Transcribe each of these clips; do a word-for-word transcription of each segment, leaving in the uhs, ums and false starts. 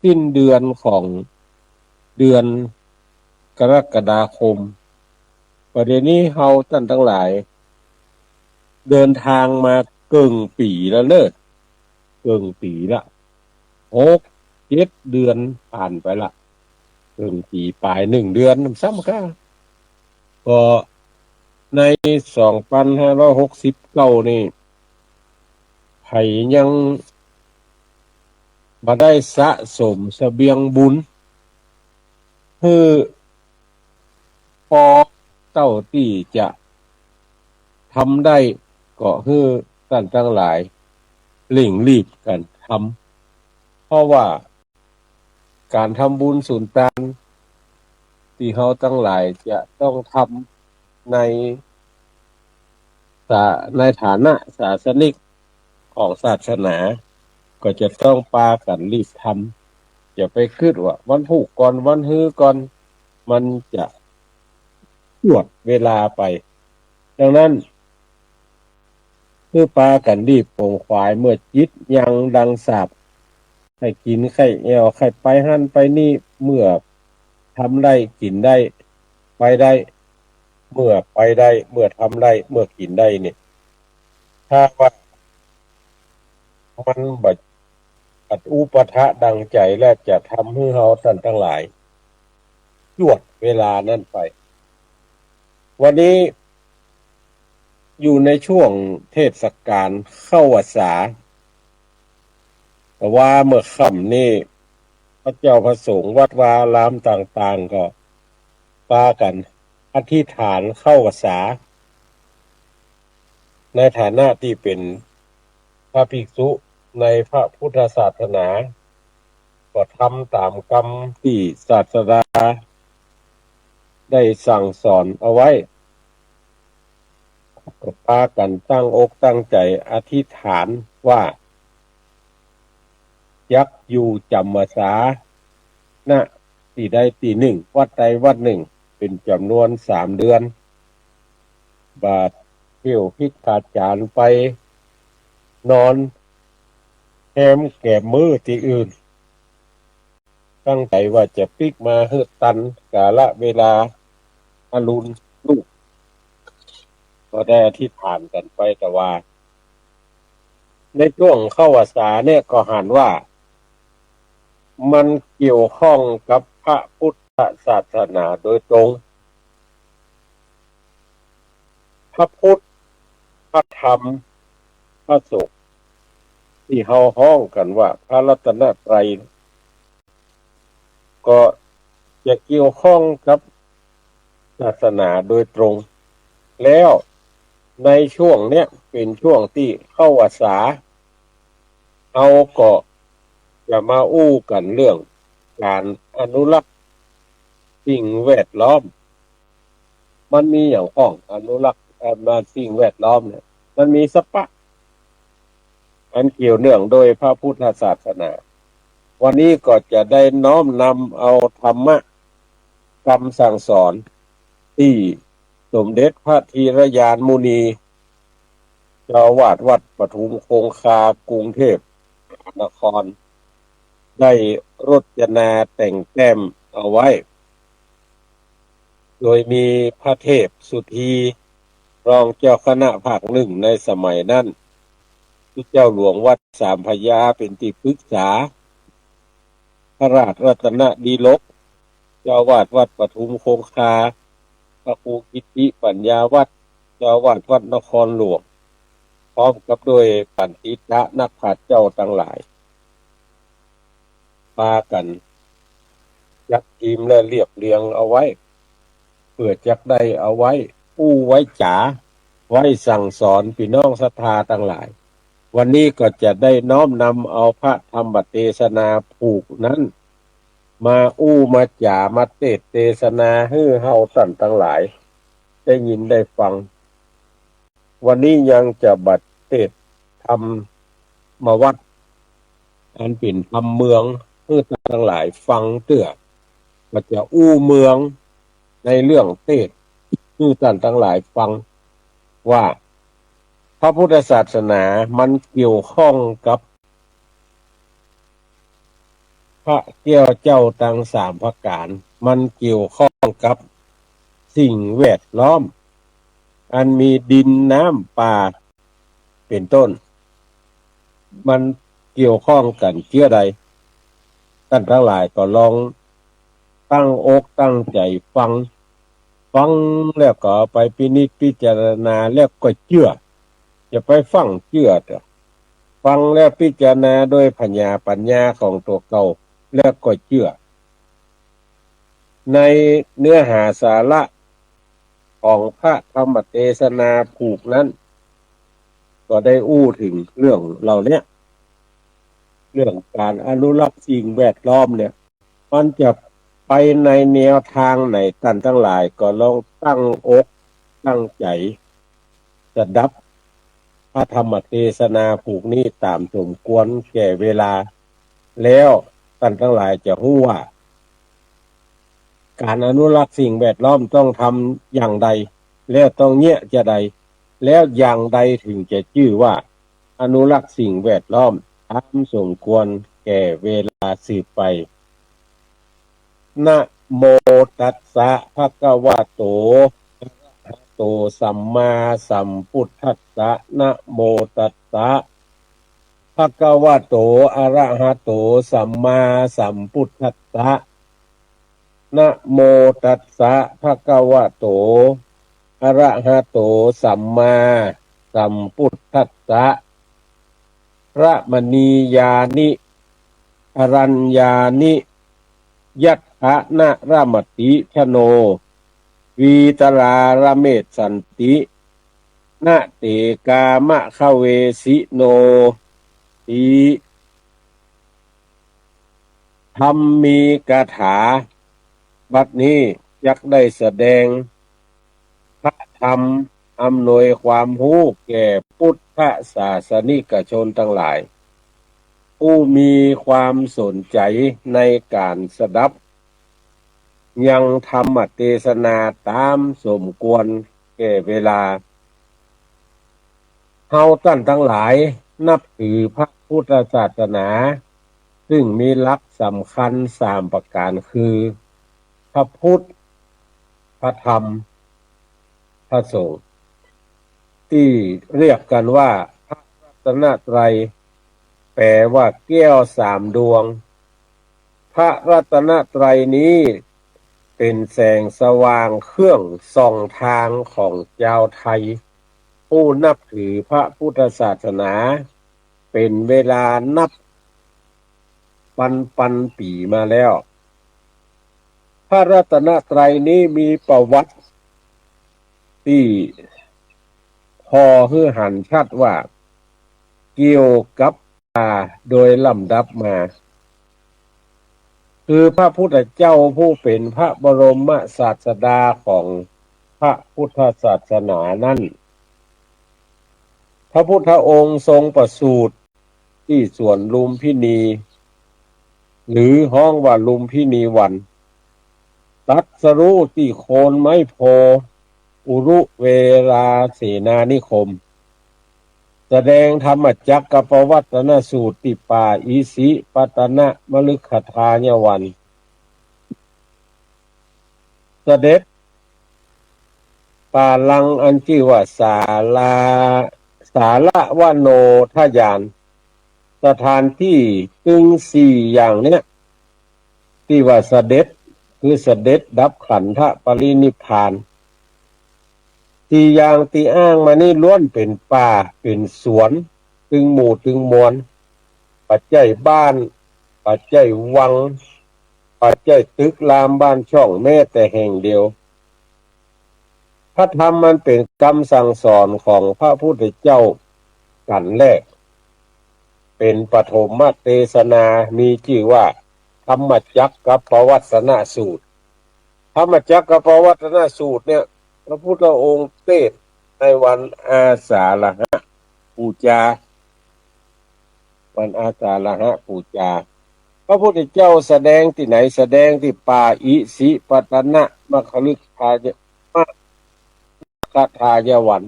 สิ้นเดือนของเดือนกรกฎาคม ประเดี๋ยวนี้เฮาต้านตังหลาย เดินทางมาเกิ่งปี๋แล้วเนาะ เกิ่งปี๋ละ หกเจ็ดเดือนผ่านไปละ เกิ่งปี๋ป๋าย นึ่งเดือนซ้ำก้า ก็ในสองปันห้าร้อยหกสิบเก้านี่ ใผยังบ่ได้สะสมเสบียงบุญหื้อปอเต้าตี้จะทำได้ ก็หื้อต้านตังหลายเร่งรีบกั๋นทำ เพราะว่า ก๋านทำบุญสุนตานตี้เฮาตังหลายจะต้องทำใน สา- ในฐานะศาสนิกของศาสนา ก็จะต้องปากั๋นรีบทำ อย่าไปกึ๊ดว่าวันพูกก่อน วันฮือก่อน มันจะจวดเวลาไป ดังนั้น หื้อปากั๋นรีบขวนขวายเมื่อจิตยังดังสาป ใค่กิ๋นใค่แอ่ว ใค่ไปหั้นไปนี่ เมื่อทำได้กิ๋นได้ ไปได้ เมื่อไปได้ เมื่อทำได้ เมื่อกิ๋นได้นี่ ถ้าว่ามันบ่ บ่อุปะทะดังใจ๋ และจะทำหื้อเฮาต้านตังหลาย จวดเวลานั้นไป วันนี้อยู่ในช่วงเทศกาลเข้าพรรษา แต่ว่าเมื่อค่ำนี้ พระเจ้าพระสงฆ์วัดวาอารามต่างๆ ก็ปากั๋นอธิษฐานเข้าพรรษา ในฐานะตี้เป๋นพระภิกษุในพระพุทธศาสนา ก็ทำต๋ามกำตี้ศาสดาได้สั่งสอนเอาไว้ ก็ปากั๋นตั้งอกตั้งใจ๋อธิษฐานว่า จักอยู่จ๋ำพรรษา ณ ตี้ใดตี้นึ่ง วัดใดวัดนึ่ง เป๋นจ๋ำนวนสามเดือน บ่าเที่ยวปิ๊กพาจ๋ารย์ไปนอนแฮมแก๋มมื้อตี้อื่น ตั้งใจ๋ว่าจะปิ๊กมาหื้อตันกาละเวลาอรุณรุ่ง ก็ได้อธิษฐานกั๋นไป แต่ว่า ในช่วงเข้าพรรษาเนี่ยก็หันว่า มันเกี่ยวข้องกับพระพุทธศาสนาโดยตรง พระพุทธ พระธรรม พระสงฆ์ ตี้เฮาฮ้องกั๋นว่าพระรัตนตรัย ก็จะเกี่ยวข้องกับศาสนาโดยตรง แล้วในช่วงเนี้ยเป๋นช่วงตี้เข้าพรรษา เฮาก็จะมาอู้กั๋นเรื่องก๋านอนุรักษ์สิ่งแวดล้อม มันมีหยังพ่อง อนุรักษ์ เอ่อ สิ่งแวดล้อมเนี่ย มันมีสะปะ อันเกี่ยวเนื่องโดยพระพุทธศาสนา วันนี้ก็จะได้น้อมนำเอาธรรมะกำสั่งสอนตี้สมเด็จพระธีรยานมุนี เจ้าอาวาสวัดปทุมคงคากรุงเทพมหานคร ได้รจนาแต่งแต้มเอาไว้ โดยมีพระเทพสุธี รองเจ้าคณะภาคหนึ่งในสมัยนั้น พระเจ้าหลวงวัดสามพระยาเป๋นตี้ปรึกษา พระราชรัตนดีลก เจ้าอาวาสวัดปทุมคงคา พระครูกิติปัญญาวัฒน์ เจ้าอาวาสวัดนครหลวง พร้อมกับด้วยปัณฑิตะนักปราชญ์เจ้าตังหลาย ปากั๋นจัดพิมพ์และเรียบเรียงเอาไว้ เปื้อจักได้เอาไว้อู้ไว้จ๋า ไว้สั่งสอนปี้น้องศรัทธาตังหลาย วันนี้ก็จะได้น้อมนำเอาพระธรรมเตสนาผูกนั้น มาอู้มาจ๋า มาเตสน์เตสนาหื้อเฮาต้านตังหลายได้ยินได้ฟัง วันนี้ยังจะบ่าเตสน์ธรรมวัตร อันเป๋นธรรมเมืองหื้อต้านตังหลายฟังเตื้อ ก็จะอู้เมืองในเรื่องเตสน์หื้อต้านตังหลายฟัง ว่าพระพุทธศาสนามันเกี่ยวข้องกับ ระแก้วเจ้าตังสามประก๋าน มันเกี่ยวข้องกับสิ่งแวดล้อม อันมีดิน น้ำ ป่า เป๋นต้น มันเกี่ยวข้องกั๋นเจื้อใด ต้านตังหลายก็ลองตั้งอกตั้งใจ๋ฟัง ฟังแล้วก็ไปพินิจพิจารณาแล้วก็เจื้อ อย่าไปฟั่งเจื้อเต๊อะ ฟังแล้วพิจารณาโดยผญาปัญญาของตั๋วเก่า แล้วก็เจื้อ ในเนื้อหาสาระของพระธรรมเตสนาผูกนั้น ก็ได้อู้เถิงเรื่องเหล่าเนี้ย เรื่องก๋านอนุรักษ์สิ่งแวดล้อมเนี่ย มันจะไปในแนวตางไหน ต้านตังหลายก็ลองตั้งอกตั้งใจ๋สดับพระธรรมเตสนาผูกนี้ต๋ามสมควรแก่เวลา แล้วต้านตังหลายจะฮู้ว่า ก๋านอนุรักษ์สิ่งแวดล้อมต้องทำอย่างใด แล้วต้องเยียะจาใด แล้วอย่างใดเถิงจะจื้อว่าอนุรักษ์สิ่งแวดล้อมต๋ามสมควรแก่เวลาสืบไป นะโมตัสสะ ภะคะวะโต อะระหะโต สัมมาสัมพุทธัสสะ นะโมตัสสะ ภะคะวะโต อะระหะโต สัมมาสัมพุทธัสสะ นะโมตัสสะ ภะคะวะโต อะระหะโต สัมมาสัมพุทธัสสะ ระมะณียานิ อะรัญญานิ ยัตถะนะระมะติชะโน วีตะราระเมสสันติ นะเต กามะคะเวสิโน ติ ธรรมีกถา บัดนี้จักได้แสดงพระธรรมอำนวยความฮู้แก่พุทธศาสนิกชนตังหลาย ผู้มีความสนใจ๋ในก๋านสดับยังธรรมเตสนาต๋ามสมควรแก่เวลา เฮาต้านตังหลายนับถือพระพุทธศาสนา ซึ่งมีหลักสำคัญสามประก๋านคือ พระพุทธ พระธรรม พระสงฆ์ ตี้เรียกกั๋นว่าพระรัตนตรัย แป๋ว่าแก้วสามดวง พระรัตนตรัยนี้เป๋นแสงสว่างเครื่องส่องตางของจาวไทย ผู้นับถือพระพุทธศาสนาเป๋นเวลานับปันๆ ปี๋มาแล้ว พระรัตนตรัยนี้มีประวัติตี้ผ่อหื้อหันชัดว่าเกี่ยวกับ มาโดยลำดับมา คือพระพุทธเจ้าผู้เป๋นพระบรมศาสดาของพระพุทธศาสนานั้น พระพุทธองค์ทรงประสูติตี้สวนลุมพินี หรือฮ้องว่าลุมพินีวัน ตรัสรู้ตี้โคนไม้โพธิ์ อุรุเวลาเสนานิคม แสดงธรรมจักรกัปปวัตตนสูตรตี้ป่าอิสิปตนมฤคทายวัน เสด็จป่าลังอันจื้อว่าสาลา สาลวโนทยาน สถานตี้ตึงสี่อย่างเนี้ย ตี้ว่าเสด็จ คือเสด็จดับขันธปรินิพพาน สี่อย่างตี้อ้างมานี้ล้วนเป๋นป่า เป๋นสวน ตึงหมู่ตึงมวล บ่ใจ้บ้าน บ่ใจ้วัง บ่ใจ้ตึกรามบ้านช่องแม้แต่แห่งเดียว พระธรรมมันเป๋นกำสั่งสอนของพระพุทธเจ้ากั๋นแล เป๋นปฐมเตสนา มีจื้อว่าธรรมจักรกัปปวัตตนสูตร ธรรมจักรกัปปวัตตนสูตรเนี่ย พระพุทธองค์เตสน์ในวันอาสาฬหปูจา วันอาสาฬหปูจา พระพุทธเจ้าแสดงตี้ไหน แสดงตี้ป่าอิสิปตนมฤคทาย มฤคทายวัน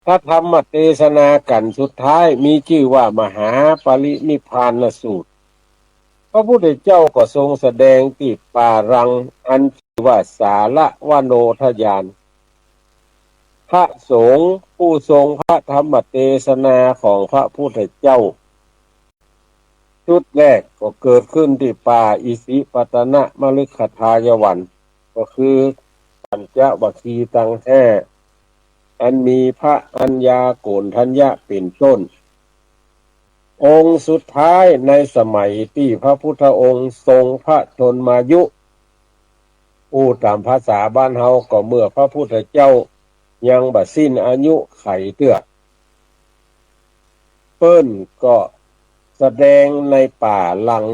พระธรรมเตสนากั๋นสุดท้ายมีจื้อว่ามหาปรินิพพานสูตร ระพุทธเจ้าก็ทรงแสดงตี้ป่าลัง อันชื่อว่าสาละวโนทยาน พระสงฆ์ผู้ทรงพระธรรมเตสนาของพระพุทธเจ้า ชุดแรกก็เกิดขึ้นตี้ป่าอิสิปตนมฤคทายวัน ก็คือปัญจวัคคีย์ตังห้า อันมีพระอัญญาโกณฑัญญะเป๋นต้น องค์สุดท้ายในสมัยตี้พระพุทธองค์ทรงพระชนมายุ อู้ต๋ามภาษาบ้านเฮาก็เมื่อพระพุทธเจ้ายังบ่สิ้นอายุขัยเตื้อ เปิ้นก็แสดงในป่าลัง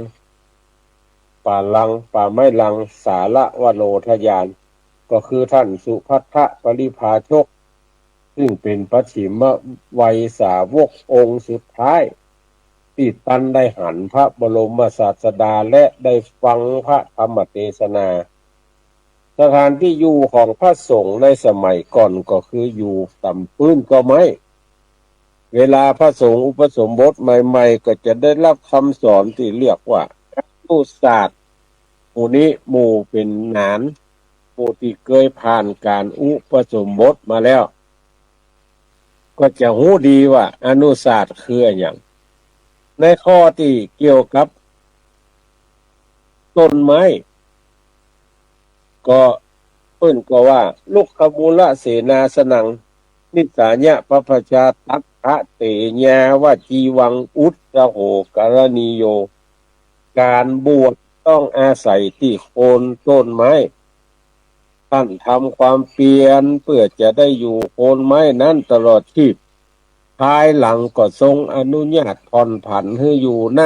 ป่าลัง ป่าไม้ลัง สาละวโนทยาน ก็คือท่านสุภัททปริภาชก ซึ่งเป๋นปัจฉิมวัยสาวกองค์สุดท้าย ตี้ตันได้หันพระบรมศาสดาและได้ฟังพระธรรมเตสนา สถานที่อยู่ของพระสงฆ์ในสมัยก่อนก็คืออยู่ต๋ามปื๊นก็ไม้ เวลาพระสงฆ์อุปสมบทใหม่ๆ ก็จะได้ฮับกำสอนตี้เรียกว่าอนุสาสน์ หมู่นี้หมู่เป๋นหนาน หมู่ตี้เกยผ่านก๋านอุปสมบทมาแล้ว ก็จะฮู้ดีว่าอนุสาสน์คืออะหยัง ในข้อตี้เกี่ยวกับต้นไม้ ก็เปิ้นก็ว่า รุกขมูลเสนาสนัง นิสสายะปัพพชา ตักขะเต ยาวจีวัง อุตตโห กรณีโย ก๋านบวชต้องอาศัยตี้โคนต้นไม้ ต้านทำความเปียรเปื้อจะได้อยู่โคนไม้นั้นตลอดชีพ ภายหลังก็ทรงอนุญาตผ่อนผันหื้ออยู่ ณ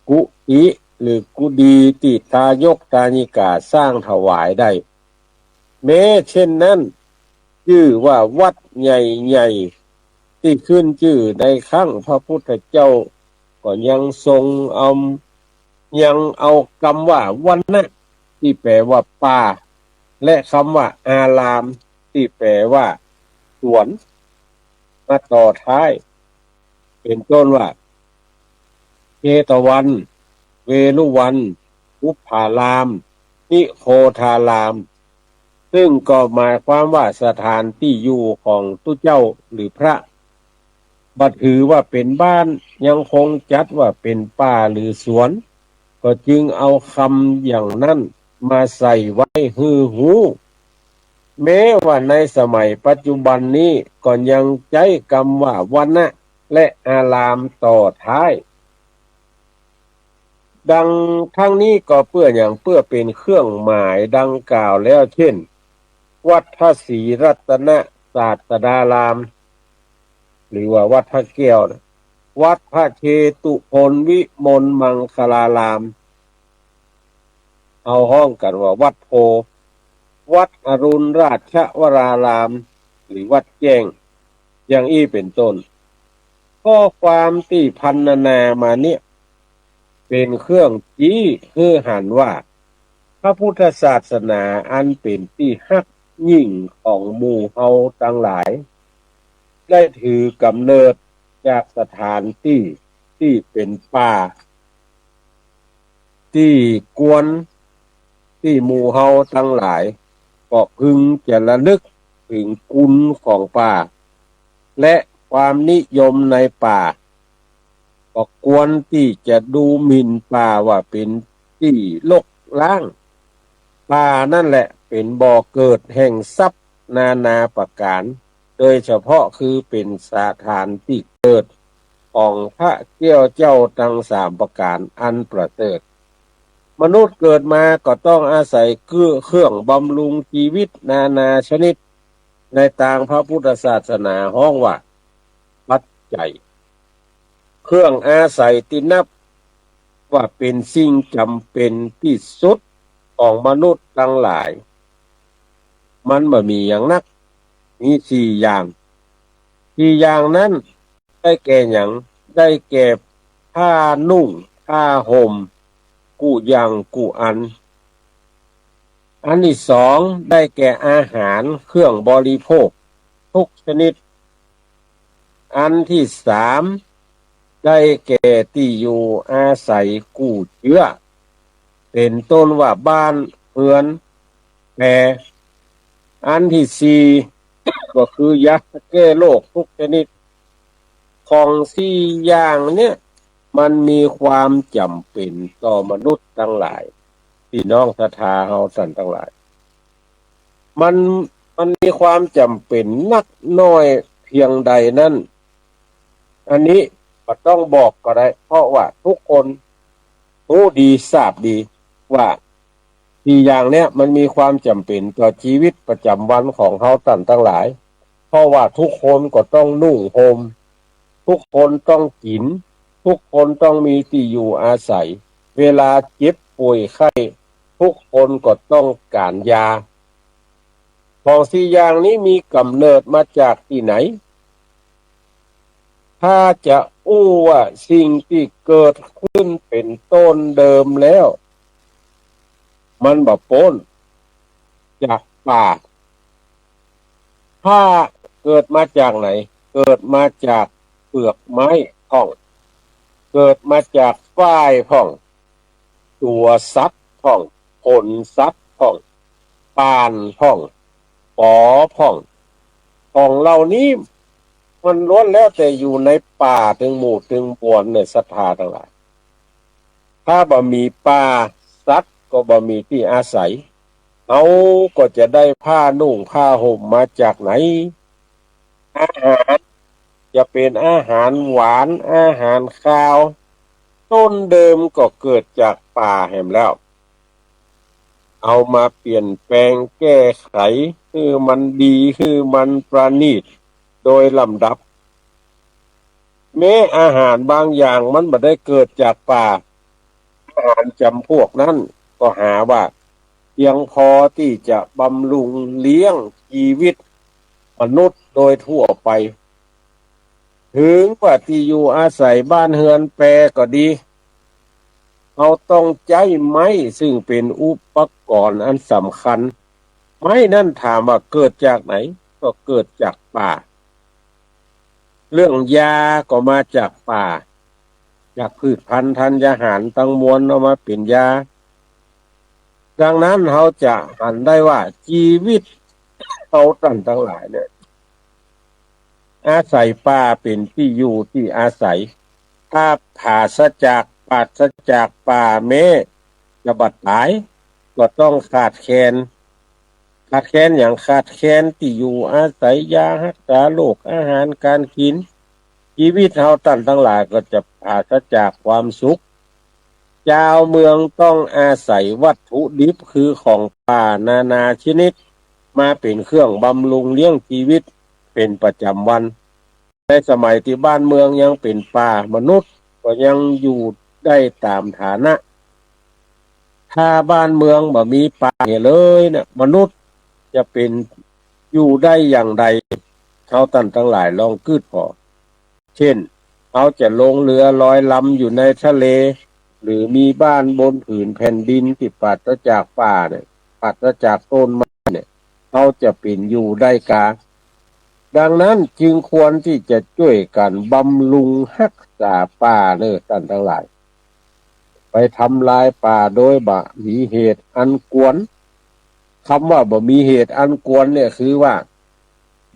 กุฏิหรือกุฏิตี้ทายกทายิกาสร้างถวายได้ แม้เช่นนั้น จื้อว่าวัดใหญ่ๆ ตี้ขึ้นจื้อในครั้งพระพุทธเจ้า ก็ยังทรงเอา ยังเอากำว่าวนะ ตี้แปลว่าป่า และกำว่าอาราม ตี้แปลว่าสวน มาต่อท้าย เป๋นต้นว่า เจตวัน เวฬุวัน ปุพพาราม นิโคทาราม ซึ่งก็หมายความว่าสถานตี้อยู่ของตุ๊เจ้าหรือพระ บ่ถือว่าเป๋นบ้าน ยังคงจัดว่าเป๋นป่าหรือสวน ก็จึงเอากำอย่างนั้นมาใส่ไว้หื้อฮู้ แม้ว่าในสมัยปัจจุบันนี้ก็ยังใจ๊กำว่าวนะและอารามต่อท้าย ดังทั้งนี้ก็เปื้อหยัง เปื้อเป๋นเครื่องหมายดังกล่าวแล้ว เช่น วัดพระศรีรัตนศาสดาราม หรือว่าวัดพระแก้วนะ วัดพระเชตุพนวิมลมังคลาราม เฮาฮ้องกั๋นว่าวัดโพธิ์ วัดอรุณราชวราราม หรือวัดแจ้ง อย่างอี้เป๋นต้น ข้อความตี้พรรณนามาเนี่ย เป๋นเครื่องจี๊หื้อหันว่า พระพุทธศาสนาอันเป๋นตี้ฮักยิ่งของหมู่เฮาตังหลาย ได้ถือกำเนิดจากสถานตี้ตี้เป๋นป่า ตี้ควรตี้หมู่เฮาตังหลาย ก็พึงจะระลึกเถิงคุณของป่า และความนิยมในป่า ก็ควรตี้จะดูหมิ่นป่าว่าเป๋นตี้รกร้าง ป่านั่นแหละเป๋นบ่อเกิดแห่งทรัพย์นานาประก๋าน โดยเฉพาะคือเป๋นสถานตี้เกิดของพระแก้วเจ้าตังสามประก๋านอันประเสริฐ มนุษย์เกิดมาก็ต้องอาศัยเกื้อ เครื่องบำรุงจีวิตนานาชนิด ในตางพระพุทธศาสนาฮ้องว่าปัจจัย เครื่องอาศัยตี้นับว่าเป๋นสิ่งจ๋ำเป๋นตี้สุดของมนุษย์ตังหลาย มันบ่มีหยังนัก มีสี่อย่าง สี่อย่างนั้นได้แก่หยัง ได้แก่ผ้านุ่ง ผ้าห่ม กู้อย่างกู้อัน อันตี้สองได้แก่อาหารเครื่องบริโภคทุกชนิด อันตี้สาม ได้แก่ตี้อยู่อาศัยกู้เจื้อ เป๋นต้นว่าบ้านเฮือนแป อันตี้สี่ก็คือยาแก้โรคกู้ชนิด ของสี่อย่างเนี่ย มันมีความจ๋ำเป๋นต่อมนุษย์ตังหลาย ปี้น้องศรัทธาเฮาต้านตังหลาย มัน มันมีความจ๋ำเป๋นนักน้อยเปียงใดนั้น อันนี้บ่ต้องบอกก็ได้ เพราะว่ากู้คนฮู้ดีซาบดีว่าสี่อย่างเนี้ยมันมีความจ๋ำเป๋นต่อจีวิตประจ๋ำวันของเฮาต้านตังหลาย เพราะว่ากู้คนก็ต้องนุ่งห่ม กู้คนต้องกิ๋น กู้คนต้องมีตี้อยู่อาศัย เวลาเจ็บป่วยไข้ กู้คนก็ต้องก๋านยา ของสี่อย่างนี้มีก๋ำเนิดมาจากตี้ไหน ถ้าจะอู้ว่าสิ่งตี้เกิดขึ้นเป๋นต้นเดิมแล้ว มันบ่ป๊นจากป่า ถ้าเกิดมาจากไหน เกิดมาจากเปลือกไม้พ่อง เกิดมาจากฝ้ายพ่อง ตั๋วสัตว์พ่อง ขนสัตว์พ่อง ป่านพ่อง ป๋อพ่อง ของเหล่านี้มันล้วนแล้วแต่อยู่ในป่าตึงหมู่ตึงมวลเนี่ย ศรัทธาตังหลาย ถ้าบ่มีป่า สัตว์ก็บ่มีตี้อาศัย เฮาก็จะได้ผ้านุ่งผ้าห่มมาจากไหน อาหารจะเป๋นอาหารหวาน อาหารคาว ต้นเดิมก็เกิดจากป่าแหมแล้ว เอามาเปลี่ยนแปลงแก้ไขหื้อมันดี หื้อมันประณีตโดยลำดับ แม้อาหารบางอย่างมันบ่ได้เกิดจากป่า อาหารจ๋ำพวกนั้นก็หาว่าเพียงพอตี้จะบำรุงเลี้ยงจีวิตมนุษย์โดยทั่วไป เถิงว่าตี้อยู่อาศัยบ้านเฮือนแปก็ดี เฮาต้องใจ๊ไม้ซึ่งเป๋นอุปกรณ์อันสำคัญ ไม้นั้นถามว่าเกิดจากไหน ก็เกิดจากป่า เรื่องยาก็มาจากป่า จากพืชพันธุ์ธัญญาหารตังมวลเอามาเป๋นยา ดังนั้นเฮาจะหันได้ว่าจีวิตเฮาต้านตังหลายเนี่ย อาศัยป่าเป๋นตี้อยู่ตี้อาศัย ถ้าผาศจาก ปราศจากป่าแม้จะบ่ต๋าย ก็ต้องขาดแคลน ขาดแคลนหยัง ขาดแคลนตี้อยู่อาศัย ยาฮักษาโรค อาหารก๋านกิ๋น จีวิตเฮาต้านตังหลายก็จะผาศจากความสุข จาวเมืองต้องอาศัยวัตถุดิบคือของป่านานาชนิด มาเป๋นเครื่องบำรุงเลี้ยงจีวิตเป๋นประจ๋ำวัน ในสมัยตี้บ้านเมืองยังเป๋นป่า มนุษย์ก็ยังอยู่ได้ต๋ามฐานะ ถ้าบ้านเมืองบ่มีป่าเหียเลยเนี่ย มนุษย์จะเป๋นอยู่ได้อย่างใด เฮาต้านตังหลายลองกึ๊ดผ่อ เช่น เฮาจะลงเฮือลอยลำอยู่ในทะเล หรือมีบ้านบนผืนแผ่นดินตี้ปราศจากป่าเนี่ย ปราศจากต้นไม้เนี่ย เฮาจะเป๋นอยู่ได้กา ดังนั้นจึงควรตี้จะจ้วยกั๋นบำรุงฮักษาป่าเน่อต้านตังหลาย ไปทำลายป่าโดยบ่มีเหตุอันควร กำว่าบ่มีเหตุอันควรเนี่ยคือว่า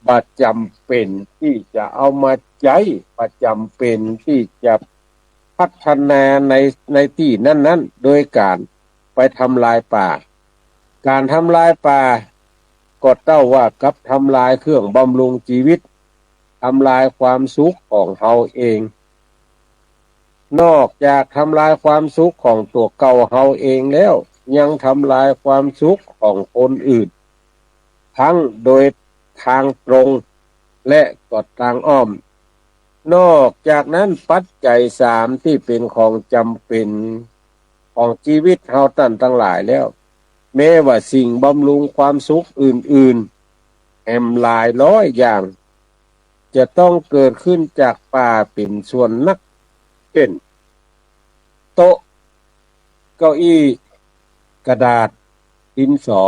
บ่จ๋ำเป๋นตี้จะเอามาใจ๊ บ่จ๋ำเป๋นตี้จะพัฒนาใน ในตี้นั้นๆ โดยก๋านไปทำลายป่า ก๋านทำลายป่าก็เต้าว่ากับทำลายเครื่องบำรุงจีวิต ทำลายความสุขของเฮาเอง นอกจากทำลายความสุขของตั๋วเก่าเฮาเองแล้ว ยังทำลายความสุขของคนอื่น ทั้งโดยตางตรงและก็ตางอ้อม นอกจากนั้นปัจจัยสามตี้เป๋นของจ๋ำเป๋นของจีวิตเฮาต้านตังหลายแล้ว แม้ว่าสิ่งบำรุงความสุขอื่นๆ แหมหลายร้อยอย่าง จะต้องเกิดขึ้นจากป่าเป๋นส่วนนัก เช่น โต๊ะ เก้าอี้ กระดาษ ดินสอ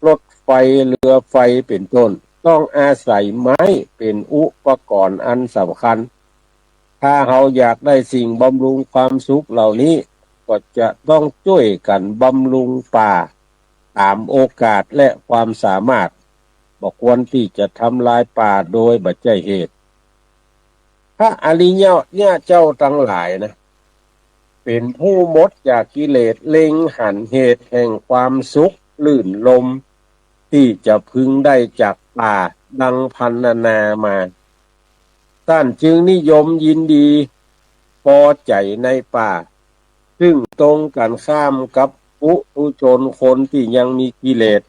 รถไฟ เฮือไฟ เป๋นต้น ต้องอาศัยไม้เป๋นอุปกรณ์อันสำคัญ ถ้าเฮาอยากได้สิ่งบำรุงความสุขเหล่านี้ ก็จะต้องจ้วยกั๋นบำรุงป่าต๋ามโอกาสและความสามารถ บ่ควรตี้จะทำลายป่าโดยบ่ใจ้เหตุ พระอริยะเจ้าตังหลายนะ เป๋นผู้หมดจากกิเลส เล็งหันเหตุแห่งความสุขลื่นลม ตี้จะพึงได้จากป่าดังพรรณนามา ต้านจึงนิยมยินดีปอใจ๋ในป่า ซึ่งตรงกั๋นข้ามกับปุถุชนคนตี้ยังมีกิเลส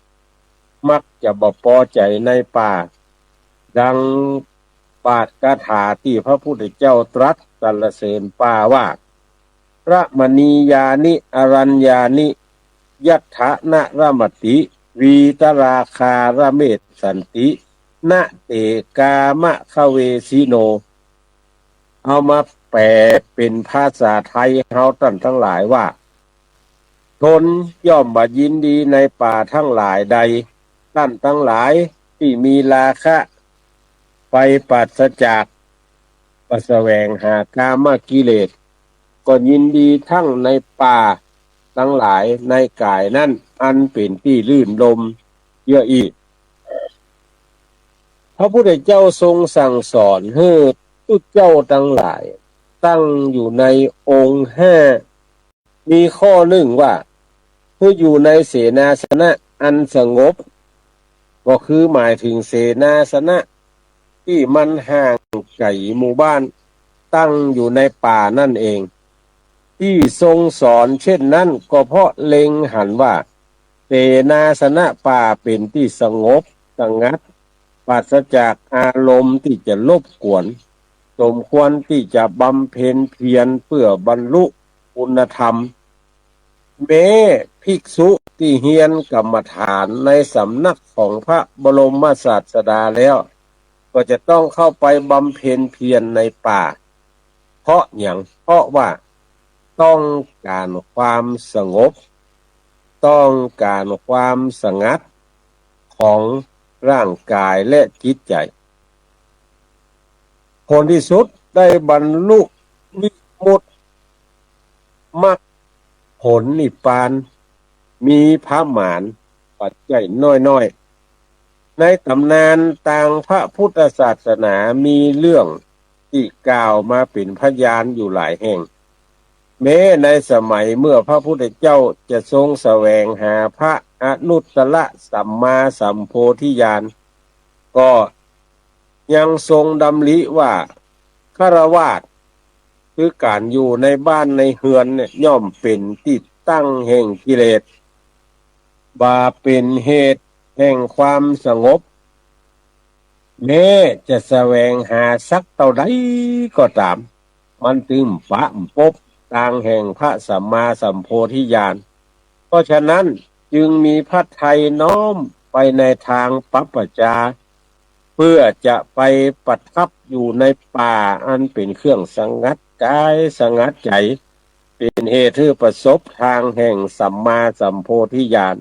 มักจะบ่ปอใจ๋ในป่า ดังบาทคาถาตี้พระพุทธเจ้าตรัสสรรเสริญป่าว่า รมณียานิ อรัญญานิ ยัฏฐะนะรมติ วีตราคาระเมสสันติ นะเต กามะคะเวสิโน เอามาแปลเป๋นภาษาไทยเฮาต้านตังหลายว่า ตนย่อมบ่ยินดีในป่าตังหลายใด ต้านตังหลายตี้มีราคะ ไปปราศจาก บ่แสวงหากามกิเลส ก็ยินดีตังในป่าตังหลายในก๋ายนั้น อันเป๋นตี้ลื่นลมเยื้ออี้ พระพุทธเจ้าทรงสั่งสอนหื้อตุ๊เจ้าตังหลาย ตั้งอยู่ในองค์ห้า มีข้อนึ่งว่า หื้ออยู่ในเสนาสนะอันสงบ ก็คือหมายเถิงเสนาสนะตี้มันห่างไก๋หมู่บ้าน ตั้งอยู่ในป่านั่นเอง ตี้ทรงสอนเช่นนั้นก็เพราะเล็งหันว่า เสนาสนะป่าเป๋นตี้สงบสงัด ปราศจากอารมณ์ตี้จะรบกวน สมควรตี้จะบำเพ็ญเพียรเปื้อบรรลุคุณธรรม แม้ภิกษุตี้เฮียนกรรมฐานในสำนักของพระบรมศาสดาแล้ว ก็จะต้องเข้าไปบำเพ็ญเพียรในป่า เพราะหยัง เพราะว่าต้องก๋านความสงบ ต้องก๋านความสงัดของร่างกายและจิตใจ๋ ผลตี้สุดได้บรรลุวิมุตติมรรคผลนิพพาน มีประมาณปัจจัยน้อยๆ ในต๋ำนานตางพระพุทธศาสนามีเรื่องตี้กล่าวมาเป๋นพยานอยู่หลายแห่ง แม้ในสมัยเมื่อพระพุทธเจ้าจะทรงแสวงหาพระอนุตตรสัมมาสัมโพธิญาณ ก็ยังทรงดำริว่า ฆราวาส คือก๋านอยู่ในบ้านในเฮือนเนี่ย ย่อมเป๋นตี้ตั้งแห่งกิเลส บ่เป๋นเหตุแห่งความสงบ แม้จะแสวงหาสักเต้าใดก็ต๋าม มันตึงปะบ่ปบตางแห่งพระสัมมาสัมโพธิญาณ เพราะฉะนั้นจึงมีพระทัยน้อมไปในตางปัปปจา เปื้อจะไปประทับอยู่ในป่าอันเป๋นเครื่องสงัดกายสงัดใจ๋ เป๋นเหตุหื้อประสบตางแห่งสัมมาสัมโพธิญาณ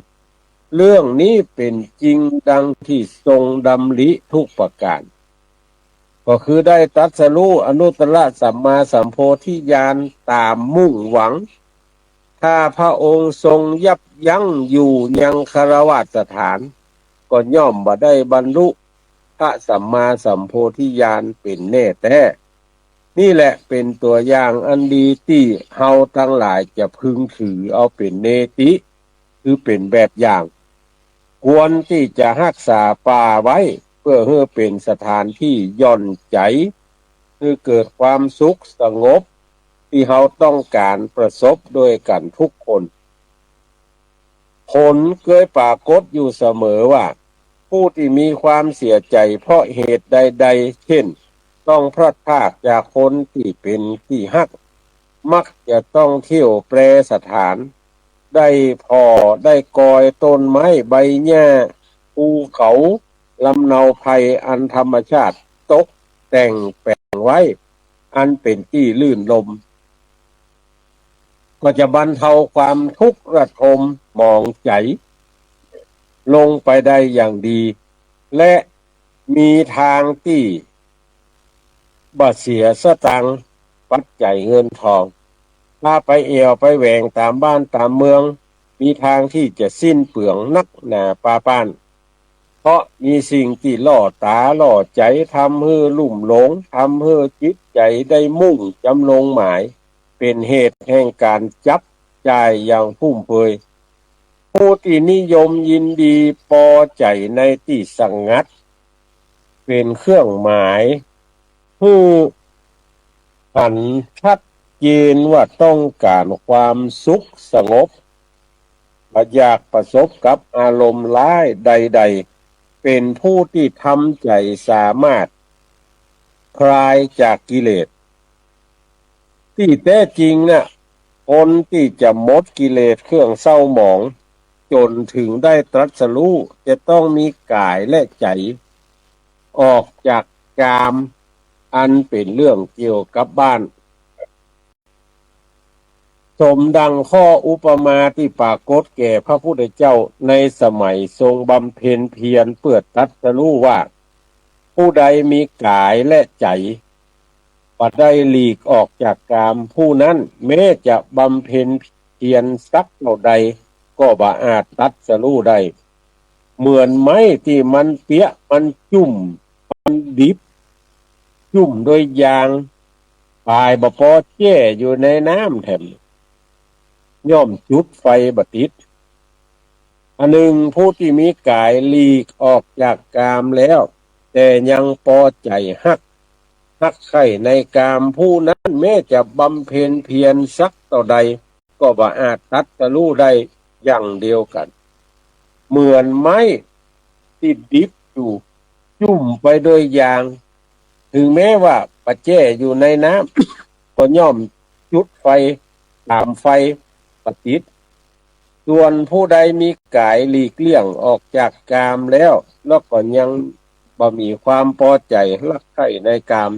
เรื่องนี้เป๋นจริงดังตี้ทรงดำริทุกประก๋าน ก็คือได้ตรัสรู้อนุตตรสัมมาสัมโพธิญาณต๋ามมุ่งหวัง ถ้าพระองค์ทรงยับยั้งอยู่ยังฆราวาสสถาน ก็ย่อมบ่ได้บรรลุพระสัมมาสัมโพธิญาณเป๋นแน่แต๊ นี่แหละเป๋นตั๋วอย่างอันดีตี้เฮาตังหลายจะพึงถือเอาเป๋นเนติ คือเป๋นแบบอย่าง ควรตี้จะฮักษาป่าไว้ เปื้อหื้อเป๋นสถานตี้หย่อนใจ๋ หื้อเกิดความสุขสงบ ตี้เฮาต้องก๋านประสบโดยกั๋นทุกคน ผลเกยปรากฏอยู่เสมอว่า ผู้ตี้มีความเสียใจ๋เพราะเหตุใดๆ เช่น ต้องพลัดพรากจากคนตี้เป๋นตี้ฮัก มักจะต้องเที่ยวแปรสถาน ได้ผ่อได้กอยต้นไม้ใบหญ้า ภูเขา ลำเนาภัยอันธรรมชาติตกแต่งแป๋งไว้ อันเป๋นตี้ลื่นลม ก็จะบรรเทาความทุกข์ระทมหมองใจ๋ลงไปได้อย่างดี และมีตางตี้บ่เสียสตางค์ ปัจจัยเงินทอง ถ้าไปแอ่วไปแหว่งต๋ามบ้านต๋ามเมือง มีตางตี้จะสิ้นเปลืองนักหนาปาป้าน เพราะมีสิ่งตี้ล่อต๋าล่อใจ๋ ทำหื้อลุ่มหลง ทำหื้อจิตใจ๋ได้มุ่งจ๋ำลงหมาย เป๋นเหตุแห่งก๋านจับจ่ายอย่างฟุ่มเฟือย ผู้ตี้นิยมยินดีปอใจ๋ในตี้สงัด เป๋นเครื่องหมายหื้อหันชัดเจนว่าต้องก๋านความสุขสงบ บ่อยากประสบกับอารมณ์ร้ายใดๆ เป๋นผู้ตี้ทำใจ๋สามารถคลายจากกิเลส ตี้แต๊จริงน่ะ คนตี้จะหมดกิเลสเครื่องเศร้าหมองจ๋นเถิงได้ตรัสรู้ จะต้องมีก๋ายและใจ๋ออกจากกาม อันเป๋นเรื่องเกี่ยวกับบ้าน สมดังข้ออุปมาตี้ปรากฏแก่พระพุทธเจ้าในสมัยทรงบำเพ็ญเพียรเปื้อตรัสรู้ว่า ผู้ใดมีก๋ายและใจ๋บ่ได้หลีกออกจากกาม ผู้นั้นแม้จะบำเพ็ญเพียรสักเท่าใด ก็บ่อาจตรัสรู้ได้ เหมือนไม้ตี้มันเปียะ มันจุ่ม มันดิบ จุ่มโดยยาง ปายบ่ปอแจ้อยู่ในน้ำแถม ย่อมจุดไฟบ่ติด อันนึ่ง ผู้ตี้มีก๋ายหลีกออกจากกามแล้ว แต่ยังปอใจ๋ฮัก ฮักใค่ในกาม ผู้นั้นแม้จะบำเพ็ญเพียรสักเต้าใด ก็บ่อาจตรัสรู้ได้อย่างเดียวกั๋น เหมือนไม้ตี้ดิบอยู่ จุ่มไปโดยยาง เถิงแม้ว่าบ่แจ้อยู่ในน้ำ ก็ย่อมจุดไฟ ต๋ามไฟบ่ติด ส่วนผู้ใดมีก๋ายหลีกเลี่ยงออกจากกามแล้ว แล้วก็ยังบ่มีความปอใจ๋ฮักใค่ในกาม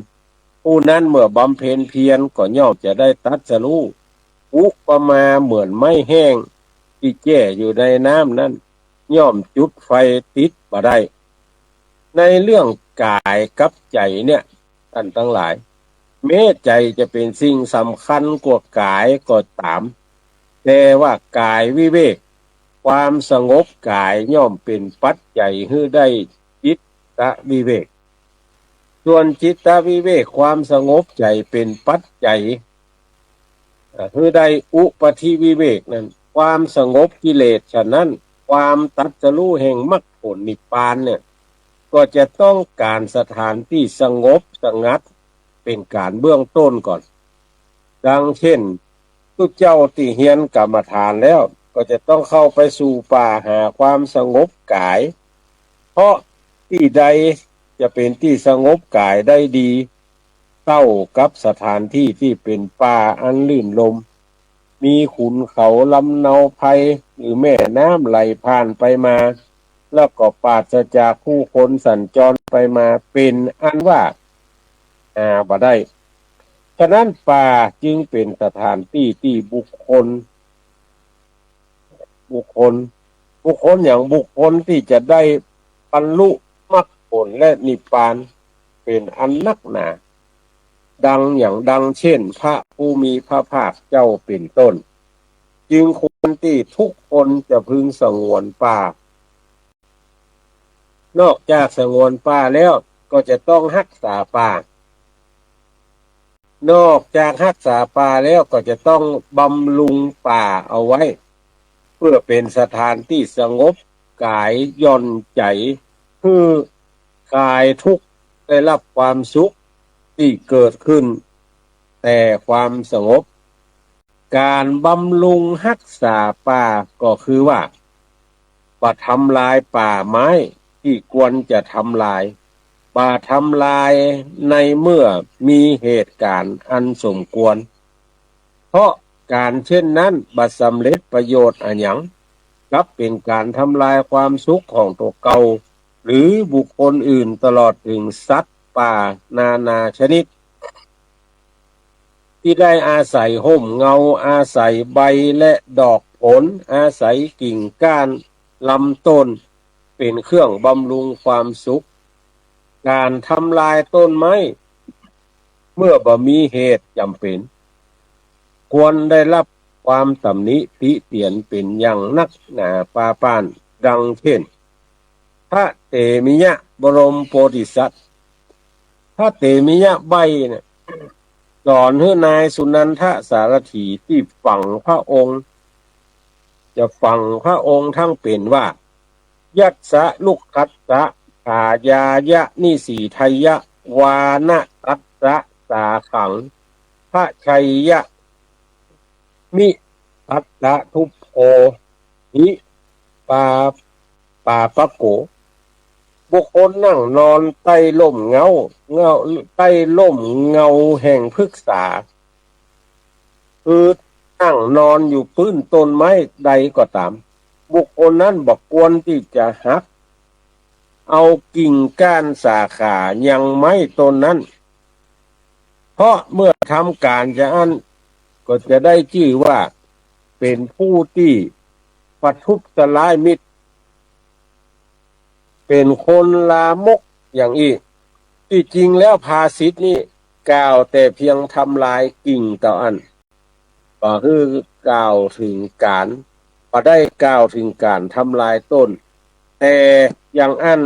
ผู้นั้นเมื่อบำเพ็ญเพียรก็ย่อมจะได้ตรัสรู้ อุปมาเหมือนไม้แห้งตี้แจ้อยู่ในน้ำนั้น ย่อมจุดไฟติดบ่ได้ ในเรื่องก๋ายกับใจ๋เนี่ย ต้านตังหลาย แม้ใจ๋จะเป๋นสิ่งสำคัญกว่าก๋ายก็ต๋าม แต่ว่าก๋ายวิเวก ความสงบก๋ายย่อมเป๋นปัจจัยหื้อได้จิตตวิเวก ส่วนจิตตวิเวก ความสงบใจ๋เป๋นปัจจัย เอ่อ หื้อได้อุปธิวิเวกนั้น ความสงบกิเลสฉะนั้น ความตรัสรู้แห่งมรรคผลนิพพานเนี่ย ก็จะต้องก๋านสถานตี้สงบสงัด เป๋นก๋านเบื้องต้นก่อน ดังเช่น ตุ๊เจ้าตี้เฮียนกรรมฐานแล้ว ก็จะต้องเข้าไปสู่ป่าหาความสงบก๋าย เพราะตี้ใดจะเป๋นตี้สงบก๋ายได้ดี เต้ากับสถานตี้ตี้เป๋นป่าอันลื่นลม มีขุนเขาลำเนาไพร หรือแม่น้ำไหลผ่านไปมา แล้วก็ปราศจากผู้คนสัญจรไปมา เป๋นอันว่าหาบ่ได้ ฉะนั้นป่าจึงเป๋นสถานตี้ตี้บุคคล บุคคล บุคคลอย่างบุคคลตี้จะได้บรรลุมรรคผลและนิพพานเป๋นอันนักหนา ดังอย่าง ดังเช่นพระผู้มีพระภาคเจ้าเป๋นต้น จึงควรตี้ทุกคนจะพึงสงวนป่า นอกจากสงวนป่าแล้วก็จะต้องฮักษาป่า นอกจากฮักษาป่าแล้วก็จะต้องบำรุงป่าเอาไว้ เปื้อเป๋นสถานตี้สงบก๋ายหย่อนใจ๋ หื้อคลายทุกข์ ได้ฮับความสุขตี้เกิดขึ้นแต่ความสงบ ก๋านบำรุงฮักษาป่าก็คือว่า บ่ทำลายป่าไม้ตี้ควรจะทำลาย บ่ทำลายในเมื่อมีเหตุก๋ารณ์อันสมควร เพราะก๋านเช่นนั้นบ่สำเร็จประโยชน์อะหยัง กลับเป๋นก๋านทำลายความสุขของตั๋วเก่า หรือบุคคลอื่น ตลอดเถิงสัตว์ป่านานาชนิด ตี้ได้อาศัยฮ่มเงา อาศัยใบและดอกผล อาศัยกิ่งก้านลำต้น เป๋นเครื่องบำรุงความสุข ก๋านทำลายต้นไม้ เมื่อบ่มีเหตุจ๋ำเป๋น ควรได้ฮับความต๋ำหนิติเตียนเป๋นอย่างนักหนาปาป้าน ดังเช่น พระเตมิยะบรมโพธิสัตว์ พระเตมิยะใบ้เนี่ย สอนหื้อนายสุนันทสารถีตี้ฝังพระองค์ จะฝังพระองค์ตึงเป๋นว่า ยัสสะลุกขัสสะ ฉายายะนิสีทยะ วานะตัสสะสาขัง พระชัยยะ มิทัสสะทุพโพ หิ ปา ปาปะโก บุคคลนั่งนอนใต้ร่มเงา เงา ใต้ร่มเงาแห่งพฤกษา คือนั่งนอนอยู่ปื้นต้นไม้ใดก็ต๋าม บุคคลนั้นบ่ควรตี้จะหักเอากิ่งก้านสาขายังไม้ต้นนั้น เพราะเมื่อทำก๋านจะอั้น ก็จะได้จื้อว่าเป๋นผู้ตี้ประทุษร้ายมิตร เป๋นคนลามกอย่างอี้ ตี้จริงแล้วภาษิตนี้กล่าวแต่เพียงทำลายกิ่งเต้าอั้น บ่หื้อกล่าวเถิงก๋าน บ่ได้กล่าวเถิงก๋านทำลายต้น แต่อย่างอั้น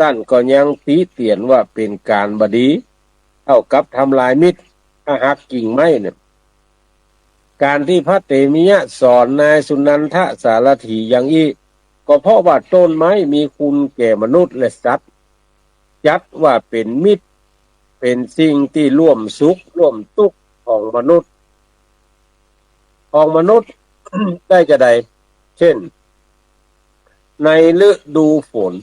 ต้านก็ยังติเตียนว่าเป๋นก๋านบ่ดี เต้ากับทำลายมิตร ถ้าหักกิ่งไม้เนี่ย ก๋านตี้พระเตมิยะสอนนายสุนันทสารถีอย่างอี้ ก็เพราะว่าต้นไม้มีคุณแก่มนุษย์และสัตว์ จัดว่าเป๋นมิตร เป๋นสิ่งตี้ร่วมสุขร่วมตุ๊กข์ของมนุษย์ ของมนุษย์ ได้จาใด เช่น ในฤดูฝน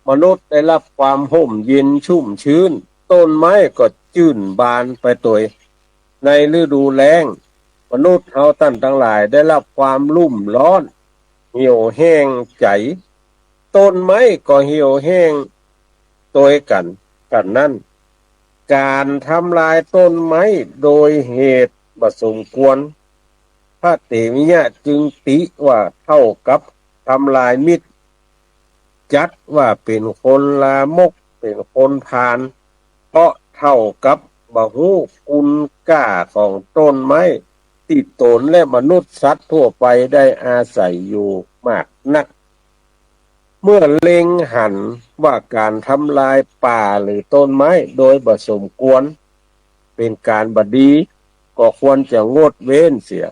มนุษย์ได้ฮับความฮ่มเย็นชุ่มชื้น ต้นไม้ก็จื้นบานไปตวย ในฤดูแล้ง มนุษย์เฮาต้านตังหลายได้ฮับความรุ่มร้อน เหี่ยวแห้งใจ๋ ต้นไม้ก็เหี่ยวแห้งตวยกั๋น กั๋นนั้น ก๋านทำลายต้นไม้โดยเหตุบ่สมควร พระเตมิยะจึงติว่าเต้ากับทำลายมิตร จัดว่าเป๋นคนลามก เป๋นคนพาล เพราะเต้ากับบ่ฮู้คุณก้าของต้นไม้ตี้ตนและมนุษย์สัตว์ทั่วไปได้อาศัยอยู่มากนัก เมื่อเล็งหันว่าก๋านทำลายป่าหรือต้นไม้โดยบ่สมควร เป๋นก๋านบ่ดี ก็ควรจะงดเว้นเสีย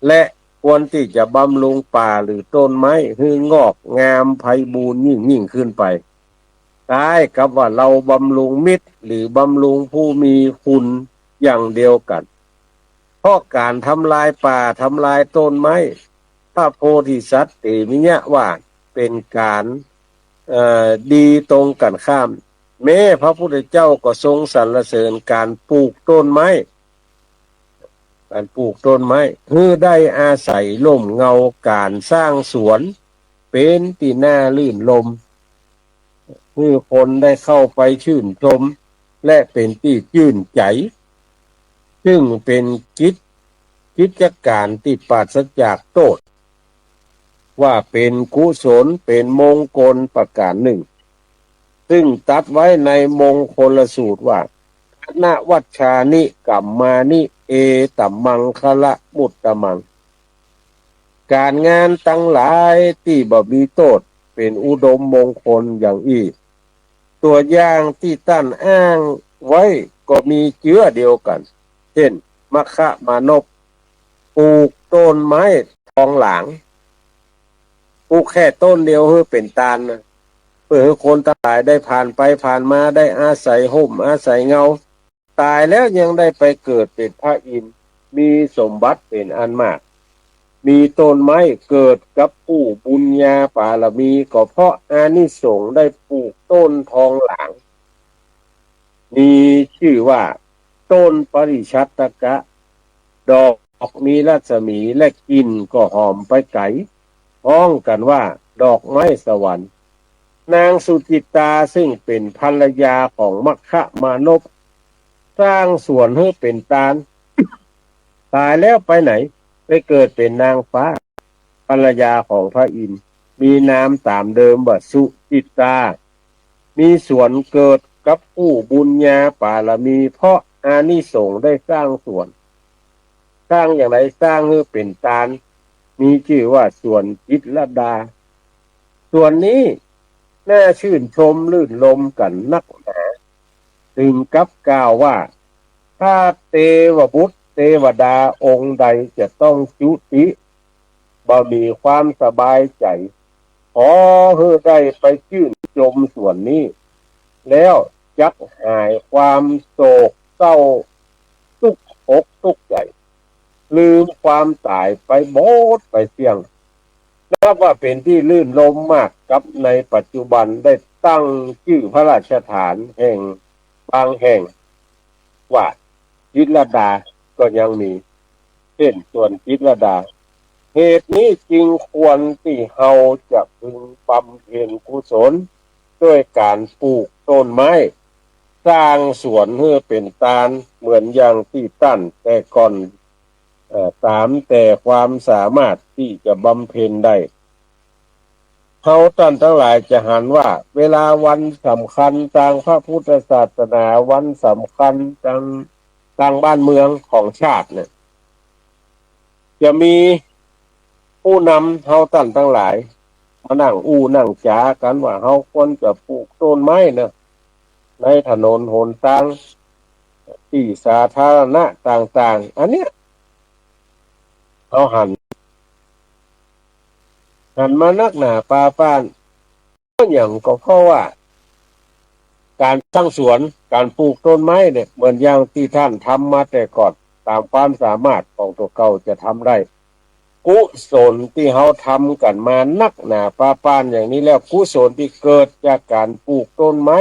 และควรตี้จะบำรุงป่าหรือต้นไม้หื้องอกงามไพบูลย์ยิ่งๆ ขึ้นไป คล้ายกับว่าเฮาบำรุงมิตรหรือบำรุงผู้มีคุณอย่างเดียวกั๋น เพราะก๋านทำลายป่าทำลายต้นไม้ พระโพธิสัตว์เตมิยะว่าเป๋นก๋าน เอ่อ ดีตรงกั๋นข้าม แม้พระพุทธเจ้าก็ทรงสรรเสริญก๋านปลูกต้นไม้ ก๋านปลูกต้นไม้ หื้อได้อาศัยฮ่มเงา ก๋านสร้างสวนเป๋นตี้น่ารื่นรม หื้อคนได้เข้าไปชื่นชม และเป๋นตี้จื้นใจ๋ ซึ่งเป๋นกิจ กิจก๋านตี้ปราศจากโต้ษ ว่าเป๋นกุศล เป๋นมงคลประก๋านนึ่ง ซึ่งตรัสไว้ในมงคลสูตรว่า อนวัชชานิ กัมมานิ เอตมังคละมุตตมัง ก๋านงานตังหลายตี้บ่มีโต้ษ เป๋นอุดมมงคลอย่างอี้ ตั๋วอย่างตี้ต้านอ้างไว้ก็มีเจื้อเดียวกั๋น เช่น มัคคมานพ ปลูกต้นไม้ทองหลาง ปลูกแค่ต้นเดียวหื้อเป๋นตานนะ เปื้อหื้อคนตังหลายได้ผ่านไปผ่านมา ได้อาศัยฮ่มอาศัยเงา ต๋ายแล้วยังได้ไปเกิดเป๋นพระอินทร์ มีสมบัติเป๋นอันมาก มีต้นไม้เกิดกับผู้บุญญาบารมี ก็เพราะอานิสงส์ได้ปลูกต้นทองหลาง มีจื้อว่าต้นปริชัตตกะ ดอกมีรัศมีและกลิ่นก็หอมไปไก๋ ฮ้องกั๋นว่าดอกไม้สวรรค์ นางสุจิตตาซึ่งเป๋นภรรยาของมัคคมานพ สร้างสวนหื้อเป๋นตาน ต๋ายแล้วไปไหน ไปเกิดเป๋นนางฟ้า ภรรยาของพระอินทร์ มีนามต๋ามเดิมว่าสุจิตตา มีสวนเกิด กับกู้บุญญาปารมี เพราะอานิสงส์ได้สร้างสวน สร้างอย่างไร สร้างหื้อเป๋นตาน มีจื้อว่าสวนจิตรลดา สวนนี้น่าชื่นชมรื่นรมย์กั๋นนักหนา ตึงกับกล่าวว่า ถ้าเตวบุตรเตวดาองค์ใดจะต้องจุติ บ่มีความสบายใจ๋ ขอหื้อได้ไปจื้นจมสวนนี้ แล้วจักหายความโศกเศร้า ตุ๊กอกตุ๊กใจ๋ ลืมความต๋ายไปหมดไปเสี้ยง นับว่าเป๋นตี้รื่นรมย์มาก กับในปัจจุบันได้ตั้งจื้อพระราชฐานแห่ง บางแห่งว่าจิตรลดาก็ยังมี เช่นสวนจิตรลดา เหตุนี้จึงควรตี้เฮาจะพึงบำเพ็ญกุศล ด้วยก๋านปลูกต้นไม้ สร้างสวนหื้อเป๋นตาน เหมือนอย่างตี้ต้านแต่ก่อน เอ่อ ต๋ามแต่ความสามารถตี้จะบำเพ็ญได้ เฮาต้านตังหลายจะหันว่า เวลาวันสำคัญตางพระพุทธศาสนา วันสำคัญตาง ตางบ้านเมืองของชาติเนี่ย จะมีผู้นำเฮาต้านตังหลาย มานั่งอู้นั่งจ๋ากั๋นว่า เฮาควรจะปลูกต้นไม้เนาะ ในถนนหนตาง ตี้สาธารณะต่างๆ อันเนี้ย เฮาหัน หันมานักหนาปาป๊าน ก็หยังก็เพราะว่า ก๋านสร้างสวน ก๋านปลูกต้นไม้เนี่ย เหมือนอย่างตี้ต้านทำมาแต่ก่อน ต๋ามความสามารถของตั๋วเก่าจะทำได้ กุศลตี้เฮาทำกั๋นมานักหนาปาป๊านอย่างนี้แล้ว กุศลตี้เกิดจากก๋านปลูกต้นไม้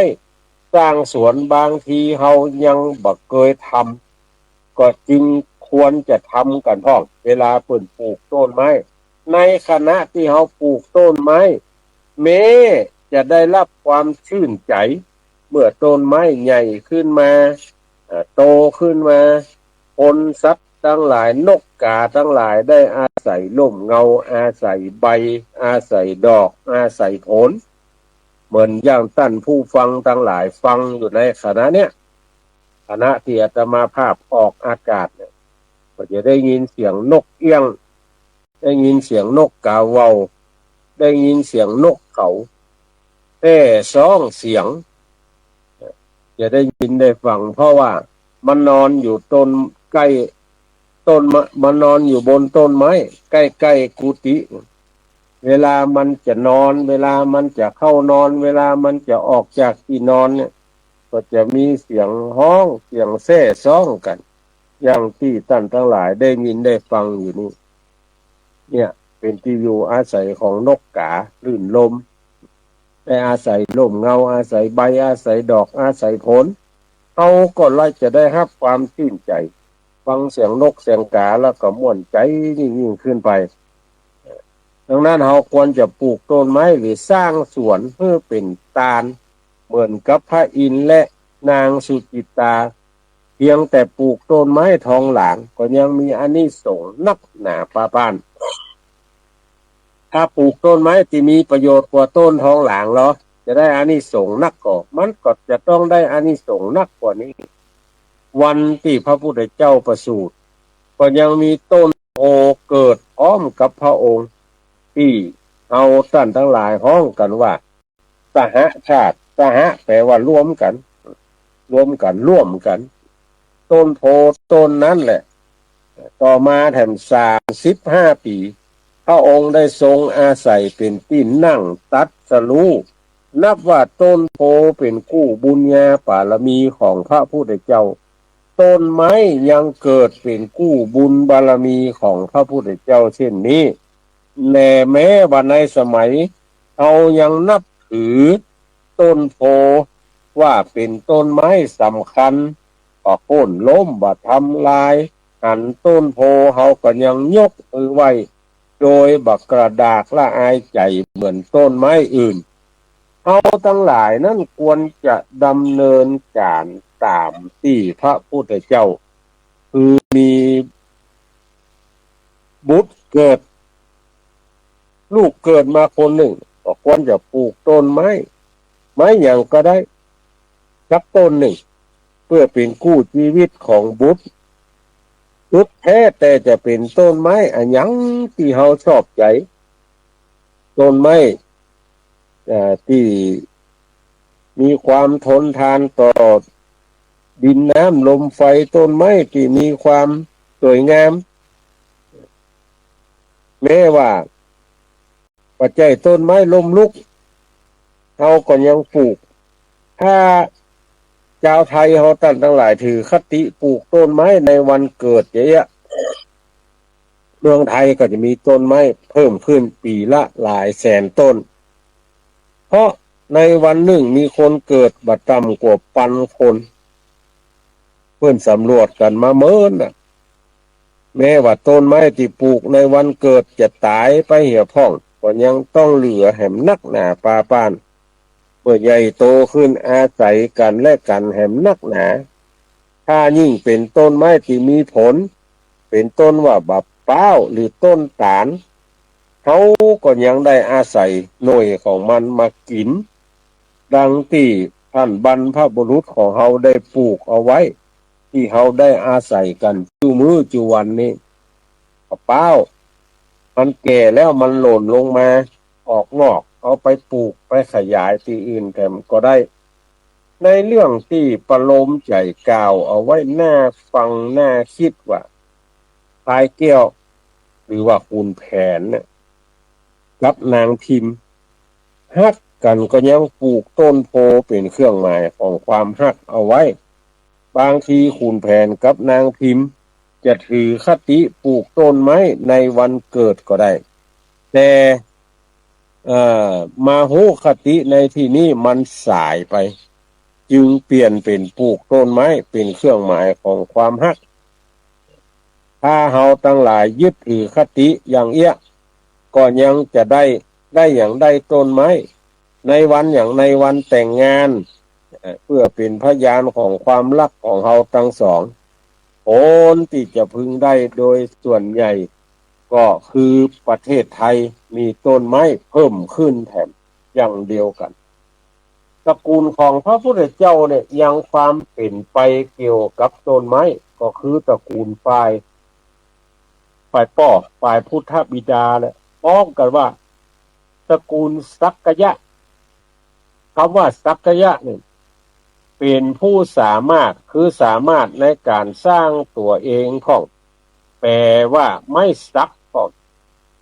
สร้างสวน บางทีเฮายังบ่เกยทำ ก็จึงควรจะทำกั๋นพ่อง เวลาเปิ้นปลูกต้นไม้ ในขณะตี้เฮาปลูกต้นไม้ แม้จะได้ฮับความจื้นใจ๋ เมื่อต้นไม้ใหญ่ขึ้นมา เอ่อ โตขึ้นมา คนสัตว์ตังหลาย นกกาตังหลาย ได้อาศัยฮ่มเงา อาศัยใบ อาศัยดอก อาศัยผล เหมือนอย่างต้านผู้ฟังตังหลายฟังอยู่ในขณะเนี้ย ขณะตี้อาตมาภาพออกอากาศเนี่ย ก็จะได้ยินเสียงนกเอี้ยง ได้ยินเสียงนกกาเว่าว ได้ยินเสียงนกเขา แต๊สองเสียง จะได้ยินได้ฟัง เพราะว่ามันนอนอยู่ต้นใก้ต้นมะ มันนอนอยู่บนต้นไม้ ใก้ๆ กุฏิ เวลามันจะนอน เวลามันจะเข้านอน เวลามันจะออกจากตี้นอนเนี่ย ก็จะมีเสียงฮ้อง เสียงแซ่ซ้องกั๋น อย่างตี้ต้านตังหลายได้ยินได้ฟังอยู่นี่ เนี่ย เป๋นตี้อยู่อาศัยของนกกา รื่นรมย์ ได้อาศัยฮ่มเงา อาศัยใบ อาศัยดอก อาศัยผล เฮาก็เลยจะได้ฮับความจื้นใจ๋ ฟังเสียงนกเสียงกาแล้วก็ม่วนใจ๋ยิ่งๆ ขึ้นไป ดังนั้นเฮาควรจะปลูกต้นไม้หรือสร้างสวนหื้อเป๋นตาน เหมือนกับพระอินทร์และนางสุจิตตา เพียงแต่ปลูกต้นไม้ทองหลางก็ยังมีอานิสงส์นักหนาปาป๊าน ถ้าปลูกต้นไม้ตี้มีประโยชน์กว่าต้นทองหลางเหรอ จะได้อานิสงส์นักก่อ มันก็จะต้องได้อานิสงส์นักกว่านี้ วันตี้พระพุทธเจ้าประสูติ ก็ยังมีต้นโพธิ์เกิดพร้อมกับพระองค์ ตี้เฮาต้านตังหลายฮ้องกั๋นว่า สหชาติ สหะแปลว่ารวมกั๋น รวมกั๋น ร่วมกั๋น ต้นโพธิ์ต้นนั้นแหละ ต่อมาแถมสามสิบห้าปี๋ พระองค์ได้ทรงอาศัยเป๋นตี้นั่งตรัสรู้ นับว่าต้นโพธิ์เป๋นกู้บุญญาปารมีของพระพุทธเจ้า ต้นไม้ยังเกิดเป๋นกู้บุญบารมีของพระพุทธเจ้าเช่นนี้ แลแม้ว่าในสมัยเฮายังนับถือต้นโพธิ์ว่าเป๋นต้นไม้สำคัญ บ่โค่นล้ม บ่ทำลาย หันต้นโพธิ์เฮาก็ยังยกมือไหว้ โดยบ่กระดากละอายใจ๋เหมือนต้นไม้อื่น เฮาตังหลายนั้นควรจะดำเนินก๋านต๋ามตี้พระพุทธเจ้า คือมีบุตรเกิด ลูกเกิดมาคนนึ่ง ก็ควรจะปลูกต้นไม้ ไม้หยังก็ได้ สักต้นนึ่ง เปื้อเป๋นกู้จีวิตของบุตร สุดแต๊แต่จะเป๋นต้นไม้อะหยังตี้เฮาชอบใจ๋ ต้นไม้ เอ่อ ตี้มีความทนทานต่อดินน้ำลมไฟ ต้นไม้ตี้มีความสวยงาม แม้ว่าบ่ใจ้ต้นไม้ล้มลุก เฮาก็ยังปลูก ถ้าจาวไทยเฮาต้านตังหลายถือคติปลูกต้นไม้ในวันเกิดจะเอี้ยะ เมืองไทยก็จะมีต้นไม้เพิ่มขึ้นปี๋ละหลายแสนต้น เพราะในวันนึ่งมีคนเกิดบ่ต่ำกว่าปันคน เปิ้นสำรวจกั๋นมาเมินน่ะ แม้ว่าต้นไม้ตี้ปลูกในวันเกิดจะต๋ายไปเหียพ่อง ก็ยังต้องเหลือแหมนักหนาปาป้าน เมื่อใหญ่โตขึ้นอาศัยกั๋นและกั๋นแหมนักหนา ถ้ายิ่งเป๋นต้นไม้ตี้มีผล เป๋นต้นว่าบ่าป๊าวหรือต้นต๋าล เฮาก็ยังได้อาศัยหน่วยของมันมากิ๋น ดังตี้ต้านบรรพบุรุษของเฮาได้ปลูกเอาไว้ ตี้เฮาได้อาศัยกั๋นจุมื้อจุวันนี้ บ่าป๊าว มันแก่แล้วมันหล่นลงมาออกงอก เอาไปปลูกไปขยายตี้อื่นแถมก็ได้ ในเรื่องตี้ประโลมใจ๋กล่าวเอาไว้น่าฟังน่ากึ๊ดว่า พลายแก้ว หรือว่าขุนแผนเนี่ย กับนางพิม ฮักกั๋นก็ยังปลูกต้นโพธิ์เป๋นเครื่องหมายของความฮักเอาไว้ บางทีขุนแผนกับนางพิมจะถือคติปลูกต้นไม้ในวันเกิดก็ได้ แต่ เอ่อ มาฮู้คติในตี้นี้มันสายไป จึงเปลี่ยนเป๋นปลูกต้นไม้เป๋นเครื่องหมายของความฮัก ถ้าเฮาตังหลายยึดถือคติอย่างเอี้ยะ ก็ยังจะได้ ได้หยัง ได้ต้นไม้ ในวันหยัง ในวันแต่งงาน เอ่อ เปื้อเป๋นพยานของความฮักของเฮาตังสอง คนตี้จะพึงได้โดยส่วนใหญ่ ก็คือประเทศไทยมีต้นไม้เพิ่มขึ้นแถมอย่างเดียวกั๋น ตระกูลของพระพุทธเจ้าเนี่ยยังความเป๋นไปเกี่ยวกับต้นไม้ ก็คือตระกูลฝ่าย ฝ่ายป้อ ฝ่ายพุทธบิดาเนี่ย ฮ้องกั๋นว่า ตระกูลสักกยะ กำว่าสักกยะเนี่ย เป๋นผู้สามารถ คือสามารถในก๋านสร้างตั๋วเองพ่อง แป๋ว่าไม้สักพ่อง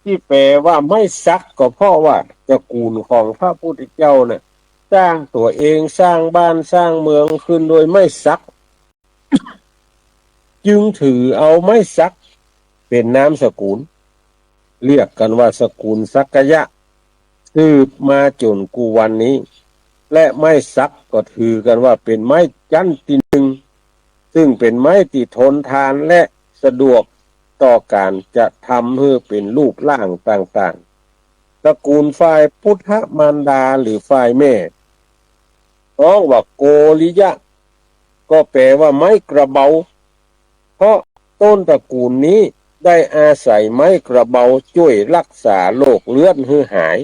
ตี้แป๋ว่าไม้สักก็เพราะว่าตระกูลของพระพุทธเจ้าเนี่ย สร้างตั๋วเอง สร้างบ้าน สร้างเมืองขึ้นโดยไม้สัก จึงถือเอาไม้สักเป๋นนามสกุล เรียกกั๋นว่าสกุลสักกยะ สืบมาจ๋นกู้วันนี้ และไม้สักก็ถือกั๋นว่าเป๋นไม้จั้นตี้นึ่ง ซึ่งเป๋นไม้ตี้ทนทานและสะดวกต่อก๋านจะทำหื้อเป๋นรูปร่างต่างๆ ตระกูลฝ่ายพุทธมารดาหรือฝ่ายแม่ ฮ้องว่าโกริยะ ก็แป๋ว่าไม้กระเบา เพราะต้นตระกูลนี้ได้อาศัยไม้กระเบาจ้วยฮักษาโรคเลือดหื้อหาย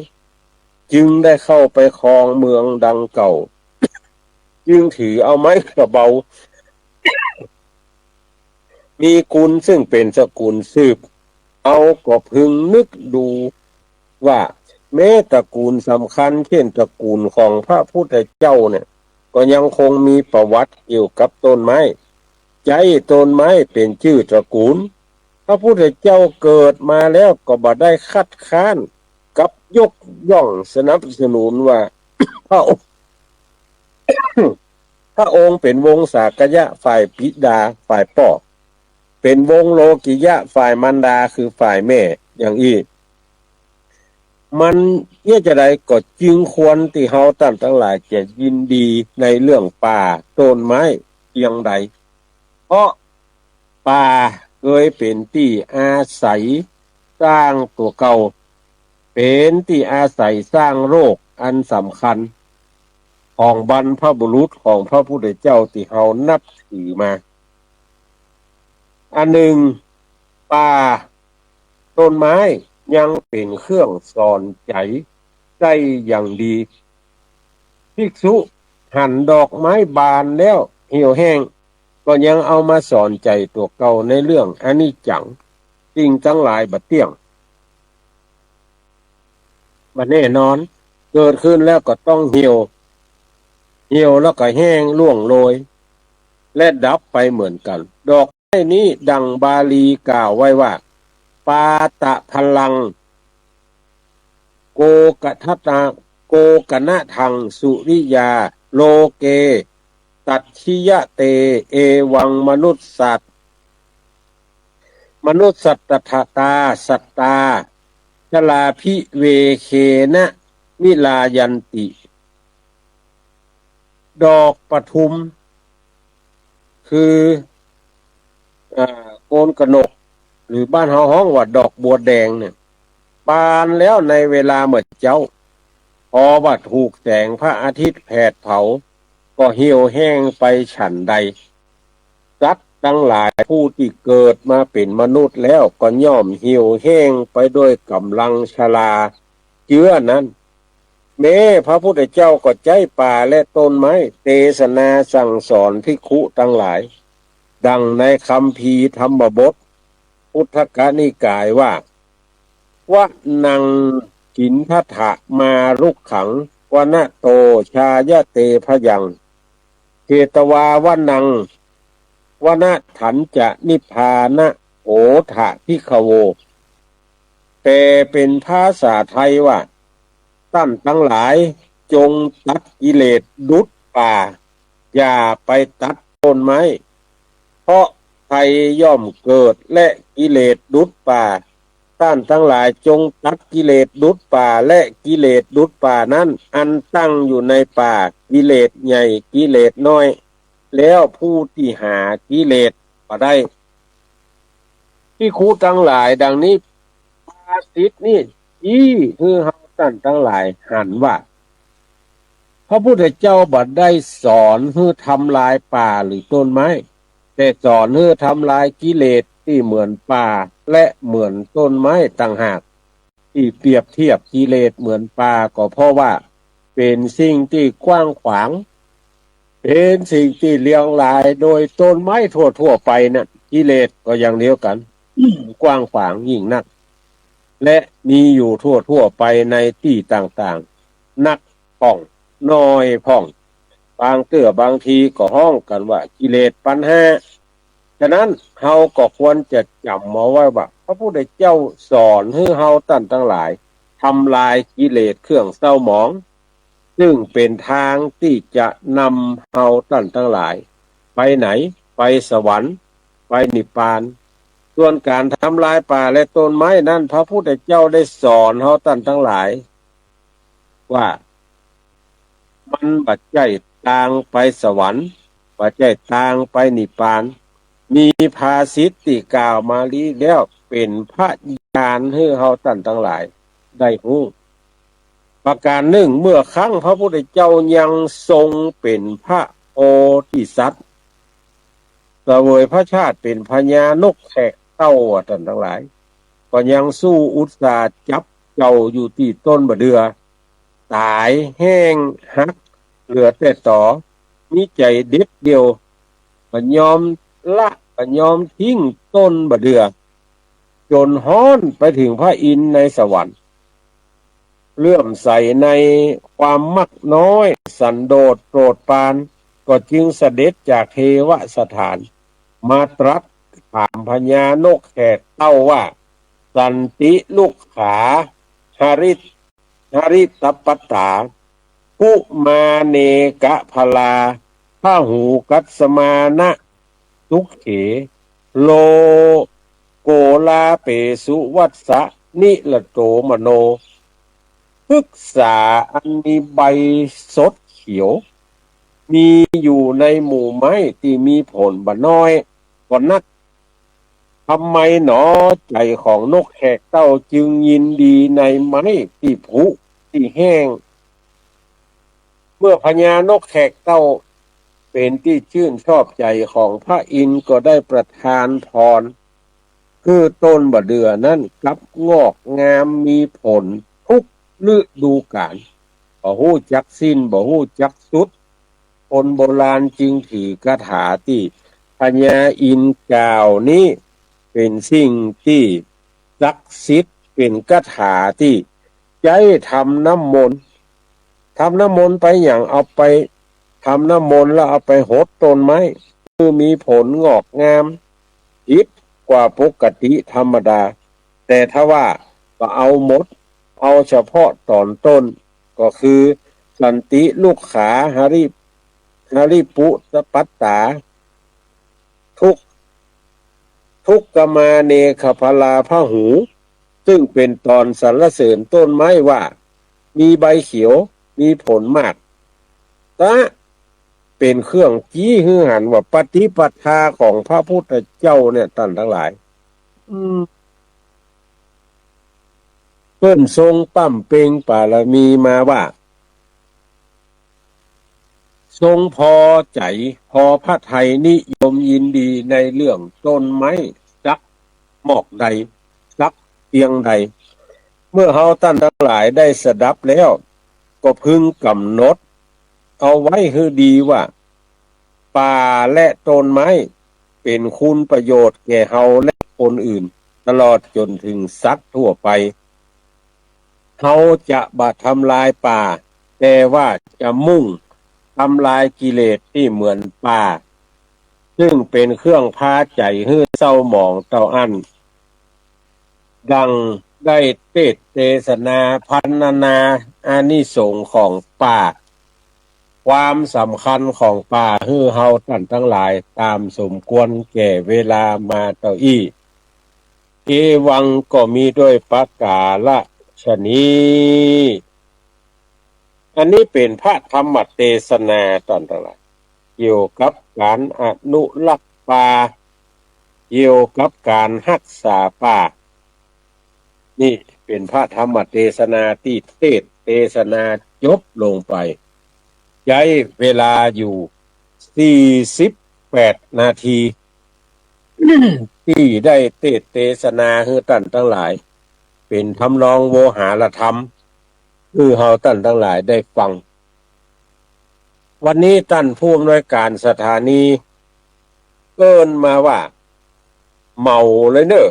จึงได้เข้าไปครองเมืองดังเก่า จึงถือเอาไม้กระเบา มีกุลซึ่งเป๋นสกุลสืบ เฮาก็พึงนึกดูว่าแม้ตระกูลสำคัญเช่นตระกูลของพระพุทธเจ้าเนี่ย ก็ยังคงมีประวัติเกี่ยวกับต้นไม้ ใจ๊ต้นไม้เป๋นจื้อตระกูล พระพุทธเจ้าเกิดมาแล้วก็บ่ได้คัดค้านกับยกย่องสนับสนุนว่า พระองค์ พระองค์เป๋นวงศ์สักกยะฝ่ายบิดา ฝ่ายป้อ เป๋นวงศ์โลกิยะฝ่ายมารดา คือฝ่ายแม่ อย่างอี้ มันเยียะจาใดก็จึงควรตี้เฮาต้านตังหลายจะยินดีในเรื่องป่าต้นไม้เยียงใด เพราะป่าเกยเป๋นตี้อาศัยสร้างตั๋วเก่า เป๋นตี้อาศัยสร้างโรคอันสำคัญของบรรพบุรุษของพระพุทธเจ้าตี้เฮานับถือมา อันนึ่ง ป่าต้นไม้ยังเป๋นเครื่องสอนใจ๋ได้อย่างดี ภิกษุ หันดอกไม้บานแล้วเหี่ยวแห้ง ก็ยังเอามาสอนใจ๋ตั๋วเก่าในเรื่องอนิจจัง สิ่งตังหลายบ่เตี้ยง บ่แน่นอน เกิดขึ้นแล้วก็ต้องเหี่ยว เหี่ยวแล้วก็แห้งร่วงโรย และดับไปเหมือนกั๋น ดอกไม้นี้ดั่งบาลีกล่าวไว้ว่า ปาตะพลัง โกกะทะตะ โกกะนะทังสุริยา โลเก ตัชชิยะเต เอวังมนุสสัต มนุสสัตตถาตา สัตตา ชราภิเวเคนะ วิลายันติ ดอกปทุม คือ อ่า โกนกนก หรือบ้านเฮาฮ้องว่าดอกบัวแดงเนี่ย บานแล้วในเวลาเมื่อเจ๊า พอว่าถูกแสงพระอาทิตย์แผดเผา ก็เหี่ยวแห้งไปฉันใด สัตว์ตังหลายผู้ตี้เกิดมาเป๋นมนุษย์แล้วก็ย่อมเหี่ยวแห้งไปด้วยก๋ำลังชราเจื้อนั้น แม้พระพุทธเจ้าก็ใจ๊ป่าและต้นไม้เตสนาสั่งสอนภิกขุตังหลาย ดั่งในคัมภีร์ธรรมบท คุตทกนิกายว่า วะนังขินทัฏฐะมารุกขัง วนะโตชายะเตภยัง เขตวาวะนัง วนะฏัญจะนิพพานะโหฏะภิกขโว แปลเป๋นภาษาไทยว่า ต้านตังหลายจงตัดกิเลสดุจป่า อย่าไปตัดต้นไม้ เพราะไพรย่อมเกิดและกิเลสดุจป่า ต้านตังหลายจงตัดกิเลสดุจป่า และกิเลสดุจป่านั้น อันตั้งอยู่ในป่า กิเลสใหญ่ กิเลสน้อย แล้วผู้ตี้หากิเลสบ่ได้ ภิกขุตังหลาย ดังนี้ ภาษิตนี้อี้หื้อเฮาต้านตังหลายหันว่า พระพุทธเจ้าบ่ได้สอนหื้อทำลายป่าหรือต้นไม้ แต่สอนหื้อทำลายกิเลสตี้เหมือนป่าและเหมือนต้นไม้ต่างหาก ตี้เปรียบเทียบกิเลสเหมือนป่าก็เพราะว่าเป๋นสิ่งตี้กว้างขวาง เป๋นสิ่งตี้เรียงรายโดยต้นไม้ทั่วๆ ไปน่ะ กิเลสก็อย่างเดียวกั๋น กว้างขวางยิ่งนัก และมีอยู่ทั่วๆ ไปในตี้ต่างๆ นักพ่อง น้อยพ่อง บางเตื้อบางทีก็ฮ้องกั๋นว่ากิเลสปัญหา ฉะนั้นเฮาก็ควรจะจ๋ำเอาไว้ว่า พระพุทธเจ้าสอนหื้อเฮาต้านตังหลาย ทำลายกิเลสเครื่องเศร้าหมอง ซึ่งเป๋นตางตี้จะนำเฮาต้านตังหลาย ไปไหน ไปสวรรค์ ไปนิพพาน ส่วนก๋านทำลายป่าและต้นไม้นั้น พระพุทธเจ้าได้สอนเฮาต้านตังหลาย ว่ามันบ่ใจ้ตางไปสวรรค์ บ่ใจ้ตางไปนิพพาน มีภาษิตตี้กล่าวมานี้แล้วเป๋นพยานหื้อเฮาต้านตังหลายได้ฮู้ ประก๋านนึ่ง เมื่อครั้งพระพุทธเจ้ายังทรงเป๋นพระโพธิสัตว์ เสวยพระชาติเป๋นพญานกแขกเต้า ต้านตังหลาย ก็ยังสู้อุตส่าห์จับเจ้าอยู่ตี้ต้นบ่าเดื่อ ต๋ายแห้งหักเหลือแต่ต๋อ มีใจ๋เด็ดเดี่ยว บ่ยอมละ บ่ยอมทิ้งต้นบ่าเดื่อ จ๋นฮ้อนไปเถิงพระอินทร์ในสวรรค์ เลื่อมใสในความมักน้อย สันโดษโปรดปราน ก็จึงเสด็จจากเทวสถาน มาตรัสถามพญานกแขกเต้าว่า สันติลุกขา หริต หริตปัตตา ภุมาเนกะพลา พหูกัสมานะ สุเข โล โกลาเปสุวัสสะ นิรโตมโน พฤกษาอันมีใบสดเขียว มีอยู่ในหมู่ไม้ตี้มีผลบ่น้อยก็นัก ทำไมหนอใจ๋ของนกแขกเต้าจึงยินดีในไม้ตี้ผุตี้แห้ง เมื่อพญานกแขกเต้าเป๋นตี้จื้นชอบใจ๋ของพระอินทร์ก็ได้ประทานพร คือต้นบ่าเดื่อนั้นกลับงอกงามมีผลทุกฤดูกาล บ่ฮู้จักสิ้น บ่ฮู้จักสุด คนโบราณจึงถือคาถาตี้พญาอินทร์กล่าวนี้เป๋นสิ่งตี้ศักดิ์สิทธิ์ เป๋นคาถาตี้ใจ๊ทำน้ำมนต์ ทำน้ำมนต์ไปหยัง เอาไปทำน้ำมนต์แล้วเอาไปหดต้นไม้ หื้อมีผลงอกงาม ผิดกว่าปกติธรรมดา แต่ถ้าว่าบ่เอาหมด เอาเฉพาะต๋อนต้น ก็คือสันติ รุกขา หริ หริปุตปัตตา ทุก ทุกขมาเนขพลาพหู ซึ่งเป๋นต๋อนสรรเสริญต้นไม้ว่า มีใบเขียว มีผลมาก ตะ เป๋นเครื่องจี๊หื้อหันว่าปฏิปทาของพระพุทธเจ้าเนี่ย ต้านตังหลาย อืม เปิ้นทรงบำเพ็ญบารมีมาว่า ทรงพอใจ๋ พอพระทัยนิยมยินดีในเรื่องต้นไม้สักหมอกใด สักเปียงใด เมื่อเฮาต้านตังหลายได้สดับแล้ว ก็พึงกำหนดเอาไว้หื้อดีว่า ป่าและต้นไม้เป๋นคุณประโยชน์แก่เฮาและคนอื่น ตลอดจ๋นถึงสัตว์ทั่วไป เฮาจะบ่ทำลายป่า แต่ว่าจะมุ่งทำลายกิเลสตี้เหมือนป่า ซึ่งเป๋นเครื่องพาใจ๋หื้อเศร้าหมองเต้าอั้น ดังได้เตสน์เตสนาพรรณนาอานิสงส์ของป่า ความสำคัญของป่าหื้อเฮาต้านตังหลายต๋ามสมควรแก่เวลามาเต้าอี้ เอวัง ก็มีด้วยประก๋าละชะนี้ อันนี้เป๋นพระธรรมเตสนาต้านตังหลาย เกี่ยวกับก๋านอนุรักษ์ป่า เกี่ยวกับก๋านฮักษาป่า นี่เป๋นพระธรรมเตสนาตี้เตสน์เตสนาจบลงไป ใจ๊เวลาอยู่สี่สิบแปดนาที ตี้ได้เตสน์เตสนาหื้อต้านตังหลาย เป๋นทำนองโวหารธรรม หื้อเฮาต้านตังหลายได้ฟัง วันนี้ต้านผู้อำนวยก๋านสถานี เอิ้นมาว่า เหมาเลยเน่อ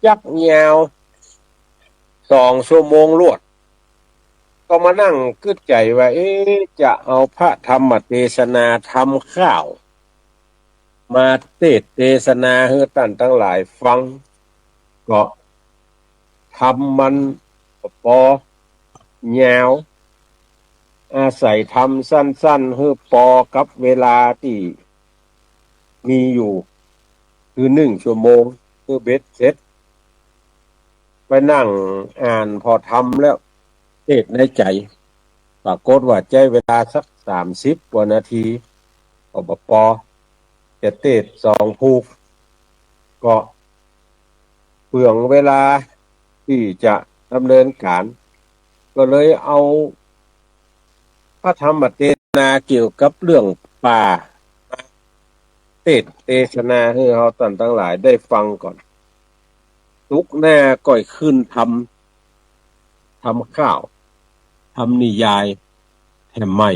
จักยาวสองชั่วโมงลวด ก็มานั่งกึ๊ดใจ๋ว่า เอ๊ะ จะเอาพระธรรมเตสนาทำข้าว มาเตสน์เตสนาหื้อต้านตังหลายฟัง ก็ทำมันปอยาว อาศัยทำสั้นๆ หื้อปอกับเวลาตี้มีอยู่ คือหนึ่งชั่วโมง หื้อเบ็ดเสร็จ ไปนั่งอ่าน พอทำแล้ว เตสน์ในใจ๋ ปรากฏว่าใจ๊เวลาสักสามสิบกว่านาที ก็บ่ปอ จะเตสน์สองผูก ก็เปลืองเวลาตี้จะดำเนินก๋าน ก็เลยเอาพระธรรมเตสนาเกี่ยวกับเรื่องป่า เตสน์เตสนาหื้อเฮาต้านตังหลายได้ฟังก่อน สุกร์หน้าก็ขึ้นทำ ทำข้าว ทำนิยายแถมใหม่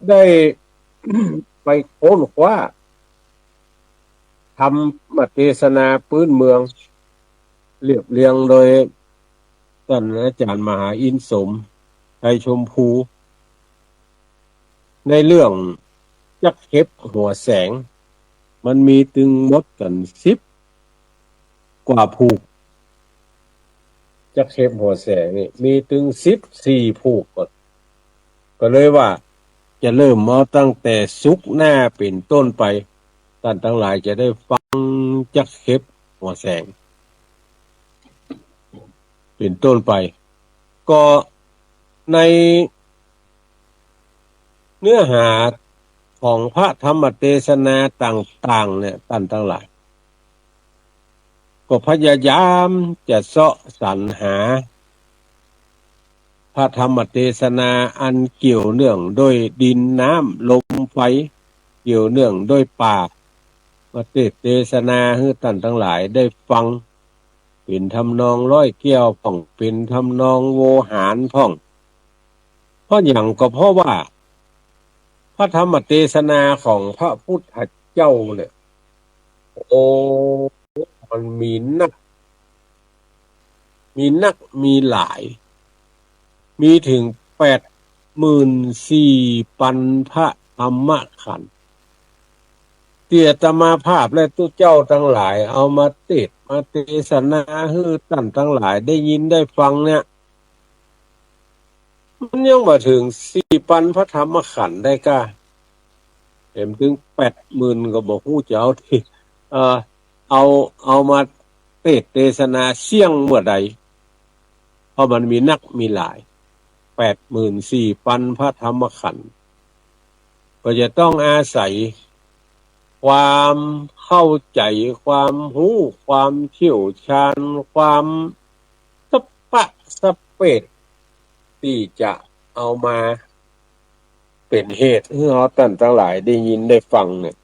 ได้ไปค้นคว้า ธรรมเตสนาปื๊นเมือง เรียบเรียงโดยต้านอาจ๋ารย์มหาอินทร์สมชัยชมพู ในเรื่องจั๊กเข็บหัวแสง มันมีตึงหมดกั๋นสิบกว่าผูก จั๊กเข็บหัวแสงนี่มีตึงสิบสี่ผูกก่อน ก็เลยว่าจะเริ่มเอาตั้งแต่สุกร์หน้าเป๋นต้นไป ต้านตังหลายจะได้ฟังจั๊กเข็บหัวแสงเป๋นต้นไป ก็ในเนื้อหาของพระธรรมเตสนาต่างๆ เนี่ย ต้านตังหลาย ก็พยายามจะเซาะสรรหา พระธรรมเตสนาอันเกี่ยวเนื่องด้วยดินน้ำลมไฟ เกี่ยวเนื่องด้วยป่า มาเตสน์เตสนาหื้อต้านตังหลายได้ฟัง เป๋นทำนองร้อยแก้วพ่อง เป๋นทำนองโวหารพ่อง เพราะหยัง ก็เพราะว่าพระธรรมเตสนาของพระพุทธเจ้าเนี่ย โอ้ มันมีนัก มีนัก มีหลาย มีเถิงแปดหมื่นสี่ปันพระธรรมขันธ์ ตี้อาตมาภาพและตุ๊เจ้าตังหลายเอามาเตสน์มาเตสนาหื้อต้านตังหลายได้ยินได้ฟังเนี่ย มันยังบ่เถิงสี่ปันพระธรรมขันธ์ได้ก้า แหมเถิงแปดหมื่นก็บ่ฮู้จะเอาตี้ เอ่อ เอา เอามาเตสน์เตสนาเสี้ยงเมื่อใด เพราะมันมีนักมีหลาย แปดหมื่นสี่ปันพระธรรมขันธ์ ก็จะต้องอาศัยความเข้าใจ๋ ความฮู้ ความเชี่ยวชาญ ความสะปะสะเปด ตี้จะเอามาเป๋นเหตุหื้อเฮาต้านตังหลายได้ยินได้ฟังเนี่ย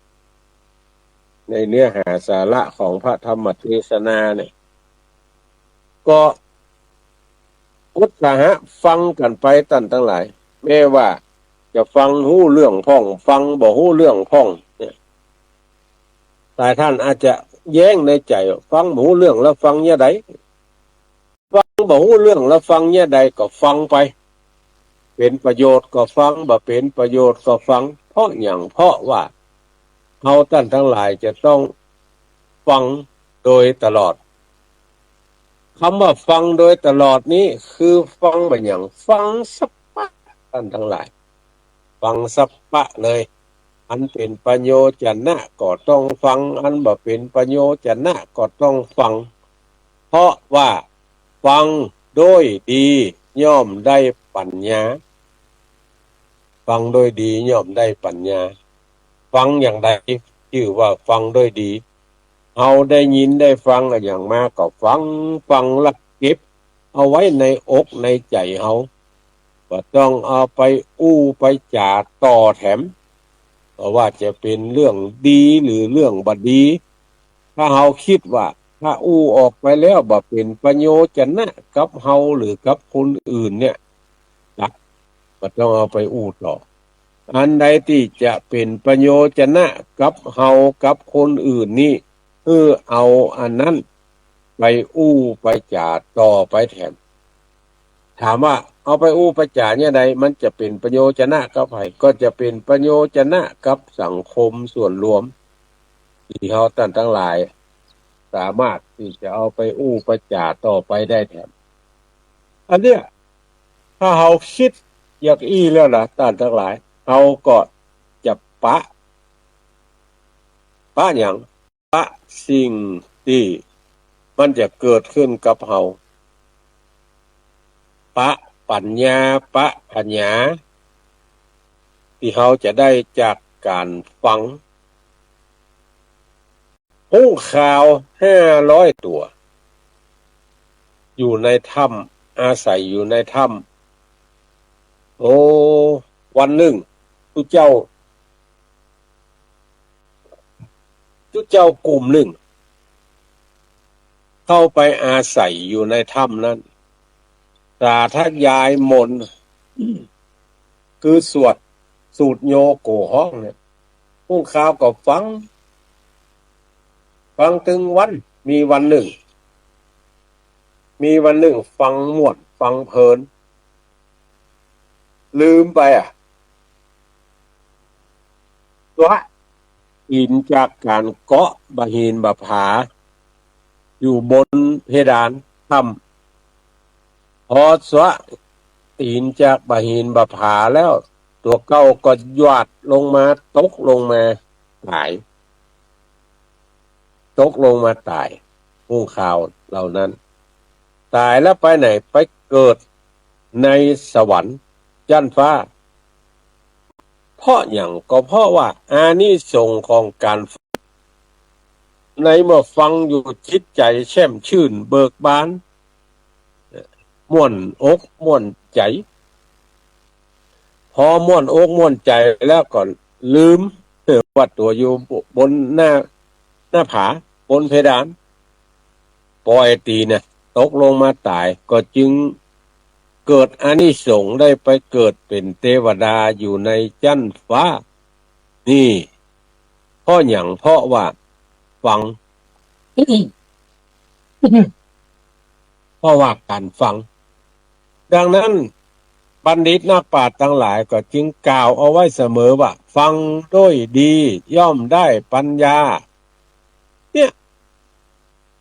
ในเนื้อหาสาระของพระธรรมเตสนาเนี่ย ก็อุตสาหะฟังกั๋นไปต้านตังหลาย แม้ว่าจะฟังฮู้เรื่องพ่อง ฟังบ่ฮู้เรื่องพ่องเนี่ย หลายต้านอาจจะแย้งในใจ๋ ฟังบ่ฮู้เรื่องแล้วฟังเยียะใด ฟังบ่ฮู้เรื่องแล้วฟังเยียะใดก็ฟังไป เป๋นประโยชน์ก็ฟัง บ่เป๋นประโยชน์ก็ฟัง เพราะหยัง เพราะว่าเฮาต้านตังหลายจะต้องฟังโดยตลอด กำว่าฟังโดยตลอดนี้คือฟังบ่าหยัง ฟังสะปะ ต้านตังหลาย ฟังสะปะเลย อันเป๋นประโยชนะก็ต้องฟัง อันบ่เป๋นประโยชนะก็ต้องฟัง เพราะว่าฟังโดยดีย่อมได้ปัญญา ฟังโดยดีย่อมได้ปัญญา ฟังอย่างใดจื้อว่าฟังโดยดี เฮาได้ยินได้ฟังอะหยังมาก็ฟัง ฟังแล้วเก็บเอาไว้ในอกในใจ๋เฮา บ่ต้องเอาไปอู้ไปจ๋าต่อแถม บ่ว่าจะเป๋นเรื่องดีหรือเรื่องบ่ดี ถ้าเฮากึ๊ดว่าถ้าอู้ออกไปแล้วบ่เป๋นประโยชนะกับเฮาหรือกับคนอื่นเนี่ย ตัด บ่ต้องเอาไปอู้ต่อ อันใดตี้จะเป๋นประโยชนะกับเฮากับคนอื่นนี้ หื้อเอาอันนั้นไปอู้ไปจ๋าต่อไปแถม ถามว่าเอาไปอู้ไปจ๋าเยียะใด มันจะเป๋นประโยชนะกับใผ ก็จะเป๋นประโยชนะกับสังคมส่วนรวม ตี้เฮาต้านตังหลายสามารถตี้จะเอาไปอู้ไปจ๋าต่อไปได้แถม อันเนี้ย ถ้าเฮากึ๊ดอย่างอี้แล้วนะ ต้านตังหลาย เฮาก็จะปะ ปะหยัง ปะสิ่งตี้มันจะเกิดขึ้นกับเฮา ปะปัญญา ปะผญา ตี้เฮาจะได้จากก๋านฟัง ฮุ้งขาวห้าร้อยตั๋ว อยู่ในถ้ำ อาศัยอยู่ในถ้ำ โอ้ วันนึ่ง ตุ๊เจ้า ตุ๊เจ้ากุ่มนึ่ง เข้าไปอาศัยอยู่ในถ้ำนั้น สาธยายมนต์ คือสวดสูตรโยโกฮ้องเนี่ย ฮุ้งขาวก็ฟัง ฟังตึงวัน มีวันนึ่ง มีวันนึ่งฟังม่วน ฟังเผิน ลืมไปอะ สวะตี๋นจากก๋านเกาะบ่าหินบ่าผา อยู่บนเพดานถ้ำ พอสวะตี๋นจากบ่าหินบ่าผาแล้ว ตั๋วเก่าก็หยาดลงมา ตกลงมาต๋าย ตกลงมาต๋าย ฮุ้งขาวเหล่านั้น ต๋ายแล้วไปไหน ไปเกิดในสวรรค์จั๊นฟ้า เพราะหยัง ก็เพราะว่าอานิสงส์ของก๋านฟัง ในเมื่อฟังอยู่จิตใจ๋แช่มชื่นเบิกบาน ม่วนอกม่วนใจ๋ พอม่วนอกม่วนใจ๋แล้วก็ลืมว่าตั๋วอยู่บนหน้า หน้าผา บนเพดาน ป่อยตี๋นเนี่ย ตกลงมาต๋าย ก็จึง เกิดอานิสงส์ได้ไปเกิดเป๋นเตวดาอยู่ในจั๊นฟ้า นี่ เพราะหยัง เพราะว่าฟัง เพราะว่าก๋านฟัง ดังนั้น บัณฑิตนักปราชญ์ตังหลายก็จึงกล่าวเอาไว้เสมอว่า ฟังด้วยดีย่อมได้ปัญญา เนี่ย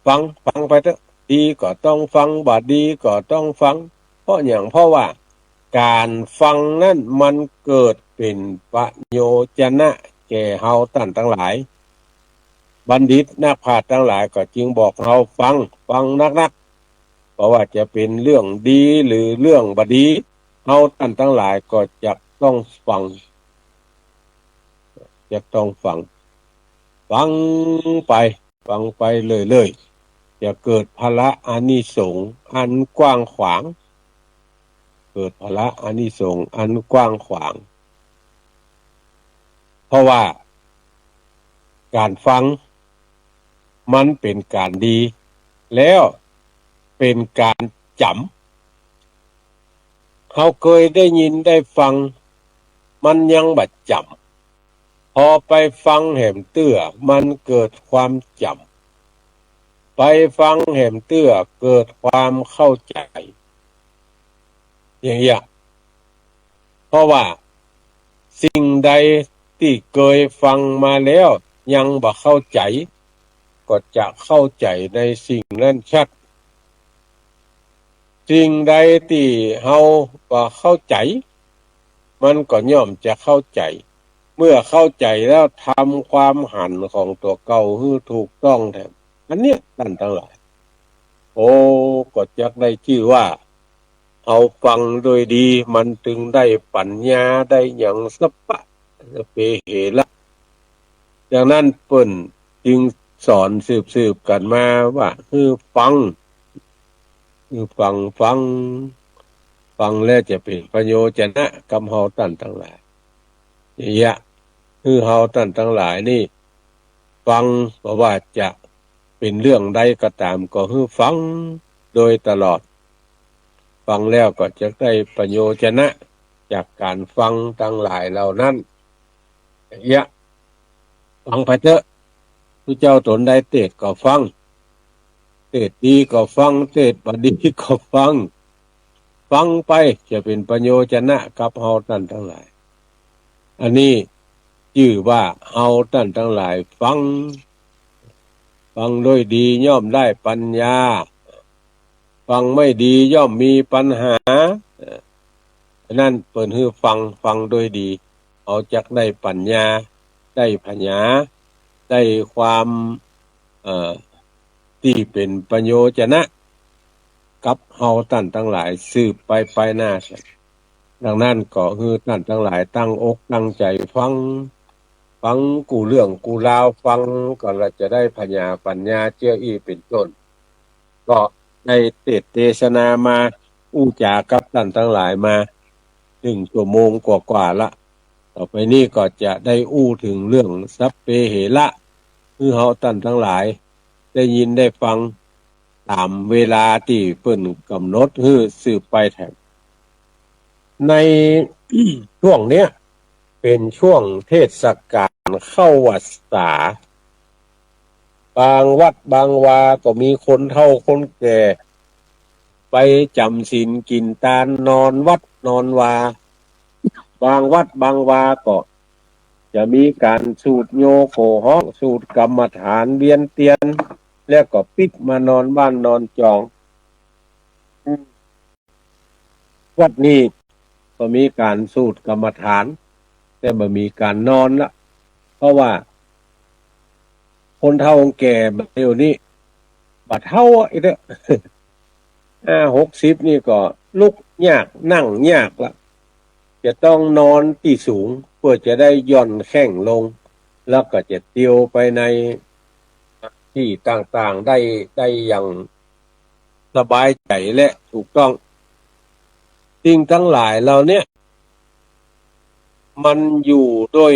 ฟัง ฟังไปเต๊อะ ดีก็ต้องฟัง บ่ดีก็ต้องฟัง เพราะหยัง เพราะว่าก๋านฟังนั้นมันเกิดเป๋นประโยชนะแก่เฮาต้านตังหลาย บัณฑิตนักปราชญ์ตังหลายก็จึงบอกเฮาฟัง ฟังนักๆ บ่ว่าจะเป๋นเรื่องดีหรือเรื่องบ่ดี เฮาต้านตังหลายก็จะต้องฟัง จะต้องฟัง ฟังไป ฟังไปเรื่อยๆ จะเกิดผละอานิสงส์อันกว้างขวาง เกิดผละอานิสงส์อันกว้างขวาง เพราะว่าก๋านฟังมันเป๋นก๋านดี แล้วเป๋นก๋านจ๋ำ เฮาเกยได้ยินได้ฟัง มันยังบ่จ๋ำ พอไปฟังแหมเตื้อ มันเกิดความจ๋ำ ไปฟังแหมเตื้อ เกิดความเข้าใจ๋ อย่างเนี้ย เพราะว่าสิ่งใดตี้เกยฟังมาแล้วยังบ่เข้าใจ๋ ก็จะเข้าใจ๋ในสิ่งนั้นชัด สิ่งใดตี้เฮาบ่เข้าใจ๋ มันก็ย่อมจะเข้าใจ๋ เมื่อเข้าใจ๋แล้วทำความหันของตั๋วเก่าหื้อถูกต้องแถม อันเนี้ยต้านตังหลาย โอ้ ก็จักได้จื้อว่า เฮาฟังด้วยดี มันตึงได้ปั๋ญญา ได้หยังสัพพะ สัพเพเหระ ดังนั้นเปิ้นจึงสอนสืบๆ กั๋นมาว่า หื้อฟัง หื้อฟัง ฟัง ฟังแล้วจะเป๋นประโยชนะกับเฮาต้านตังหลาย อย่างเนี้ย หื้อเฮาต้านตังหลายนี่ ฟัง บ่ว่าจะเป๋นเรื่องใดก็ต๋าม ก็หื้อฟังโดยตลอด ฟังแล้วก็จะได้ประโยชนะจากก๋านฟังตังหลายเหล่านั้น อย่างเนี้ย ฟังไปเต๊อะ ผู้เจ้าต๋นใดเตสน์ก็ฟัง เตสน์ดีก็ฟัง เตสน์บ่ดีก็ฟัง ฟังไปจะเป๋นประโยชนะกับเฮาต้านตังหลาย อันนี้จื้อว่าเฮาต้านตังหลายฟัง ฟังด้วยดีย่อมได้ปั๋ญญา ฟังไม่ดีย่อมมีปั๋ญหา เอ่อ ฉะนั้นเปิ้นหื้อฟัง ฟังด้วยดี เฮาจักได้ปั๋ญญา ได้ผญา ได้ความ เอ่อ ตี้เป๋นประโยชนะกับเฮาต้านตังหลายสืบไปไปหน้า ดังนั้นก็หื้อต้านตังหลายตั้งอกตั้งใจ๋ฟัง ฟังกู้เรื่องกู้ราว ฟังก็ละจะได้ผญาปั๋ญญาเจื้ออี้เป๋นต้น ก็ได้เตสน์เตสนามา อู้จ๋ากับต้านตังหลายมาหนึ่งชั่วโมงกว่าๆ ละ ต่อไปนี้ก็จะได้อู้เถิงเรื่องสัพเพเหระ หื้อเฮาต้านตังหลายได้ยินได้ฟังต๋ามเวลาตี้เปิ้นก๋ำหนดหื้อสืบไปแถม ในช่วงเนี้ยเป๋นช่วงเทศกาลเข้าวัสสา บางวัดบางวาก็มีคนเฒ่าคนแก่ไปจ๋ำศีลกิ๋นตาน นอนวัดนอนวา บางวัดบางวาก็จะมีก๋านสูตรโยโกฮ้อง สูตรกรรมฐาน เวียนเตียน แล้วก็ปิ๊กมานอนบ้านนอนจอง วัดนี้ก็มีก๋านสูตรกรรมฐาน แต่บ่มีก๋านนอนละ เพราะว่าคนเฒ่าแก่บ่าเดี่ยวนี้ บ่าเฒ่าอะ อีกเต๊อะ ห้าหกสิบนี่ก็ลุกยาก นั่งยากละ จะต้องนอนตี้สูง เปื้อจะได้หย่อนแข้งลง แล้วก็จะเตียวไปในตี้ต่างๆ ได้ ได้อย่างสบายใจ๋และถูกต้อง สิ่งตังหลายเหล่าเนี้ย มันอยู่โดย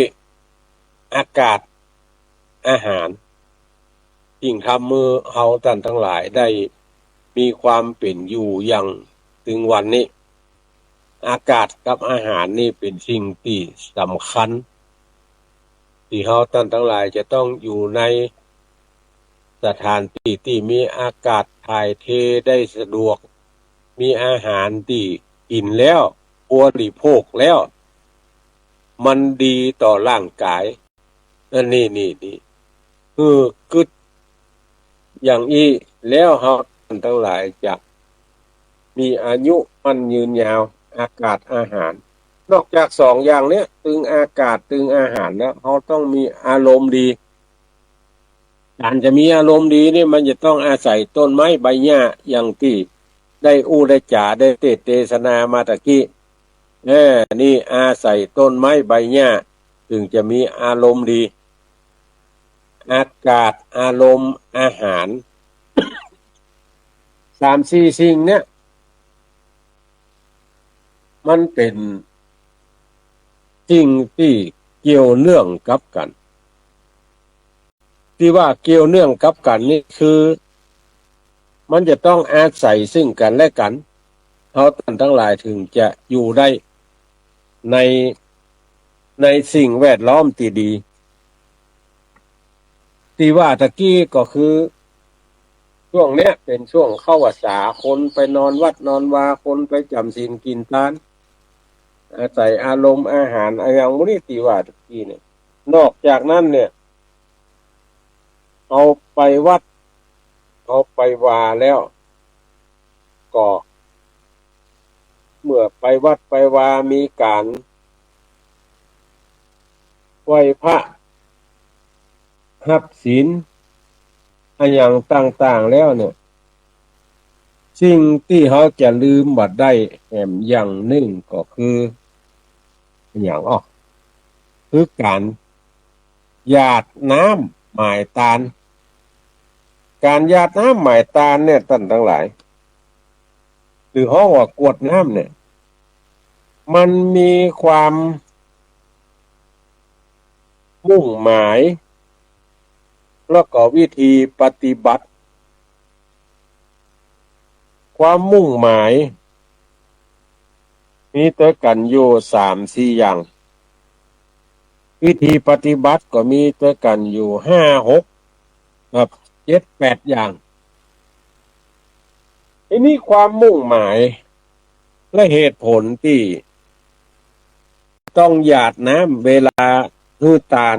อากาศ อาหาร สิ่งทำหื้อเฮาต้านตังหลายได้มีความเป๋นอยู่อย่างเถิงวันนี้ อากาศกับอาหารนี่เป๋นสิ่งตี้สำคัญ ตี้เฮาต้านตังหลายจะต้องอยู่ในสถานตี้ตี้มีอากาศถ่ายเทได้สะดวก มีอาหารตี้กิ๋นแล้ว บริโภคแล้ว มันดีต่อร่างก๋าย อันนี้ นี่ นี่ เออ กึ๊ดอย่างอี้แล้วเฮาต้านตังหลายจะมีอายุมั่นยืนยาว อากาศอาหาร นอกจากสองอย่างเนี้ย ตึงอากาศตึงอาหารแล้ว เฮาต้องมีอารมณ์ดี ก๋านจะมีอารมณ์ดีนี่มันจะต้องอาศัยต้นไม้ใบหญ้า อย่างตี้ได้อู้ได้จ๋าได้เตสน์เตสนามาตะกี้ เออ นี่อาศัยต้นไม้ใบหญ้า เถิงจะมีอารมณ์ดี อากาศ อารมณ์ อาหาร สามสี่สิ่งเนี้ย มันเป๋นสิ่งตี้เกี่ยวเนื่องกับกั๋น ตี้ว่าเกี่ยวเนื่องกับกั๋นนี่คือ มันจะต้องอาศัยซึ่งกั๋นและกั๋น เฮาต้านตังหลายเถิงจะอยู่ได้ใน ในสิ่งแวดล้อมตี้ดี ตี้ว่าตะกี้ก็คือ ช่วงเนี้ยเป๋นช่วงเข้าพรรษา คนไปนอนวัดนอนวา คนไปจ๋ำศีลกิ๋นตาน อาศัยอารมณ์อาหาร อะหยังหมู่นี้ตี้ว่าตะกี้เนี่ย นอกจากนั้นเนี่ย เฮาไปวัด เฮาไปวาแล้ว ก็เมื่อไปวัดไปวา มีก๋านไหว้พระ ฮับศีล อะหยังต่างๆ แล้วเนี่ย สิ่งตี้เฮาจะลืมบ่ได้แหมอย่างนึ่งก็คือ อะหยังอ้อ คือก๋านหยาดน้ำหมายตาน ก๋านหยาดน้ำหมายตานเนี่ย ต้านตังหลาย หรือฮ้องว่ากรวดน้ำเนี่ย มันมีความมุ่งหมาย แล้วก็วิธีปฏิบัติ ความมุ่งหมาย มีตวยกั๋นอยู่สามสี่อย่าง วิธีปฏิบัติก็มีตวยกั๋นอยู่ห้าหก ครับ เจ็ดแปดอย่าง ทีนี้ความมุ่งหมายและเหตุผลตี้ต้องหยาดน้ำเวลาหื้อตาน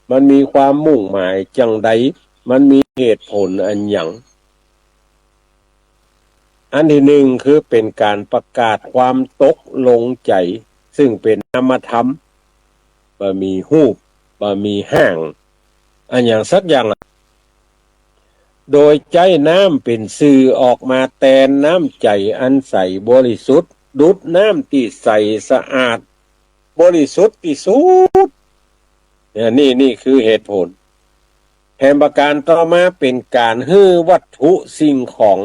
มันมีความมุ่งหมายจั่งใด มันมีเหตุผลอันหยัง อันตี้นึ่งคือเป๋นก๋านประกาศความตกลงใจ๋ ซึ่งเป๋นนามธรรม บ่มีฮูป บ่มีฮ่าง อะหยังสักอย่าง โดยใจ๊น้ำเป๋นสื่อออกมาแตนน้ำใจ๋อันใสบริสุทธิ์ ดุจน้ำตี้ใสสะอาด บริสุทธิ์ตี้สุด เนี่ย นี่ นี่คือเหตุผล แถมประก๋านต่อมาเป๋นก๋านหื้อวัตถุสิ่งของ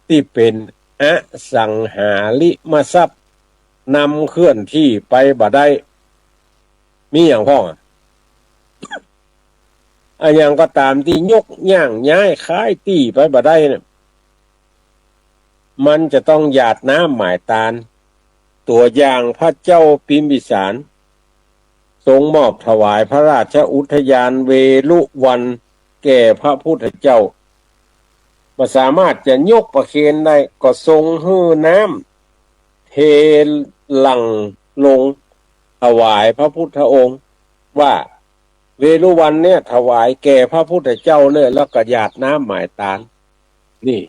ตี้เป๋นอสังหาริมทรัพย์ นำเคลื่อนที่ไปบ่ได้ มีอะหยังพ่องอะ อะหยังก็ต๋ามตี้ยกย้างย้ายขายตี้ไปบ่ได้เนี่ย มันจะต้องหยาดน้ำหมายตาน ตั๋วอย่างพระเจ้าพิมพิสาร ทรงมอบถวายพระราชอุทยานเวฬุวันแก่พระพุทธเจ้า บ่สามารถจะยกประเคนได้ ก็ทรงหื้อน้ำเทหลั่งลงถวายพระพุทธองค์ ว่าเวฬุวันเนี่ยถวายแก่พระพุทธเจ้าเนี่ย แล้วก็หยาดน้ำหมายตาน นี่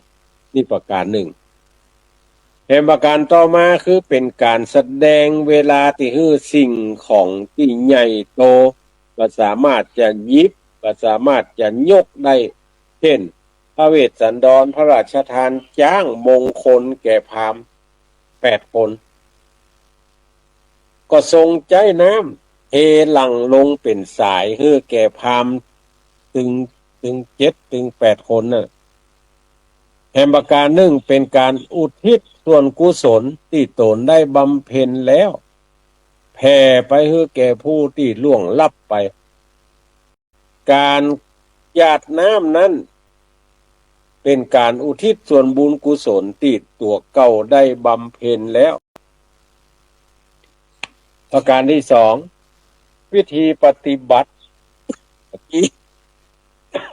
นี่ประก๋านนึ่ง แถมประก๋านต่อมาคือเป๋นก๋านแสดงเวลาตี้หื้อสิ่งของตี้ใหญ่โต บ่สามารถจะหยิบ บ่สามารถจะยกได้ เจ้น พระเวสสันดรพระราชทานจ๊างมงคลแก่พราหมณ์แปดคน ก็ทรงใจ๊น้ำเทหลั่งลงเป๋นสายหื้อแก่พราหมณ์ตึง ตึงเจ็ด ตึงแปดคนน่ะ แถมประก๋านนึ่งเป๋นก๋านอุทิศส่วนกุศลตี้ต๋นได้บำเพ็ญแล้ว แผ่ไปหื้อแก่ผู้ตี้ล่วงลับไป ก๋านหยาดน้ำนั้น เป๋นก๋านอุทิศส่วนบุญกุศลตี้ตั๋วเก่าได้บำเพ็ญแล้ว ประการตี้สอง วิธีปฏิบัติ เมื่อกี้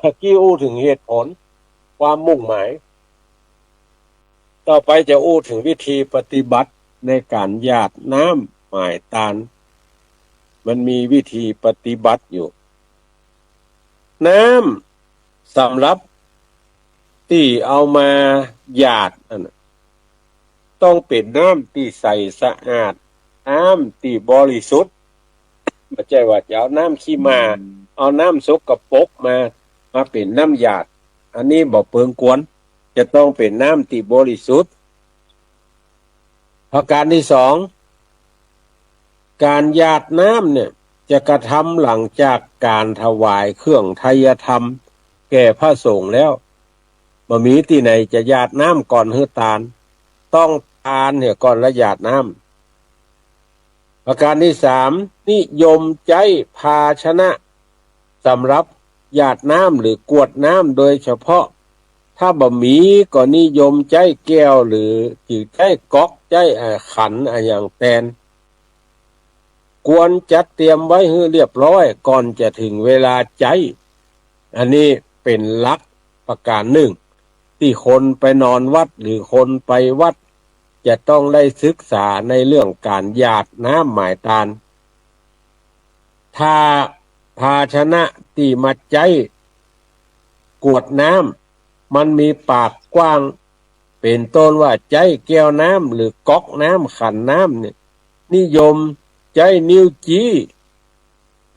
เมื่อกี้อู้เถิงเหตุผล ความมุ่งหมาย ต่อไปจะอู้เถิงวิธีปฏิบัติในก๋านหยาดน้ำหมายตาน มันมีวิธีปฏิบัติอยู่ น้ำสำหรับตี้เอามาหยาดอันน่ะ ต้องเป๋นน้ำตี้ใสสะอาด น้ำตี้บริสุทธิ์ บ่ใจ้ว่าจะเอาน้ำขี้หม่า เอาน้ำสกปรกมา มาเป๋นน้ำหยาด อันนี้บ่เปิงควร จะต้องเป๋นน้ำตี้บริสุทธิ์ ประการตี้สอง ก๋านหยาดน้ำเนี่ย จะกระทำหลังจากก๋านถวายเครื่องไทยธรรมแก่พระสงฆ์แล้ว บ่มีตี้ไหนจะหยาดน้ำก่อนหื้อตาน ต้องตานเหียก่อนละหยาดน้ำ ประการตี้สาม นิยมใจ๊ภาชนะสำหรับหยาดน้ำหรือกรวดน้ำโดยเฉพาะ ถ้าบ่มีก็นิยมใจ๊แก้วหรือ จื้อใจ๊ก๊อก ใจ๊ เอ่อ ขันอะหยังแตน ควรจัดเตรียมไว้หื้อเรียบร้อยก่อนจะเถิงเวลาใจ๊ อันนี้เป๋นหลักประการหนึ่ง ตี้คนไปนอนวัดหรือคนไปวัด จะต้องได้ศึกษาในเรื่องก๋านหยาดน้ำหมายตาน ถ้าภาชนะตี้มาใจ๊กรวดน้ำ มันมีปากกว้าง เป๋นต้นว่าใจ๊แก้วน้ำหรือก๊อกน้ำ ขันน้ำเนี่ย นิยมใจ๊นิ้วจี้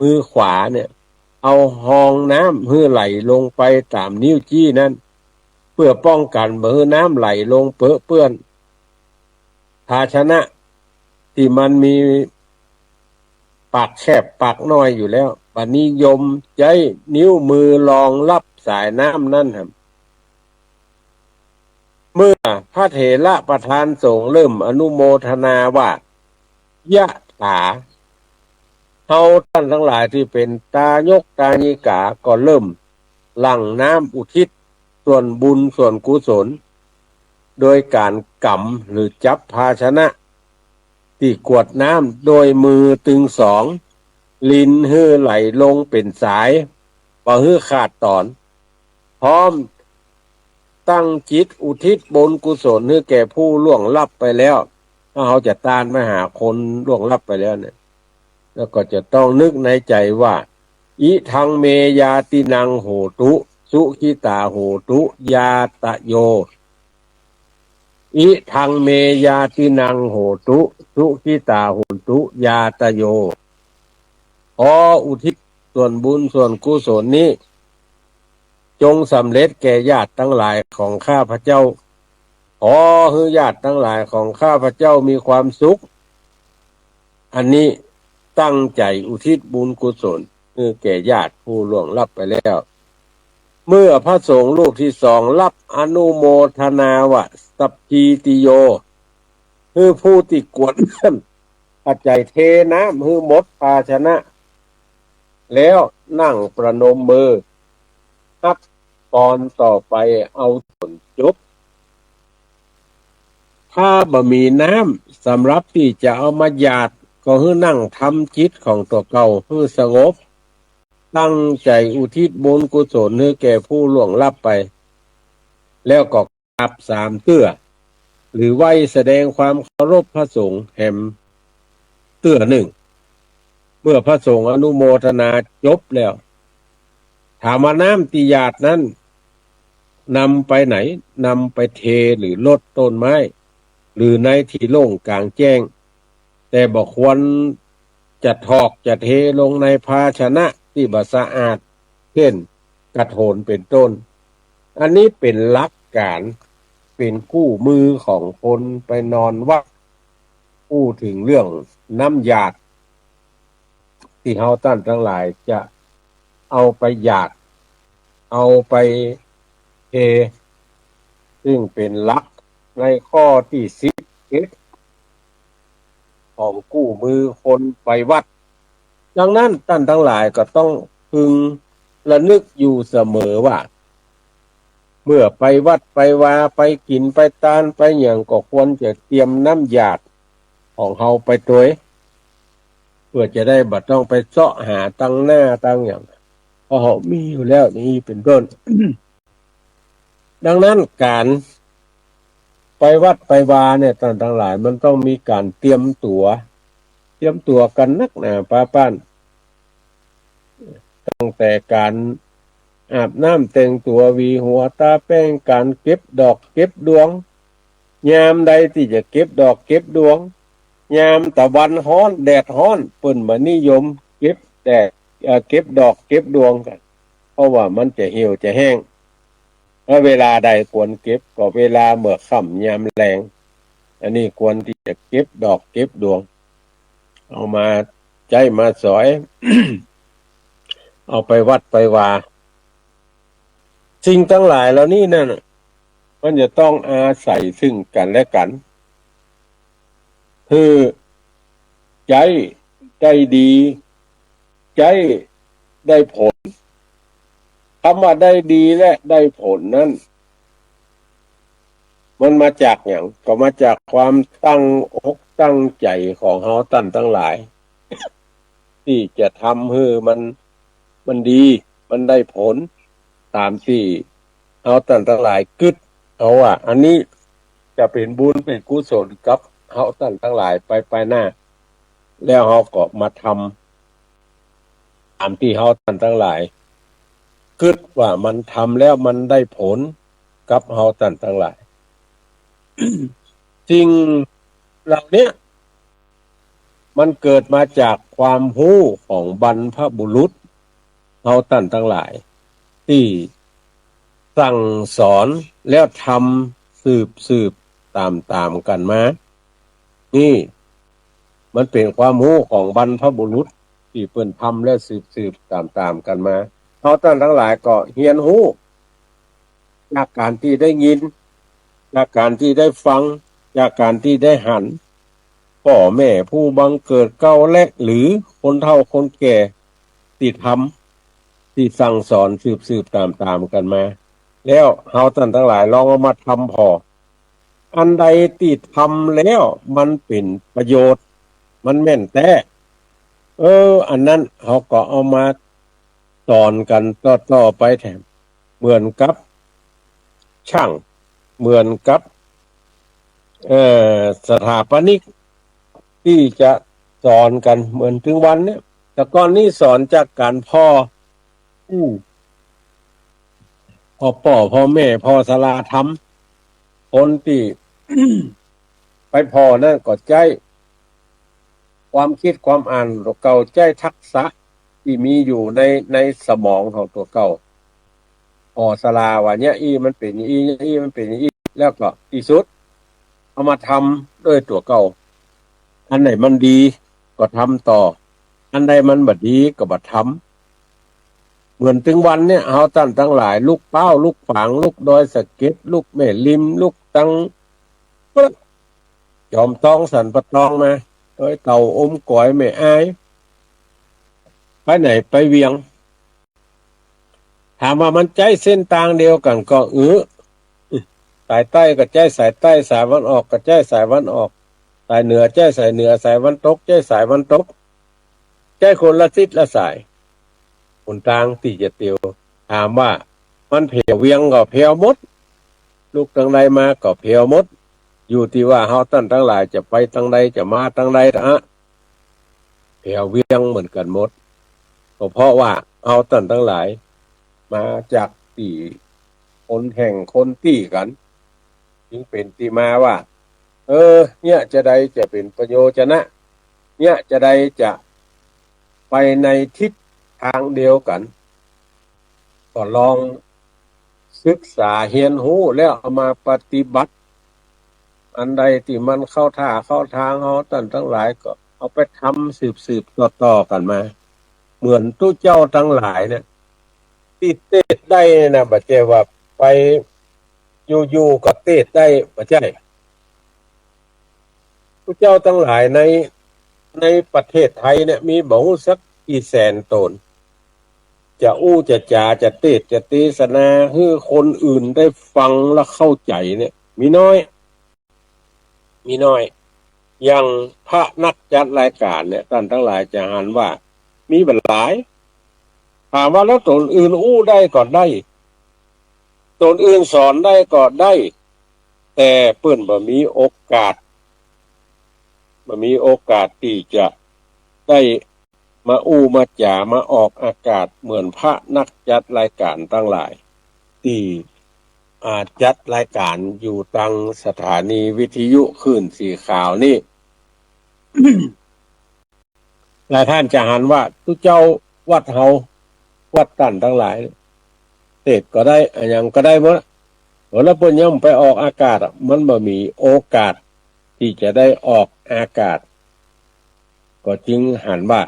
มือขวาเนี่ย เอาฮองน้ำหื้อไหลลงไปต๋ามนิ้วจี้นั้น เปื้อป้องกั๋นบ่หื้อน้ำไหลลงเปอะเปื้อน ภาชนะตี้มันมีปากแคบปากน้อยอยู่แล้ว บ่นิยมใจ๊นิ้วมือรองรับสายน้ำนั้นครับ เมื่อพระเถระประธานสงฆ์เริ่มอนุโมทนาว่า ยะถา เฮาต้านตังหลายตี้เป๋นตายกตายิกาก็เริ่มหลั่งน้ำอุทิศส่วนบุญส่วนกุศล โดยก๋านก๋ำหรือจับภาชนะตี้กรวดน้ำโดยมือตึงสอง รินหื้อไหลลงเป๋นสาย บ่หื้อขาดต๋อน พร้อมตั้งจิตอุทิศบุญกุศลหื้อแก่ผู้ล่วงลับไปแล้ว ถ้าเฮาจะตานไปหาคนล่วงลับไปแล้วเนี่ย แล้วก็จะต้องนึกในใจ๋ว่า อิทังเมญาตินังโหตุ สุขิตาโหตุ ญาตะโย อิทังเมญาตินังโหตุ สุขิตาโหตุ ญาตะโย ขออุทิศส่วนบุญส่วนกุศลนี้ จงสำเร็จแก่ญาติตังหลายของข้าพเจ้า ขอหื้อญาติตังหลายของข้าพเจ้ามีความสุข อันนี้ตั้งใจ๋อุทิศบุญกุศลหื้อแก่ญาติผู้ล่วงลับไปแล้ว เมื่อพระสงฆ์รูปตี้สองรับอนุโมทนาว่า สัพพีติโย หื้อผู้ตี้กรวดน้ำ ปัจจัยเทน้ำหื้อหมดภาชนะ แล้วนั่งประนมมือ รับพรต่อไปเอาส่วนจบ ถ้าบ่มีน้ำสำหรับตี้จะเอามาหยาด ก็หื้อนั่งทำจิตของตั๋วเก่าหื้อสงบ ตั้งใจ๋อุทิศบุญกุศลหื้อแก่ผู้ล่วงลับไป แล้วก็ กราบสามเตื้อ หรือไหว้แสดงความเคารพพระสงฆ์แหมเตื้อนึ่ง เมื่อพระสงฆ์อนุโมทนาจบแล้ว ถามว่าน้ำตี้หยาดนั้นนำไปไหน นำไปเทหรือรดต้นไม้ หรือในที่โล่งก๋างแจ้ง แต่บ่ควรจะถอกจะเทลงในภาชนะตี้บ่สะอาด เช่น กระโถนเป๋นต้น อันนี้เป๋นหลักก๋าน เป๋นกู้มือของคนไปนอนวัด อู้เถิงเรื่องน้ำหยาด ตี้เฮาต้านตังหลายจะเอาไปหยาด เอาไปเท ซึ่งเป๋นหลักในข้อตี้สิบเอ็ด ของกู้มือคนไปวัด ดังนั้นต้านตังหลายก็ต้องพึงระนึกอยู่เสมอว่า เมื่อไปวัดไปวา ไปกิ๋นไปตานไปหยัง ก็ควรจะเตรียมน้ำหยาดของเฮาไปตวย เปื้อจะได้บ่ต้องไปเซาะหาตังหน้าตังหยัง เพราะเฮามีอยู่แล้ว นี่เป๋นต้น ดังนั้นก๋านไปวัดไปวาเนี่ย ต้านตังหลาย มันต้องมีก๋านเตรียมตั๋ว เตรียมตั๋วกั๋นนักหนาปาป๊าน ตั้งแต่ก๋านอาบน้ำแต่งตั๋ว หวีหัวตาแป้ง ก๋านเก็บดอกเก็บดวง ยามใดตี้จะเก็บดอกเก็บดวง ยามตะวันฮ้อนแดดฮ้อน เปิ้นบ่นิยมเก็บแดด เอ่อ เก็บดอกเก็บดวงกั๋น เพราะว่ามันจะเหี่ยวจะแห้ง แล้วเวลาใดควรเก็บ ก็เวลาเมื่อค่ำยามแลง อันนี้ควรตี้จะเก็บดอกเก็บดวง เอามาใจ๊มาสอย เอาไปวัดไปวา สิ่งตังหลายเหล่านี้นั่นน่ะ มันจะต้องอาศัยซึ่งกั๋นและกั๋น หื้อใจ๊ได้ดี ใจ๊ได้ผล กำว่าได้ดีและได้ผลนั้น มันมาจากหยัง ก็มาจากความตั้งอกตั้งใจ๋ของเฮาต้านตังหลาย ตี้จะทำหื้อมัน มันดี มันได้ผล ต๋ามตี้เฮาต้านตังหลายกึ๊ดเอาว่า อันนี้จะเป๋นบุญเป๋นกุศลกับเฮาต้านตังหลายไป ไปหน้า แล้วเฮาก็มาทำต๋ามตี้เฮาต้านตังหลายกึ๊ดว่ามันทำแล้วมันได้ผลกับเฮาต้านตังหลาย สิ่งเหล่าเนี้ย มันเกิดมาจากความฮู้ของบรรพบุรุษเฮาต้านตังหลาย ตี้สั่งสอนแล้วทำสืบๆต๋ามๆกั๋นมา นี่มันเป๋นความฮู้ของบรรพบุรุษตี้เปิ้นทำแล้วสืบๆต๋ามๆกั๋นมา เฮาต้านตังหลายก็เฮียนฮู้ จากก๋านตี้ได้ยิน จากก๋านตี้ได้ฟัง จากก๋านตี้ได้หัน ป้อแม่ผู้บังเกิดเกล้าและ หรือคนเฒ่าคนแก่ตี้ทำ ตี้สั่งสอนสืบๆต๋ามๆกั๋นมา แล้วเฮาต้านตังหลายลองเอามาทำผ่อ อันใดตี้ทำแล้วมันเป๋นประโยชน์ มันแม่นแต๊ เออ อันนั้นเฮาก็เอามาสอนกั๋นต่อๆไปแถม เหมือนกับช่าง เหมือนกับ เอ่อ สถาปนิก ตี้จะสอนกั๋นเหมือนตึงวันเนี้ย แต่ก่อนนี้สอนจากก๋านผ่อ อู้ ผ่อป้อ ผ่อแม่ ผ่อศาลาธรรม คนตี้ ไปผ่อนั้นก็ใจ๊ความกึ๊ดความอ่านตั๋วเก่า ใจ๊ทักษะตี้มีอยู่ใน ในสมองของตั๋วเก่า ผ่อศาลาว่าเนี่ยอี้มันเป๋นอย่างอี้ เนี่ยอี้มันเป๋นอย่างอี้ แล้วก็ตี้สุดเอามาทำด้วยตั๋วเก่า อันไหนมันดีก็ทำต่อ อันใดมันบ่ดีก็บ่ทำ เหมือนตึงวันเนี้ย เฮาต้านตังหลาย ลุกเป๊า ลุกฝาง ลุกดอยสะเก็ด ลุกแม่ริม ลุกตัง จอมทองสันป่าตองมา ดอยเต่า อมก๋อย แม่อาย ไปไหน ไปเวียง ถามว่ามันใจ๊เส้นตางเดียวกั๋นก่อ เออ สายใต้ก็ใจ๊สายใต้ สายวันออกก็ใจ๊สายวันออก สายเหนือใจ๊สายเหนือ สายวันตกใจ๊สายวันตก ใจ๊คนละทิศละสาย หนตางตี้จะเตียว ถามว่ามันแผวเวียงก็แผวหมด ลุกตางใดมาก็แผวหมด อยู่ตี้ว่าเฮาต้านตังหลายจะไปตางใด จะมาตางใดเถาะ แผวเวียงเหมือนกั๋นหมด ก็เพราะว่าเฮาต้านตังหลายมาจากตี้คนแห่งคนตี้กั๋น จึงเป๋นตี้มาว่า เออ เนี่ยจะใดจะเป๋นประโยชนะ เนี่ยจะใดจะไปในทิศตางเดียวกั๋น ก็ลองศึกษาเฮียนฮู้แล้วเอามาปฏิบัติ อันใดตี้มันเข้าท่าเข้าตาง เฮาต้านตังหลายก็เอาไปทำสืบๆต่อๆกั๋นมา เหมือนตุ๊เจ้าตังหลายเนี่ย ตี้เตศน์ได้นะ บ่ใจ้ว่าไปอยู่ๆก็เตศน์ได้ บ่ใจ้ ตุ๊เจ้าตังหลายใน ในประเทศไทยเนี่ย มีบ่ฮู้สักกี่แสนต๋น จะอู้จะจ๋า จะเตสน์จะเตสนาหื้อคนอื่นได้ฟังและเข้าใจ๋เนี่ย มีน้อย มีน้อย อย่างพระนักจัดรายก๋านเนี่ย ต้านตังหลายจะหันว่ามีบ่หลาย ถามว่าแล้วตนอื่นอู้ได้ก่อได้ ตนอื่นสอนได้ก่อได้ แต่เปิ้นบ่มีโอกาส บ่มีโอกาสตี้จะได้มาอู้มาจ๋า มาออกอากาศเหมือนพระนักจัดรายก๋านตังหลาย ตี้ อ่า จัดรายก๋านอยู่ตางสถานีวิทยุคลื่นสีขาวนี่ หลายต้านจะหันว่า ตุ๊เจ้าวัดเฮา วัดต้านตังหลาย เตสน์ก็ได้ อะหยังก็ได้หมด เออ แล้วเปิ้นยังไปออกอากาศอะ มันบ่มีโอกาสตี้จะได้ออกอากาศ ก็จึงหันว่า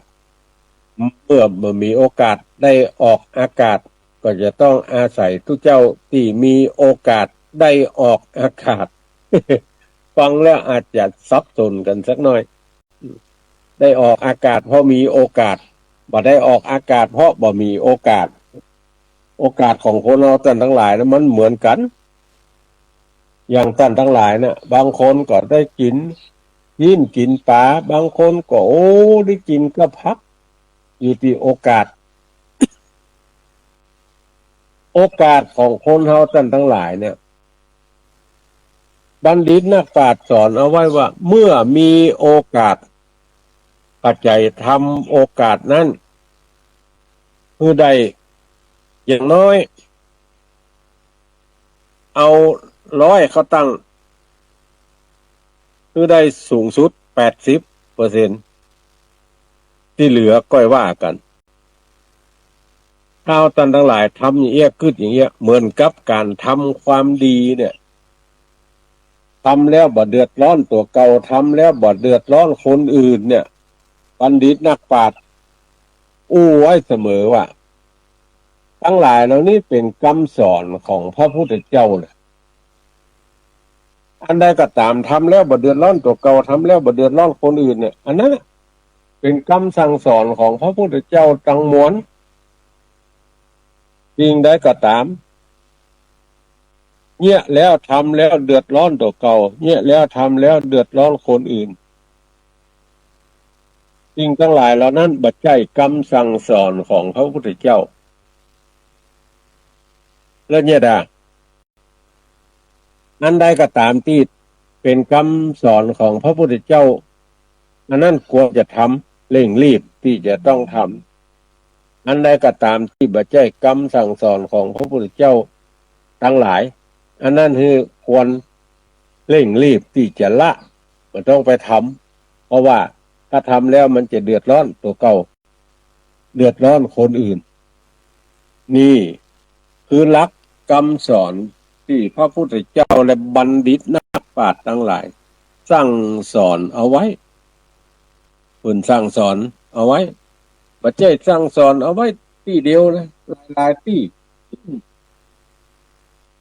เมื่อบ่มีโอกาสได้ออกอากาศ ก็จะต้องอาศัยตุ๊เจ้าตี้มีโอกาสได้ออกอากาศ ฟังแล้วอาจจะสับสนกั๋นสักหน้อย ได้ออกอากาศเพราะมีโอกาส บ่ได้ออกอากาศเพราะบ่มีโอกาส โอกาสของคนเฮาต้านตังหลายนะ มันเหมือนกั๋น อย่างต้านตังหลายนะ บางคนก็ได้กิ๋น กิ๋น กิ๋นป๋า บางคนก็ โอ้ ได้กิ๋นกับผัก อยู่ตี้โอกาส โอกาสของคนเฮาต้านตังหลายเนี่ย บัณฑิตนักปราชญ์สอนเอาไว้ว่า เมื่อมีโอกาส ขยันทำโอกาสนั้นหื้อได้ อย่างน้อย เอาร้อยเข้าตั้ง หื้อได้สูงสุดแปดสิบเปอร์เซ็นต์ ตี้เหลือก้อยว่ากั๋น ถ้าต้านตังหลายทำอย่างเอี้ย กึ๊ดอย่างเอี้ย เหมือนกับก๋านทำความดีเนี่ย ทำแล้วบ่เดือดร้อนตั๋วเก่า ทำแล้วบ่เดือดร้อนคนอื่นเนี่ย บัณฑิตนักปราชญ์อู้ไว้เสมอว่า ตังหลายเหล่านี้เป๋นกำสอนของพระพุทธเจ้าแหละ อันใดก็ต๋าม ทำแล้วบ่เดือดร้อนตั๋วเก่า ทำแล้วบ่เดือดร้อนคนอื่นเนี่ย อันนั้นน่ะเป๋นกำสั่งสอนของพระพุทธเจ้าตังมวล สิ่งใดก็ต๋าม เยียะแล้วทำแล้วเดือดร้อนตั๋วเก่า เยียะแล้วทำแล้วเดือดร้อนคนอื่น สิ่งตังหลายเหล่านั้นบ่ใจ้กำสั่งสอนของพระพุทธเจ้า แล้วเยียะดา อันใดก็ต๋ามตี้เป๋นกำสอนของพระพุทธเจ้า อันนั้นควรจะทำ เร่งรีบตี้จะต้องทำ อันใดก็ต๋ามตี้บ่ใจ้กำสั่งสอนของพระพุทธเจ้าตังหลาย อันนั้นหื้อควรเร่งรีบตี้จะละ บ่ต้องไปทำ เพราะว่าถ้าทำแล้วมันจะเดือดร้อนตั๋วเก่า เดือดร้อนคนอื่น นี่คือหลักกำสอนตี้พระพุทธเจ้าและบัณฑิตนักปราชญ์ตังหลายสั่งสอนเอาไว้ เปิ้นสั่งสอนเอาไว้ บ่ใจ้สั่งสอนเอาไว้ตี้เดียวนะ หลายๆ ตี้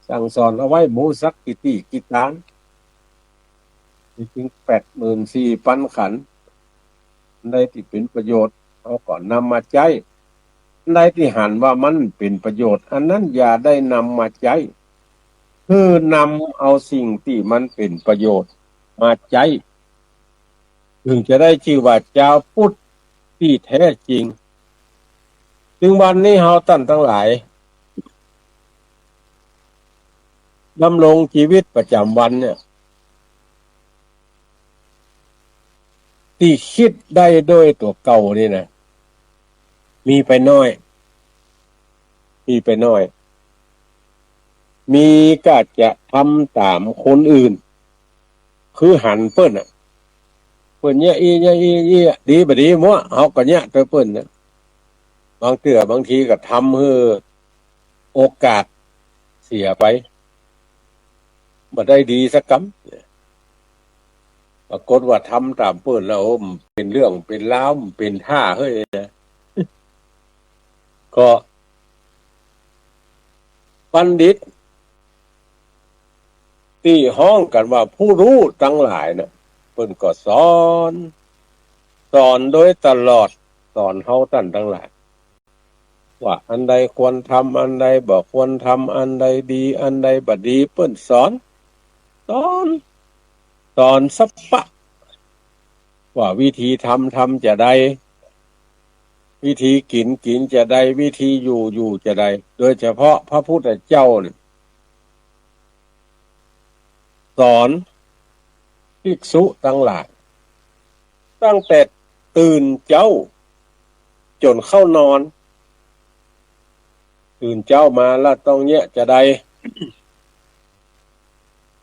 สั่งสอนเอาไว้บ่ฮู้สักกี่ตี้กี่ตาง มีเถิงแปดหมื่นสี่ปันขันธ์ อันใดตี้เป๋นประโยชน์ เฮาก็นำมาใจ๊ อันใดตี้หันว่ามันเป๋นประโยชน์ อันนั้นอย่าได้นำมาใจ๊ คือนำเอาสิ่งตี้มันเป๋นประโยชน์มาใจ๊ เถิงจะได้จื้อว่าจาวพุทธตี้แท้จริง เถิงวันนี้เฮาต้านตังหลาย ดำรงชีวิตประจ๋ำวันเนี่ย ตี้กึ๊ดได้โดยตั๋วเก่านี่นะ มีไปน้อย มีไปน้อย มีก็จะทำต๋ามคนอื่น คือหันเปิ้นน่ะ เปิ้นเยียะอี้ เยียะอี้ เยียะ ดีบ่ดีหมด เฮาก็เยียะตวยเปิ้นน่ะ บางเตื้อบางทีก็ทำหื้อโอกาสเสียไป บ่ได้ดีสักกำ ปรากฏว่าทำต๋ามเปิ้นแล้ว โอ้ มันเป๋นเรื่องเป๋นราว มันเป๋นท่าเฮ้ยนะ ก็บัณฑิตตี้ฮ้องกั๋นว่าผู้ฮู้ตังหลายน่ะ เปิ้นก็สอน สอนโดยตลอด สอนเฮาต้านตังหลาย ว่าอันใดควรทำ อันใดบ่ควรทำ อันใดดี อันใดบ่ดี เปิ้นสอน สอน สอนสัปปะ ว่าวิธีทำ ทำจาใด วิธีกิ๋น กิ๋นจาใด วิธีอยู่ อยู่จาใด โดยเฉพาะพระพุทธเจ้าเนี่ย สอนภิกษุตังหลาย ตั้งแต่ตื่นเจ๊าจ๋นเข้านอน ตื่นเจ๊ามาแล้วต้องเยียะจาใด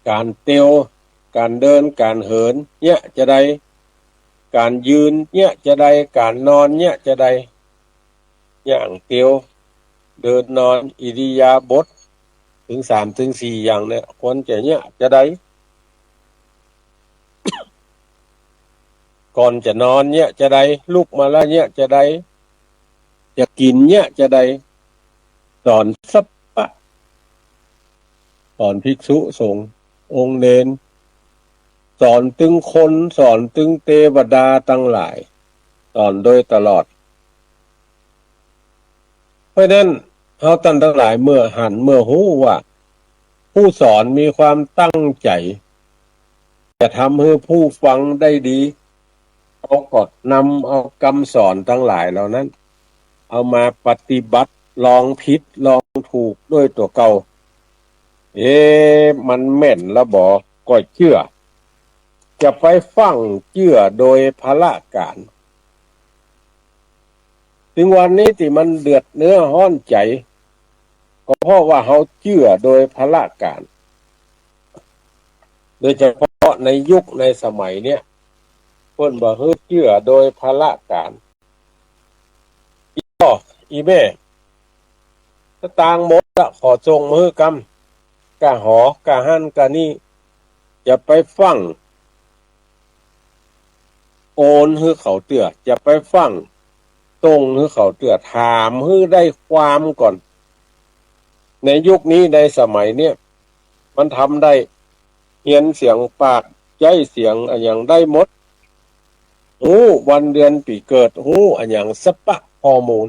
ก๋านเตียว ก๋านเดิน ก๋านเหิน เยียะจาใด ก๋านยืน เยียะจาใด ก๋านนอน เยียะจาใด ย่างเตียว เดินนอน อิริยาบถ เถิงสามเถิงสี่อย่างเนี่ย ควรจะเยียะจาใด ก่อนจะนอนเยียะจาใด ลุกมาแล้วเยียะจาใด จะกิ๋นเยียะจาใด สอนสัปปะ สอนภิกษุสงฆ์องค์เณร สอนตึงคน สอนตึงเตวดาตังหลาย สอนโดยตลอด เพราะฉะนั้นเฮาต้านตังหลายเมื่อหันเมื่อฮู้ว่า ผู้สอนมีความตั้งใจ๋ จะทำหื้อผู้ฟังได้ดี เฮาก็นำเอากำสอนตังหลายเหล่านั้น เอามาปฏิบัติ ลองผิดลองถูกด้วยตั๋วเก่า เอ๊ะ มันแม่นละบ่ ก็เจื้อ จะไปฟั่งเจื้อโดยพละก๋าน เถิงวันนี้ตี้มันเดือดเนื้อฮ้อนใจ๋ ก็เพราะว่าเฮาเจื้อโดยพละก๋าน โดยเฉพาะในยุคในสมัยเนี่ย เปิ้นบ่หื้อเจื้อโดยพละก๋าน อีพ่อ อีแม่ สตางค์หมดละ ขอส่งมาหื้อกำ ก้าหอ ก้าหั้น ก้านี้ จะไปฟั่ง โอนหื้อเขาเตื้อ จะไปฟั่ง ส่งหื้อเขาเตื้อ ถามหื้อได้ความก่อน ในยุคนี้ในสมัยเนี่ย มันทำได้ เฮียนเสียงปาก ใจ๊เสียงอะหยังได้หมด ฮู้วันเดือนปี๋เกิด ฮู้อะหยังสัปปะข้อมูล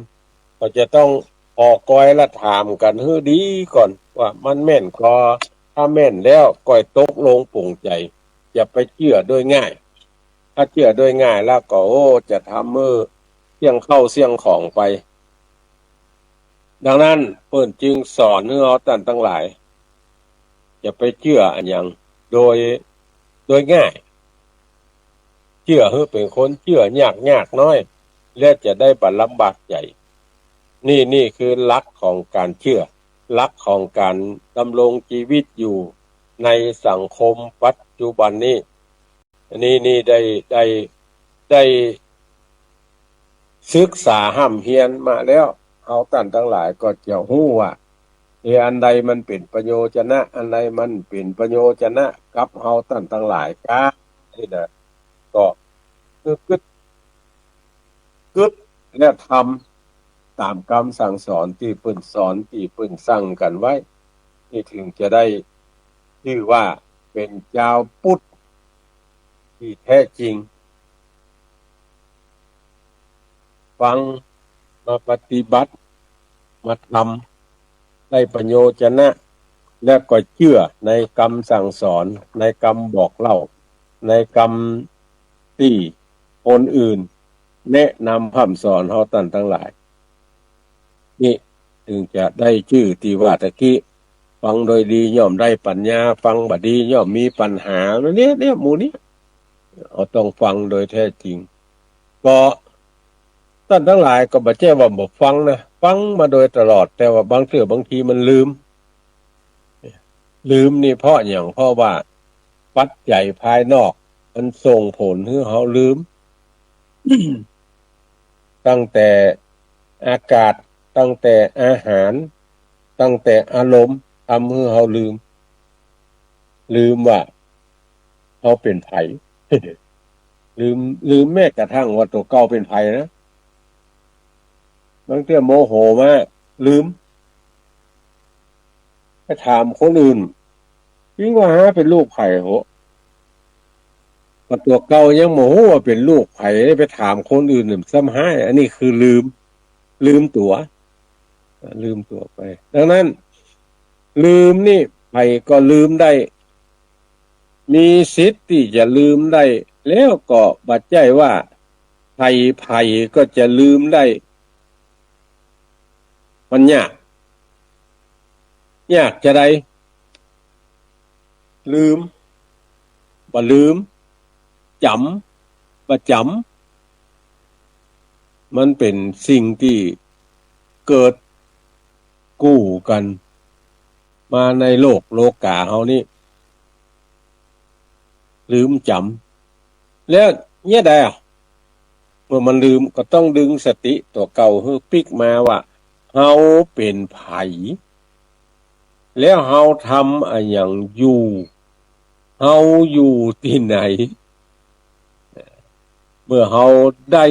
ก็จะต้องขอกอยละถามกั๋นหื้อดีก่อน ว่ามันแม่นก่อ ถ้าแม่นแล้วก้อยตกลงปลงใจ๋ อย่าไปเจื้อโดยง่าย ถ้าเจื้อโดยง่ายแล้วก็ โอ้ จะทำหื้อเสี้ยงข้าวเสี้ยงของไป ดังนั้นเปิ้นจึงสอนหื้อเฮาต้านตังหลาย อย่าไปเจื้ออะหยังโดย โดยง่าย เจื้อหื้อเป๋นคนเจื้อยากๆ น้อย แล้วจะได้บ่ลำบากใจ๋ นี่ นี่คือหลักของก๋านเจื้อ หลักของก๋านดำรงจีวิตอยู่ในสังคมปัจจุบันนี้ อันนี้นี่ได้ ได้ ได้ศึกษาฮ่ำเฮียนมาแล้ว เฮาต้านตังหลายก็จะฮู้ว่า เออ อันใดมันเป๋นประโยชนะ อันใดมันเป๋นประโยชนะกับเฮาต้านตังหลายกา นี่นะ ก็คือกึ๊ด กึ๊ดและทำต๋ามกำสั่งสอนตี้เปิ้นสอน ตี้เปิ้นสั่งกั๋นไว้ นี่เถิงจะได้จื้อว่าเป๋นจาวพุทธตี้แต๊จริง ฟัง มาปฏิบัติ มาทำ ได้ประโยชนะ และก็เจื้อในกำสั่งสอน ในกำบอกเล่า ในกำตี้คนอื่นแนะนำพร่ำสอนเฮาต้านตังหลาย นี่เถิงจะได้จื้อตี้ว่าตะกี้ ฟังโดยดีย่อมได้ปัญญา ฟังบ่ดีย่อมมีปัญหา เนี่ย เนี่ย หมู่นี้ เฮาต้องฟังโดยแต๊จริง ก็ต้านตังหลายก็บ่ใจ้ว่าบ่ฟังนะ ฟังมาโดยตลอด แต่ว่าบางเตื้อบางทีมันลืม ลืมนี่เพราะหยัง เพราะว่าปัจจัยภายนอกมันส่งผลหื้อเฮาลืม ตั้งแต่อากาศ ตั้งแต่อาหาร ตั้งแต่อารมณ์ ทำหื้อเฮาลืม ลืมว่าเฮาเป๋นใผ ลืม ลืมแม้กระทั่งว่าตั๋วเก่าเป๋นใผนะ บางเตื้อโมโหมา ลืม ไปถามคนอื่น ยิ่งว่าหาเป๋นลูกใผ โห ก็ตั๋วเก่ายังบ่ฮู้ว่าเป๋นลูกใผ ไปถามคนอื่นนี่ซ้ำฮ้าย อันนี้คือลืม ลืมตั๋ว ลืมตั๋วไป ดังนั้น ลืมนี่ใผก็ลืมได้ มีสิทธิ์ตี้จะลืมได้ แล้วก็บ่ใจ้ว่าใผๆก็จะลืมได้ มันยาก ยากจาใด ลืม บ่ลืม จ๋ำ บ่จ๋ำ มันเป๋นสิ่งตี้เกิดกู้กั๋นมาในโลกโลก๋าเฮานี้ ลืมจ๋ำ แล้วเยียะใดอะ เมื่อมันลืมก็ต้องดึงสติตั๋วเก่าหื้อปิ๊กมาว่า เฮาเป๋นใผ แล้วเฮาทำอะหยังอยู่ เฮาอยู่ตี้ไหน เมื่อเฮาได้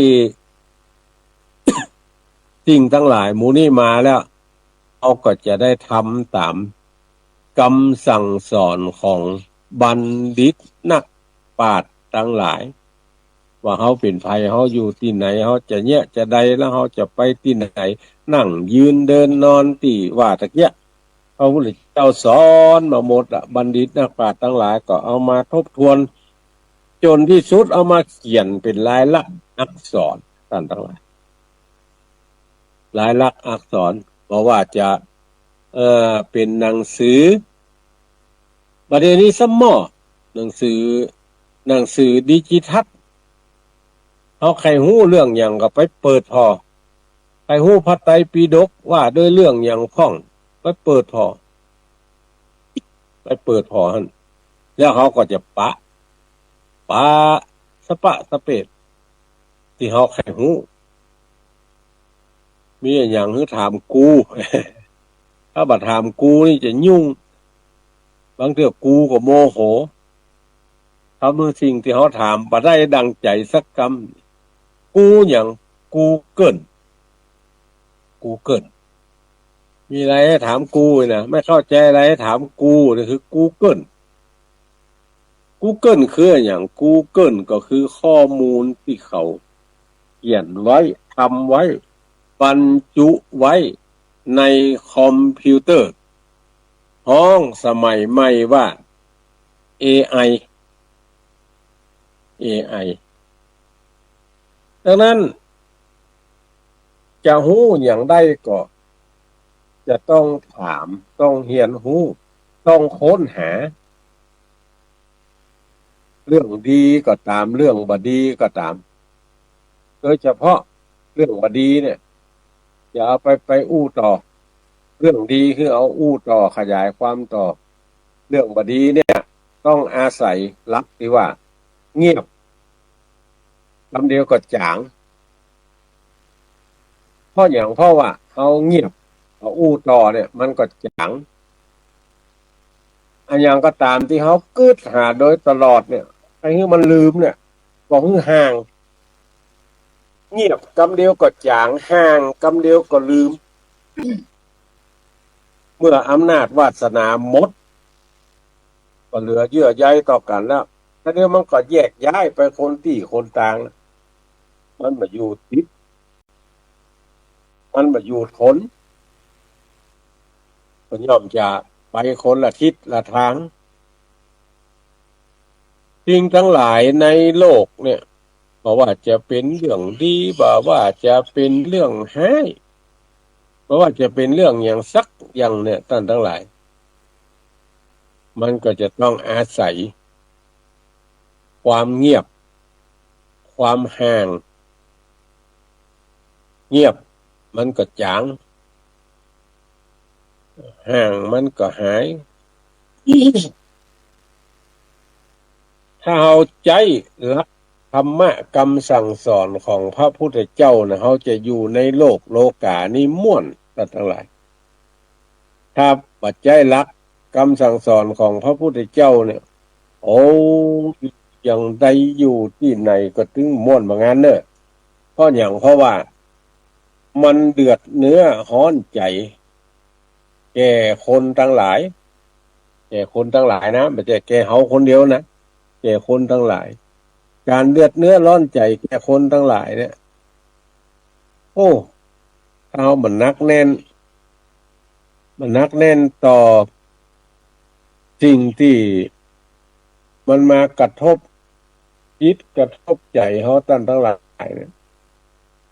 สิ่งตังหลายหมู่นี้มาแล้ว เฮาก็จะได้ทำต๋ามกำสั่งสอนของบัณฑิตนักปราชญ์ตังหลาย ว่าเฮาเป๋นใผ เฮาอยู่ตี้ไหน เฮาจะเยียะจาใด แล้วเฮาจะไปตี้ไหน นั่งยืนเดินนอนตี้ว่าตะเกียะ พระพุทธเจ้าสอนมาหมดอะ บัณฑิตนักปราชญ์ตังหลายก็เอามาทบทวน จ๋นตี้สุดเอามาเขียนเป๋นลายลักษณ์อักษร ต้านตังหลาย ลายลักษณ์อักษร บ่ว่าจะ เอ่อ เป๋นหนังสือ บ่าเดี่ยวนี้ซ้ำหม้อ หนังสือ หนังสือดิจิทัล เฮาใค่ฮู้เรื่องหยังก็ไปเปิดผ่อ ใค่ฮู้พระไตรปิฎกว่าด้วยเรื่องหยังพ่อง ไปเปิดผ่อ ไปเปิดผ่อหั้น แล้วเฮาก็จะปะ ปะสะปะสะเปะตี้เฮาใค่ฮู้ มีอะหยังหื้อถามกู ถ้าบ่ถามกูนี่จะยุ่ง บางเตื้อกูก็โมโห ทำหื้อสิ่งตี้เฮาถามบ่ได้ดังใจ๋สักกำ กูหยัง กูเกิล กูเกิล มีอะไรหื้อถามกูนะ ไม่เข้าใจ๋อะไรหื้อถามกู นี่คือกูเกิล กูเกิลคืออะหยัง กูเกิลก็คือข้อมูลตี้เขาเขียนไว้ ทำไว้ บรรจุไว้ในคอมพิวเตอร์ ฮ้องสมัยใหม่ว่า เอไอ เอไอ ดังนั้น จะฮู้หยังได้ก็จะต้องถาม ต้องเฮียนฮู้ ต้องค้นหา เรื่องดีก็ต๋าม เรื่องบ่ดีก็ต๋าม โดยเฉพาะเรื่องบ่ดีเนี่ย อย่าเอาไป ไปอู้ต่อ เรื่องดีคือเอาอู้ต่อ ขยายความต่อ เรื่องบ่ดีเนี่ย ต้องอาศัยหลักตี้ว่า เงียบ กำเดียวก็จ๋าง เพราะหยัง เพราะว่าเฮาเงียบ เฮาอู้ต่อเนี่ย มันก็จ๋าง อะหยังก็ต๋ามตี้เฮากึ๊ดหาโดยตลอดเนี่ย ใค่หื้อมันลืมเนี่ย ก็หื้อห่าง เงียบกำเดียวก็จ๋าง ห่างกำเดียวก็ลืม เมื่ออำนาจวาสนาหมด บ่เหลือเยื่อใยต่อกั๋นแล้ว ตะเดี๋ยวมันก็แยกย้ายไปคนตี้คนตางแล้ว มันบ่อยู่ติด มันบ่อยู่ทน มันย่อมจะไปคนละทิศละตาง สิ่งตังหลายในโลกเนี่ย บ่ว่าจะเป๋นเรื่องดี บ่ว่าจะเป๋นเรื่องฮ้าย บ่ว่าจะเป๋นเรื่องหยังสักอย่างเนี่ย ต้านตังหลาย มันก็จะต้องอาศัยความเงียบ ความห่าง เงียบมันก็จ๋าง ห่างมันก็หาย ถ้าเฮาใจ๊หลักธรรมะกำสั่งสอนของพระพุทธเจ้านะ เฮาจะอยู่ในโลกโลก๋านี้ม่วน ต้านตังหลาย ถ้าบ่ใจ๊หลักกำสั่งสอนของพระพุทธเจ้าเนี่ย โอ้ อย่างใดอยู่ตี้ไหนก็ตึงม่วนว่างั้นเน่อ เพราะหยัง เพราะว่ามันเดือดเนื้อฮ้อนใจ๋ แก่คนตังหลาย แก่คนตังหลายนะ บ่ใจ้แก่เฮาคนเดียวนะ แก่คนตังหลาย ก๋านเดือดเนื้อฮ้อนใจ๋แก่คนตังหลายเนี่ย โอ้ ถ้าเฮาบ่หนักแน่น มันหนักแน่นต่อสิ่งตี้มันมากระทบจิตกระทบใจ๋เฮาต้านตังหลายเนี่ย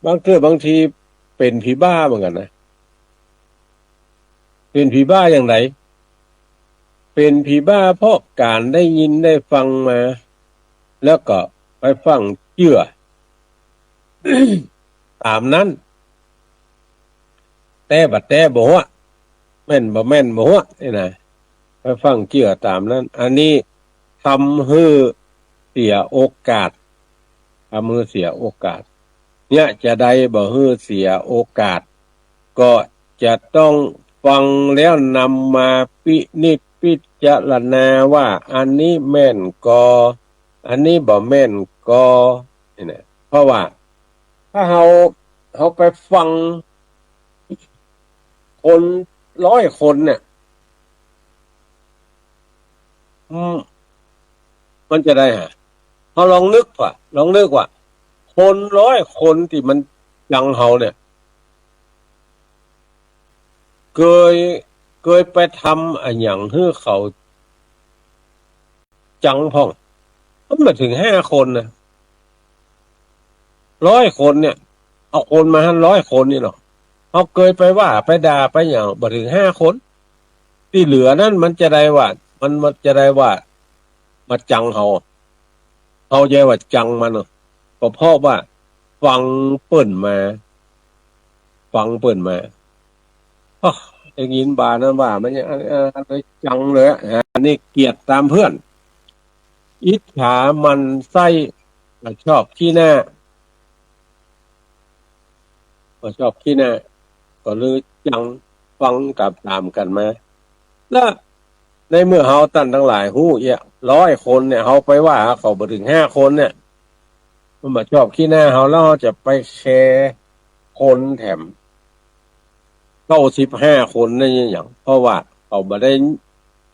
บางเตื้อบางทีเป๋นผีบ้าเหมือนกั๋นนะ เป๋นผีบ้าอย่างใด เป๋นผีบ้าเพราะก๋านได้ยินได้ฟังมา แล้วก็ไปฟั่งเจื้อ ต๋ามนั้น แต๊บ่แต๊บ่ฮู้ แม่นบ่แม่นบ่ฮู้นี่นะ ไปฟั่งเจื้อต๋ามนั้น อันนี้ทำหื้อเสียโอกาส ทำหื้อเสียโอกาส เนี่ยจะใดบ่หื้อเสียโอกาส ก็จะต้องฟังแล้วนำมาพินิจพิจารณาว่าอันนี้แม่นก่อ อันนี้บ่แม่นก่อ นี่นะ เพราะว่าถ้าเฮา เฮาไปฟั่งคนร้อยคนเนี่ย อืม มันจะใดฮะ เฮาลองนึกว่า ลองนึกว่า คนร้อยคนตี้มันจังเฮาเนี่ย เกย เกยไปทำอะหยังหื้อเขาจังพ่อง มันบ่เถิงห้าคนนะ ร้อยคนเนี่ย เอาคนมาหั้นร้อยคนนี่เนาะ เฮาเกยไปว่าไปด่าไปหยัง บ่เถิงห้าคน ตี้เหลือนั้นมันจะใดว่า มัน มันจะใดว่า มาจังเฮา เฮาจะใดว่าจังมันเนาะ ก็เพราะว่าฟังเปิ้นมา ฟังเปิ้นมา อ้อ ได้ยินบ่านั้นว่า มันยัง เออ เออ เลยจังเลยอะ อันนี้เกลียดต๋ามเปื้อน อิจฉาหมั่นไส้ บ่ชอบขี้หน้า บ่ชอบขี้หน้า ก็เลยจัง ฟังต๋ามๆ กั๋นมา แล้วในเมื่อเฮาต้านตังหลายฮู้เอี้ย ร้อยคนเนี่ย เฮาไปว่าเขาบ่เถิงห้าคนเนี่ย มันบ่ชอบขี้หน้าเฮา แล้วเฮาจะไปแคร์คนแถม เก้าสิบห้าคนนั้นหยัง เพราะว่าเขาบ่ได้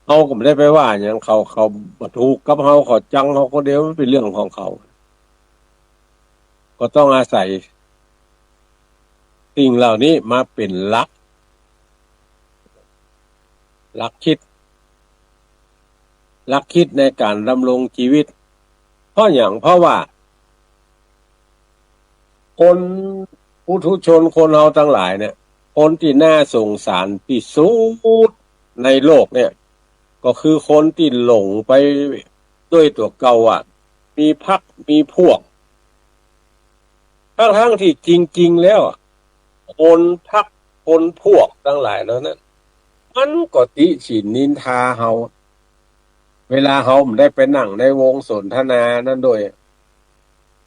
เฮาก็บ่ได้ไปว่าหยังเขา เขาบ่ถูกกับเฮา เขาจังเฮาคนเดียว มันเป๋นเรื่องของเขา ก็ต้องอาศัยสิ่งเหล่านี้มาเป๋นหลัก หลักคิด หลักคิดในก๋านดำรงจีวิต เพราะหยัง เพราะว่า คนปุถุชนคนเฮาตังหลายเนี่ย คนตี้น่าสงสารตี้สุดในโลกเนี่ย ก็คือคนตี้หลงไปด้วยตั๋วเก่าอะ มีพรรคมีพวก ตังๆ ตี้จริงๆ แล้วอะ คนพรรคคนพวกตังหลายเหล่านั้น มันก็ติฉินนินทาเฮา เวลาเฮาบ่ได้ไปนั่งในวงสนทนานั้นด้วย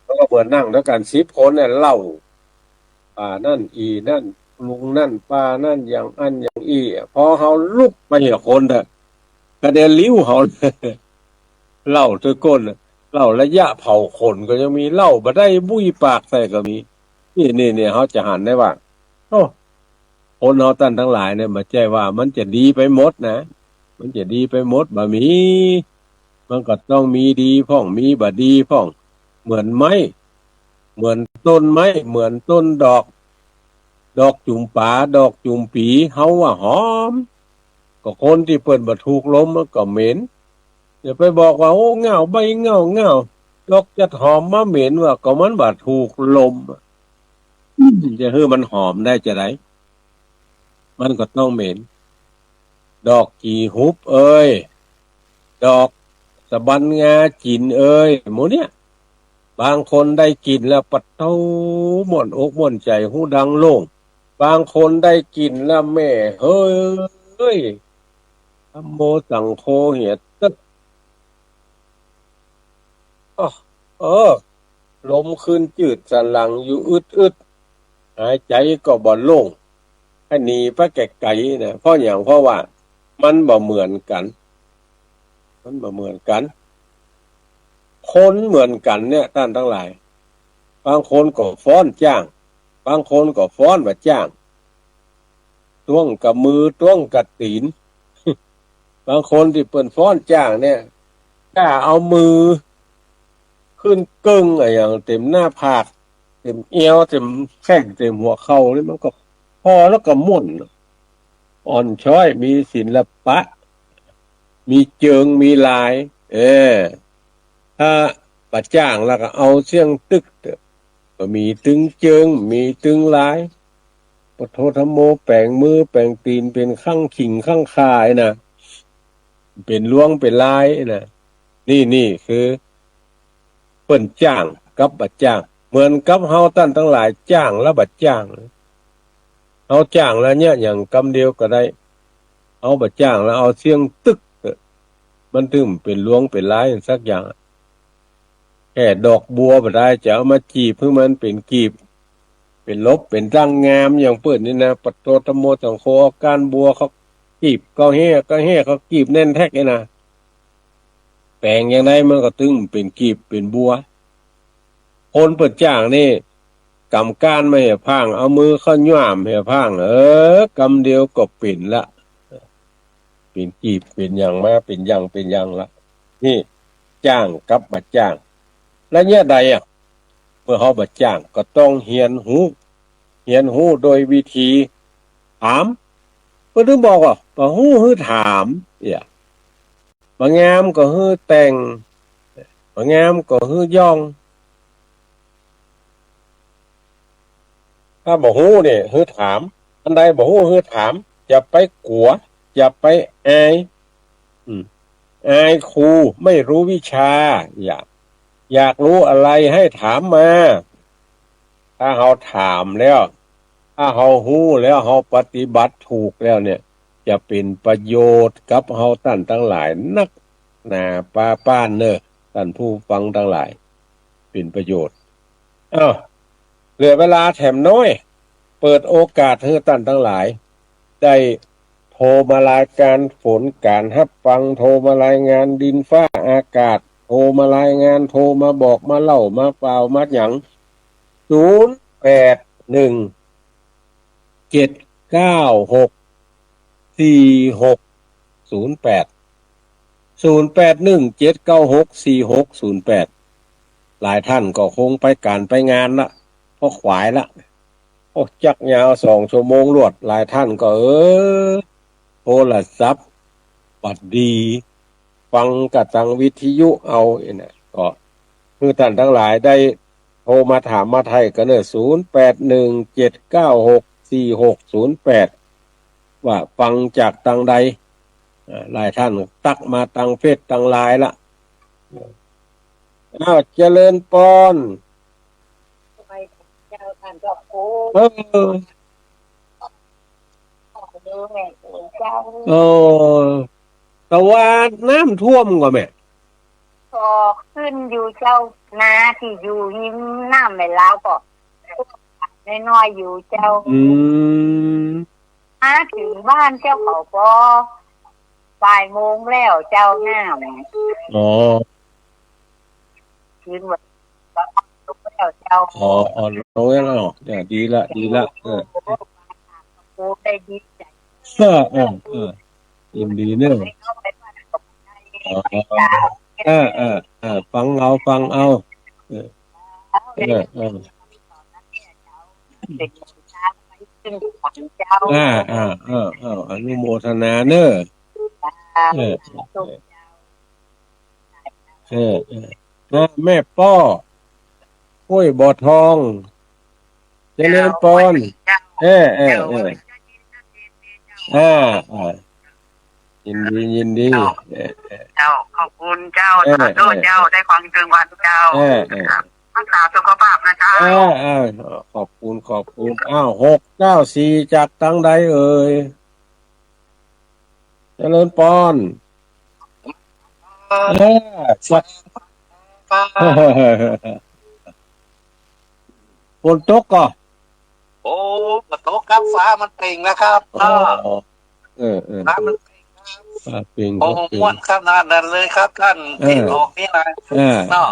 มันก็เหมือนนั่งตวยกั๋นสิบคนเนี่ย เล่า ป้านั่นอี่นั่น ลุงนั่นป้านั่น อย่างอั้นอย่างอี้ พอเฮาลุกไปเหียคนเถอะ กระเด็นลิ้วเฮา เล่าตวยก้น เล่าระยะเผาขนก็ยังมี เล่าบ่ได้บุ้ยปากใส่ก็มี นี่ นี่ นี่ เฮาจะหันได้ว่า โอ้ คนเฮาต้านตังหลายเนี่ย บ่ใจ้ว่ามันจะดีไปหมดนะ มันจะดีไปหมด บ่มี มันก็ต้องมีดีพ่อง มีบ่ดีพ่อง เหมือนไม้ เหมือนต้นไม้ เหมือนต้นดอก ดอกจุ่มป๋า ดอกจุ่มปี๋ เฮาว่าหอม ก็คนตี้เปิ้นบ่ถูกลมมันก็เหม็น อย่าไปบอกว่า โอ้ เง่าใบเง่าเง่า ดอกจัดหอมมาเหม็น ว่าก็มันบ่ถูกลม จะหื้อมันหอมได้จะใด มันก็ต้องเหม็น ดอกกี่หุบเอ่ย ดอกสะบันงาจิ๋นเอ่ย หมู่เนี่ย บางคนได้กลิ่นแล้วปะโธ่ ม่วนอกม่วนใจ๋ ฮูดังโล่ง บางคนได้กลิ่นแล้วแม่เฮ้ย ธัมโมสังโฆ เหียตึ๊ก อ้อ เออ ลมขึ้นจืดสันหลังอยู่อึดๆ หายใจ๋ก็บ่โล่ง ให้หนีไปไก๋ๆ นะ เพราะหยัง เพราะว่ามันบ่เหมือนกั๋น มันบ่เหมือนกั๋น คนเหมือนกั๋นเนี่ย ต้านตังหลาย บางคนก็ฟ้อนจ๊าง บางคนก็ฟ้อนบ่จ๊าง ต้วงกะมือ ต้วงกะตี๋น บางคนตี้เปิ้นฟ้อนจ๊างเนี่ย ก้าเอามือขึ้นเกิ่งอะหยังเต็มหน้าผาก เต็มเอว เต็มแข้ง เต็มหัวเข่านี่ มันก็พอแล้วก็ม่วน โอ้ อ่อนช้อย มีศิลปะ มีเจิง มีลาย เออ ถ้าบ่จ้างแล้วก็เอาเสี้ยงตึก บ่มีตึงเจิง บ่มีตึงลาย พุทโธธัมโม แป๋งมือแป๋งตี๋น เป๋นข้างขิงข้างข่าน่ะ เป๋นลวงเป๋นลายน่ะ นี่ นี่คือ เปิ้นจ้างกับบ่จ้าง เหมือนกับเฮาต้านตังหลายจ้างและบ่จ้าง เฮาจ้างแล้วเยียะหยังกำเดียวก็ได้ เฮาบ่จ้างแล้วเอาเสี้ยงตึกเต๊อะ มันตึงเป๋นลวงเป๋นลายสักอย่าง แค่ดอกบัวบ่ได้ จะเอามาจีบหื้อมันเป๋นกีบ เป๋นลบเป๋นตั้งงามอย่างเปิ้นนี่นะ พุทโธธัมโมสังโฆ ก้านบัวเขาจีบ เขาแห่ เขาแห่ เขาจีบแน่นแต๊กนี่นะ แป๋งอย่างใดมันก็ตึงเป๋นกีบเป๋นบัว คนเปิ้นจ้างนี่ กำก้านมาเหียพ่าง เอามือเข้าหย่ามเหียพ่าง เออ กำเดียวก็เป๋นละ เป๋นกีบเป๋นหยังมา เป๋นอย่างเป๋นอย่างละ นี่ จ้างกับบ่จ้าง และเยียะใดอะ เมื่อเฮาบ่จ้างก็ต้องเฮียนฮู้ เฮียนฮู้โดยวิธีถาม เปิ้นถึงบอกว่า บ่ฮู้หื้อถาม เนี่ย บ่งามก็หื้อแต่ง บ่งามก็หื้อย่อง ถ้าบ่ฮู้นี่หื้อถาม อันใดบ่ฮู้หื้อถาม อย่าไปกั๋ว อย่าไปอาย อืม อายครู ไม่รู้วิชา อยาก อยากรู้อะไรให้ถามมา ถ้าเฮาถามแล้ว ถ้าเฮาฮู้แล้ว เฮาปฏิบัติถูกแล้วเนี่ย จะเป๋นประโยชน์กับเฮาต้านตังหลายนักหนาป้าป้านเน่อ ต้านผู้ฟังตังหลาย เป๋นประโยชน์ อ้าว เหลือเวลาแถมน้อย เปิดโอกาสหื้อต้านตังหลาย ได้โทรมารายการฝนก๋านฮับฟัง โทรมารายงานดินฟ้าอากาศ โทรมารายงาน โทรมาบอกมาเล่ามาป่าวมาหยัง ศูนย์แปดหนึ่ง เจ็ดเก้าหก สี่หกศูนย์แปด ศูนย์แปดหนึ่ง เจ็ดเก้าหก สี่หกศูนย์แปด หลายต้านก็คงไปก๋านไปงานละ เพราะขวายละ โอ้ จักยาวสองชั่วโมงลวด หลายต้านก็ เออ โทรศัพท์บ่ดี ฟังกะตังวิทยุเอา อี้น่ะ ก็หื้อต้านตังหลายได้โทรมาถามมาไถ่กันเน่อ ศูนย์แปดหนึ่ง เจ็ดเก้าหก สี่หกศูนย์แปด ว่าฟังจากตางใด อ่า หลายต้านตั๊กมาตางเฟซตางไลน์ละ อ้าว เจริญปอน เจ้าต้านเจ้าครู เออ เจ้า เออ แต่ว่าน้ำท่วมก่อแม่ ก็ขึ้นอยู่เจ้า นาตี้อยู่ริมน้ำแม่ลาวก็ น้อยๆ อยู่เจ้า อืม มาเถิงบ้านเจ้าเขาก็บ่ายโมงแล้วเจ้า น้ำ อ๋อ คืนวันแล้วเจ้า อ๋อ อ๋อ ลงแล้วเนาะ เนี่ย ดีละ ดีละ เออ โอ้ ได้ดีใจ๋ เออ เออ เออ ยินดีเน่อ อ๋อ เออ เออ เออ ฟังเอา ฟังเอา เออ เออ เออ อ่า อ่า เออ เออ อนุโมทนาเน่อ เออ เออ เออ เออ นะ แม่ป้อ ห้วยบ่อทอง เจริญปอน เออ เออ เออ อ่า อ่า ยินดี ยินดี เจ้า เออ เออ เจ้า ขอบคุณเจ้า เออ สาธุ เออ เจ้า ได้ฟังเชิงวันเจ้า เออ เออ ครับ รักษาสุขภาพนะเจ้า เออ เออ ขอบคุณ ขอบคุณ อ้าว หกเก้าสี่ จากตางใดเอ่ย เจริญปอน เออ จาก ฝนตกก่อ โอ้ บ่ตกครับ ฟ้ามันเปล่งแล้วครับ อ๋อ เออ เออ ฟ้ามันเปล่งครับ ฟ้าเปล่ง โอ้ ครับ เปล่ง ม่วนขนาดนั้นเลยครับท่าน เออ ที่ออกนี่นะ เออ เนาะ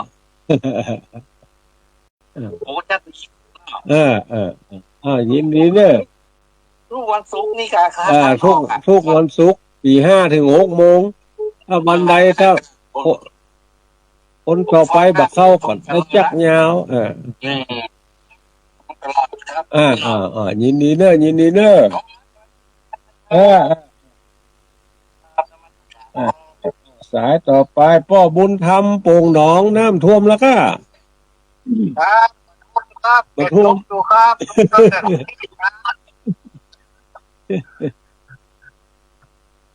เออ โอ้ จะดี เออ เออ เออ อ่า ยินดีเน่อ ทุกวันศุกร์นี่กะครับ อ่า ทุก ทุกวันศุกร์ ตีห้าเถิงหกโมง ถ้าวันใด ถ้า คน คนต่อไปบ่เข้าก่อน ได้จักยาว เออ อืม ตลอดครับ อ่า อ่า อ่า ยินดีเน่อ ยินดีเน่อ เออ เออ เออ สายต่อไป ป้อบุญธรรม โป่งหนอง น้ำท่วมแล้วก้า ครับ ครับ บ่ท่วม เห็นตกอยู่ครับ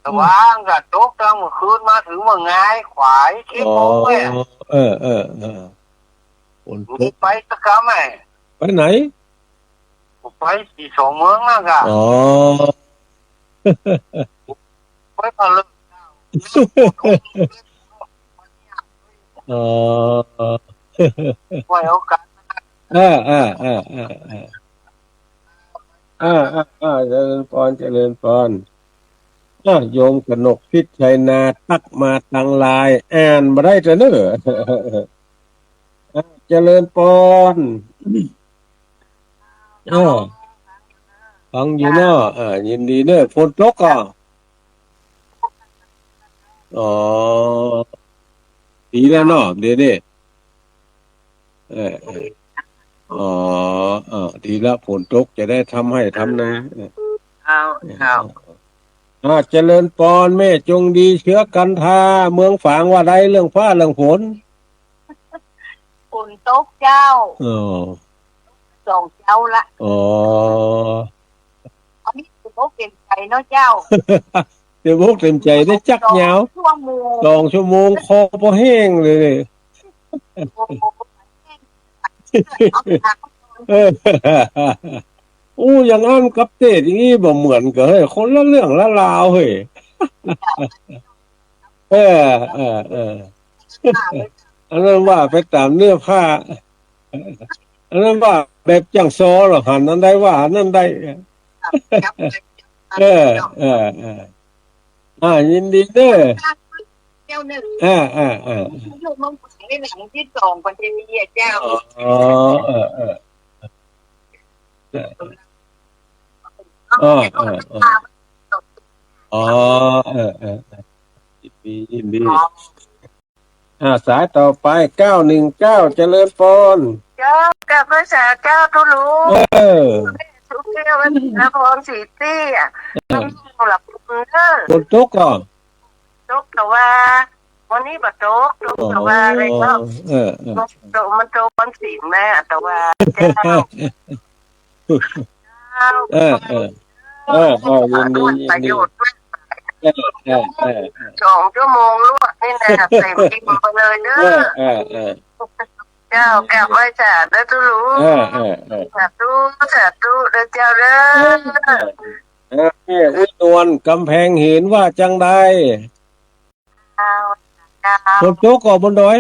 แต่ว่าก็ตกตั้งเมื่อคืนมาเถิงเมื่อไง ขวาย เจ็ดโมงเนี่ย อ๋อ เออ เออ เออ ฝนตก ไปสักกำไหม ไปไหน ไปสี่สองเมืองนั่นกะ อ๋อ ไปพะเลิง อ๋อ ไว้โอกาส เออ เออ เออ เออ เออ เออ เออ เจริญปอน เจริญปอน อ่ะ โยมกนกพิษชัยนา ตั๊กมาตางไลน์ อ่านบ่ได้เต๊อะเน่อ อ่ะ เจริญปอน เออ ฟังอยู่เนาะ อ่า ยินดีเน่อ ฝนตกก่อ อ๋อ ดีแล้วเนาะ เดี๋ยวนี้ เออ เออ อ๋อ เออ ดีแล้ว ฝนตกจะได้ทำไฮ่ทำนา เออ ครับ ครับ อ่า เจริญปอน แม่จงดี เชื้อกันทา เมืองฝางว่าใดเรื่องฟ้าเรื่องฝน ฝนตกเจ้า อ๋อ สองเจ้าละ อ๋อ อันนี้เต็มอกเต็มใจ๋เนาะเจ้า เต็มอกเต็มใจ๋ได้จักยาว สองชั่วโมง สองชั่วโมง คอบ่แห้งเลย โอ้โห เออ อู้ อย่างอั้นกับเตศอย่างนี้บ่เหมือนกั๋นเฮ้ย คนละเรื่องละราวเฮ้ย เออ เออ เออ อันนั้นว่าไปต๋ามเนื้อผ้า อันนั้นว่าแบบจั่งซอเหรอ หันอันใดว่าอันนั้นได้ เออ เออ เออ อ่า ยินดีเน่อ เจ้าหนึ่ง อ่า อ่า อ่า ลูกน้องผู้หญิงในหลังที่สองประเทศนี้อะเจ้า อ๋อ เออ เออ เออ เออ เออ เออ อ๋อ เออ เออ เออ ยินดี ยินดี อ่า สายต่อไป เก้าหนึ่งเก้า เจริญปอน เจ้า กับพระสาเจ้าทุลุง เออ ทุกเที่ยววันนครศรีเตี้ย เออ ต้องหลับเด้อ ฝนตกก่อ ตกตะวา วันนี้บ่ตก ตกตะวาเลยเนาะ เออ เออ ตก มันตกวันศีลแม่ตะวา เจ้า เออ เออ เออ เออ ยินดี ยินดี ประโยชน์มาก เออ เออ เออ สองชั่วโมงลวกนี่นะ เต็มอิ่มไปเลยเด้อ เออ เออ เออ เจ้า กับไหว้สาเด้อทุลุง เออ เออ เออ สาธุ สาธุเด้อเจ้าเด้อ เออ เออ เออ แม่อุ๊ยนวล กำแพงหินว่าจังใด เจ้า เจ้า ฝนตกก่อบนดอย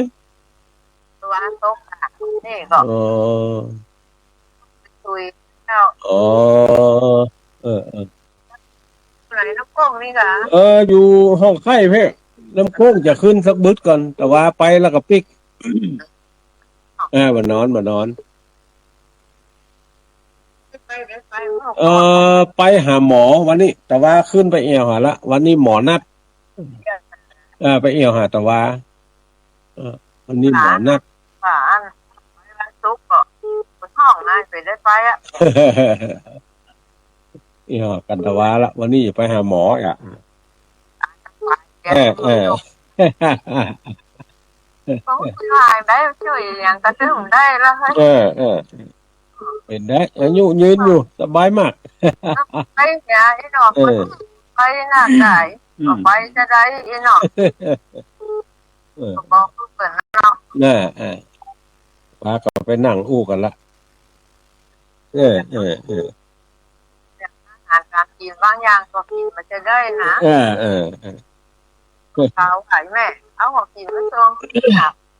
ตะวันตกอ่ะ นี่ก็ อ๋อ ตุยเจ้า อ๋อ เออ เออ ไหนน้ำโขงนี่กะ เออ อยู่ห้องไข้เพ่ น้ำโขงจะขึ้นสักบึดก่อน ตะวาไปแล้วก็ปิ๊ก เออ บ่นอน บ่นอน ไป ไป ไป เออ ไปหาหมอวันนี้ ตะวาขึ้นไปแอ่วหาละ วันนี้หมอนัด เออ ไปแอ่วหาตะวา เออ วันนี้หมอนัด อ่า อัน วันศุกร์ก็ปวดท้องนะ ไปได้ไปอ่ะ แอ่วหากั๋นตะวาละ วันนี้จะไปหาหมออ่ะ เออ เออ ของผู้ชายได้ช่วยอย่างกระตุ้นได้แล้วเฮ้ย เออ เออ เป็นได้ อายุยืนอยู่ สบายมาก ไปเนี่ยไอ้หนอ เออ ไปหน้าตาย อืม ก็ไปจะได้ไอ้หนอ เออ ก็บอกเปิ้นเนาะ น่ะ เออ ปาก็ไปนั่งอู้กั๋นละ เออ เออ เออ อาหารการกิ๋นบางอย่างก็กิ๋นมันจะได้นะ เออ เออ เออ เขาขายแม่ เอาของกิ๋นมาส่ง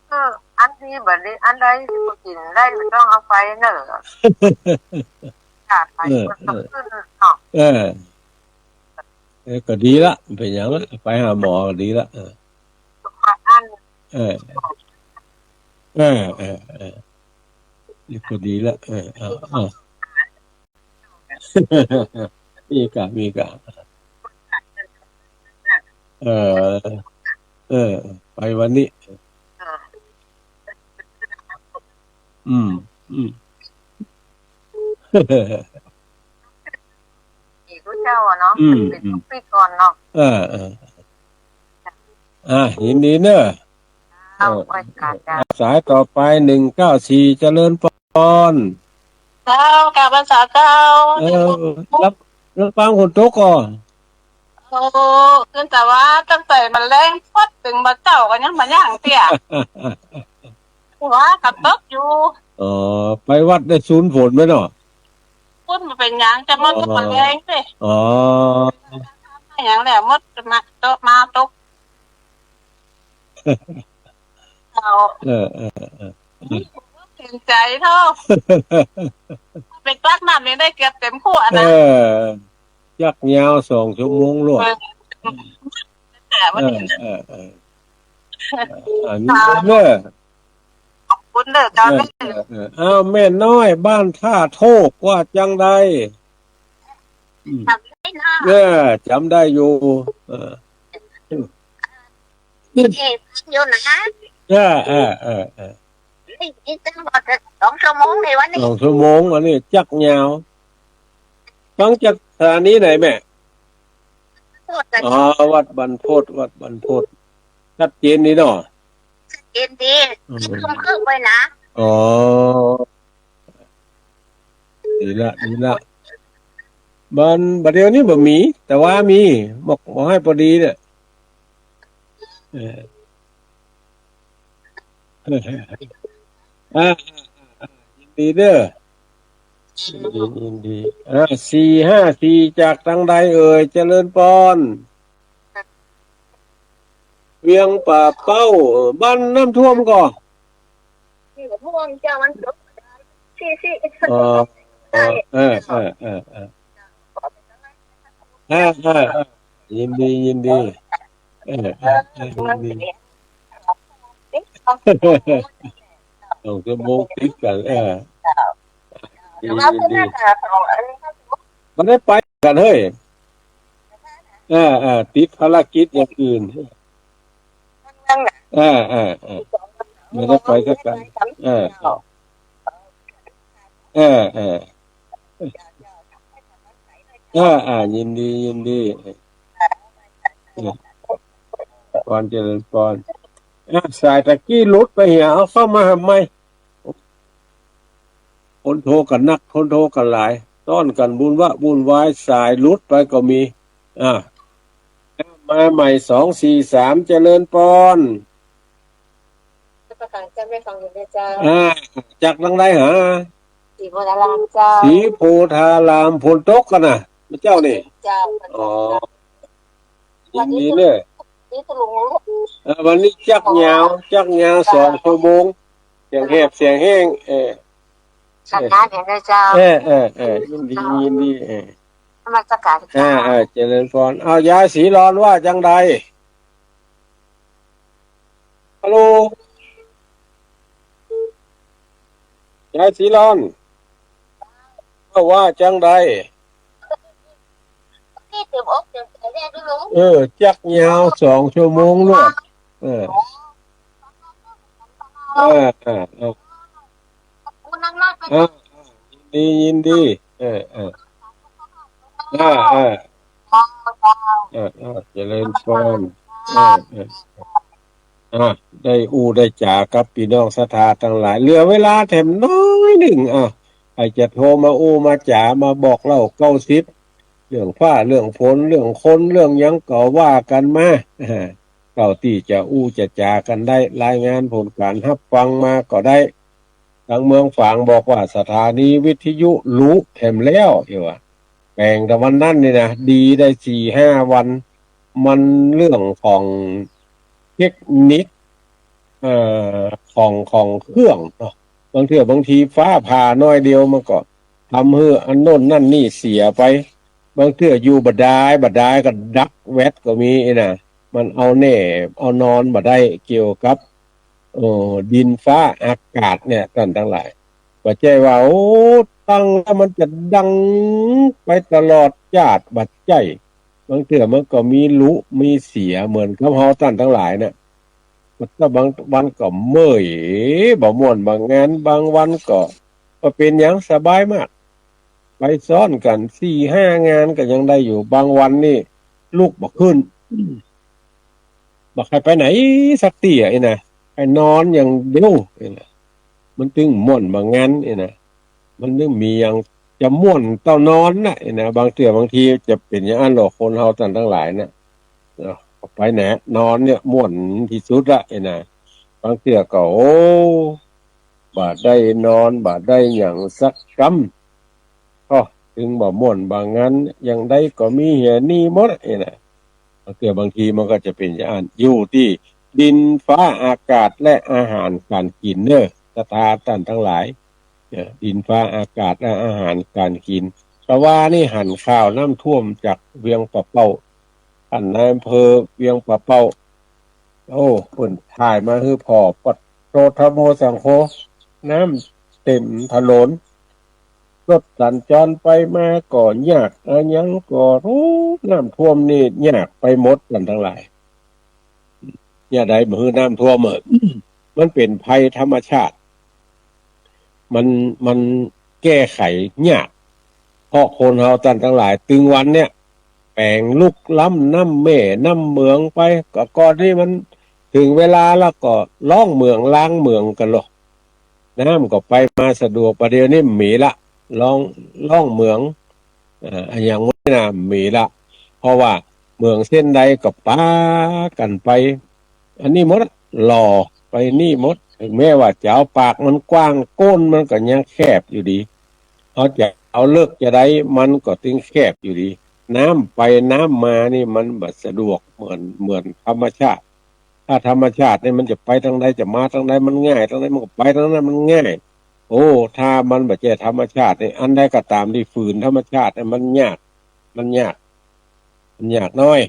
เออ อันที่บ่ได้ อันใดที่บ่กิ๋นได้บ่ต้องเอาไปเน่อ อยากไป เออ มันก็ขึ้นเนาะ เออ เออ ก็ดีละ เป๋นหยังละ ไปหาหมอก็ดีละ เออ อัน เออ เออ เออ เออ นี่ก็ดีละ เออ เออ เออ มีกะ มีกะ เออ เออ ไปวันนี้ อืม อืม อีกคน เจ้าอะเนาะ อืม มันเป๋น อืม ทุกปี๋ก่อนเนาะ เออ เออ อ่ะ ยินดีเน่อ เจ้า เออ ไหว้สาเจ้า สายต่อไป หนึ่งเก้าสี่ เจริญปอน เจ้า กราบไหว้สาเจ้า เออ ลำ ลำปางฝนตกก่อ โอ้ ขึ้นแต่ว่าตั้งแต่มันแลงพอดเถิงบ่าเจ๊าก็ยังบ่ยังเตื้อ ว่าก็ตกอยู่ อ๋อ ไปวัดได้สูนฝนไหมเนาะ ฝนบ่เป๋นหยัง จะมาตก อ๋อ มันแลงสิ อ๋อ หยังแหละ มดมาตก มาตก เอา เออ เออ เออ เห็นใจเถาะ ไปตักน้ำนี่ได้เกือบเต็มขวดนะ เออ จักยาวสองชั่วโมงโลด เออ แต่ว่า เออ เออ เออ อันนี้เน่อ ขอบคุณเน่อเจ้า เออ เน่อ เออ เออ อ้าว แม่น้อยบ้านท่าโทกว่าจังใด อืม จ๋ำได้เนาะ เออ จ๋ำได้อยู่ เออ นี่อยู่นะ เออ เออ เออ เออ นี่ นี่ตั้งว่าสองชั่วโมงในวันนี้ สองชั่วโมงวันนี้ จักยาว ฟังจากสถานีไหนแม่ โทษนะ อ๋อ วัดบรรพต วัดบรรพต ชัดเจนดีเนาะ ชัดเจนดี อืม ครึ่งๆ ไปนะ อ๋อ ดีละ ดีละ บัด บัดเดี๋ยวนี้บ่มี แต่ว่ามี บอก บอกให้ปอดีเนี่ย เออ อ่า ยินดีเน่อ ยินดี ยินดี อ่า สี่ห้าสี่ จากตังใดเอ่ย เจริญปอน เวียงป่าเป้า เออ บ้านน้ำท่วมก่อ น้ำท่วมเจ้า มันตก สี่สิบ อ๋อ อ๋อ เออ เออ เออ เออ เออ เออ เออ ยินดี ยินดี เออ เออ เออ ยินดี สองชั่วโมงติดกั๋น เออ ยินดี ยินดี บ่ได้ไปกั๋นเฮ้ย เออ เออ ติดภารกิจอย่างอื่น เออ เออ เออ บ่ได้ไปสักกั๋น เออ เออ เออ เออ เออ อ่า ยินดี ยินดี เออ ปอน เจริญปอน อ่ะ สายตะกี้หลุดไปเหีย เอาเข้ามาใหม่ คนโทรกั๋นนัก คนโทรกั๋นหลาย ต้อนกั๋นวุ่นวะวุ่นวาย สายหลุดไปก็มี อ่ะ มาใหม่ สองสี่สาม เจริญปอน นมัสก๋านเจ้า แม่ฟังอยู่นะเจ้า อ่า จากตังใดหา ศรีโพธารามเจ้า ศรีโพธาราม ฝนตกก่อนะ พระเจ้านี่ เจ้า อ๋อ ยินดีเน่อ นี่ตกลง เออ วันนี้จักยาว จักยาวสองชั่วโมง เสียงแหบเสียงแห้ง เออ สัญญาณเห็นนะเจ้า เออ เออ เออ ยินดี ยินดี เออ นมัสก๋านเจ้า อ่า อ่า เจริญปอน เอา ยายศรีลอนว่าจังใด ฮัลโหล ยายศรีลอน ว่าจังใด เออ จักยาวสองชั่วโมงโลด เออ เออ เออ เออ เออ ยินดี ยินดี เออ เออ เออ เออ เออ เออ เจริญปอน เออ เออ อ่ะ ได้อู้ได้จ๋ากับปี้น้องศรัทธาตังหลาย เหลือเวลาแถมน้อยนึ่ง อ่ะ ใผจะโทรมาอู้มาจ๋ามาบอกเล่าเก้าสิบ เรื่องฟ้า เรื่องฝน เรื่องคน เรื่องหยังก็ว่ากั๋นมา เก้าตี้จะอู้จะจ๋ากั๋นได้ รายงานผลก๋านฮับฟังมาก็ได้ ตังเมืองฝางบอกว่าสถานีวิทยุหลุแถมแล้ว เหียว่า แป๋งตะวันนั้นนี่นะ ดีได้สี่ห้าวัน มันเรื่องของเทคนิค เอ่อ ของ ของเครื่องเนาะ บางเทื่อบางทีฟ้าผ่าน้อยเดียวมันก็ทำหื้ออันโน่นนั่นนี่เสียไป บางเทื่ออยู่บ่ดาย บ่ดายก็ดับแว็ดก็มีนะ มันเอาแน่เอานอนบ่ได้เกี่ยวกับ เอ่อ ดินฟ้าอากาศเนี่ย ต้านตังหลาย บ่ใจ้ว่า โอ้ ตั้งแล้วมันจะดังไปตลอดจ๊าด บ่ใจ้ บางเทื่อมันก็มีหลุมีเสียเหมือนกับเฮาต้านตังหลายน่ะ ก็บางวันก็เมื่อย บ่ม่วนบ่งาน บางวันก็ บ่เป๋นหยัง สบายมาก ไปซ้อนกั๋นสี่ห้างานก็ยังได้อยู่ บางวันนี่ลุกบ่ขึ้น บ่ใค่ไปไหนสักตี้อะ อี้นะ ไปนอนอย่างเดียว อี้นะ มันตึงม่วนบ่างัน อี้นะ มันตึงมีอย่างจะม่วนเต้านอนน่ะ อี้นะ บางเตื้อบางทีจะเป๋นอย่างอั้นลอ คนเฮาต้านตังหลายน่ะ เนาะ ไปแหนนอนเนี่ยม่วนตี้สุดละ อี้นะ บางเตื้อก็ โอ้ บ่ได้นอน บ่ได้หยังสักกำ ก็ตึงบ่ม่วนบ่างัน อย่างใดก็มีเหียนี่หมด อี้นะ บางเตื้อบางทีมันก็จะเป๋นอย่างอั้น อยู่ตี้ดินฟ้าอากาศและอาหารก๋านกิ๋นเน่อ ศรัทธาต้านตังหลาย เออ ดินฟ้าอากาศและอาหารก๋านกิ๋น ตะวานี่หันข่าวน้ำท่วมจากเวียงป่าเป้า ต้านนายอำเภอเวียงป่าเป้า โอ้ เปิ้นถ่ายมาหื้อผ่อ ปัดโต ธรรมโมสังโฆ น้ำเต็มถนน รถสัญจรไปมาก็ยาก อะหยังก็ โอ้ น้ำท่วมนี่ยากไปหมดต้านตังหลาย ยะใดบ่หื้อน้ำท่วมอะ มันเป๋นภัยธรรมชาติ มัน มันแก้ไขยาก เพราะคนเฮาต้านตังหลาย ตึงวันเนี่ย แป๋งลุกล้ำน้ำแม่น้ำเหมืองไป ก็ก่อนนี้มันเถิงเวลาแล้วก็ล้องเหมืองล้างเหมืองกั๋นลอ น้ำก็ไปมาสะดวก บ่าเดี่ยวนี้บ่มีละ ล้อง ล้องเหมือง เอ่อ อะหยังหมดนี่นะ บ่มีละ เพราะว่าเหมืองเส้นใดก็ปากั๋นไป อันนี้หมด หล่อไปนี่หมด เถิงแม้ว่าจะเอาปากมันกว้าง ก้นมันก็ยังแคบอยู่ดี เอาจะเอาเลิกจะใดมันก็ตึงแคบอยู่ดี น้ำไปน้ำมานี่มันบ่สะดวกเหมือน เหมือนธรรมชาติ ถ้าธรรมชาตินี่มันจะไปตางใด จะมาตางใดมันง่าย ตางใดมันก็ไปตางนั้นมันง่าย โอ้ ถ้ามันบ่ใจ้ธรรมชาตินี่ อันใดก็ต๋ามตี้ฝืนธรรมชาตินี่มันยาก มันยาก มันยากหน้อย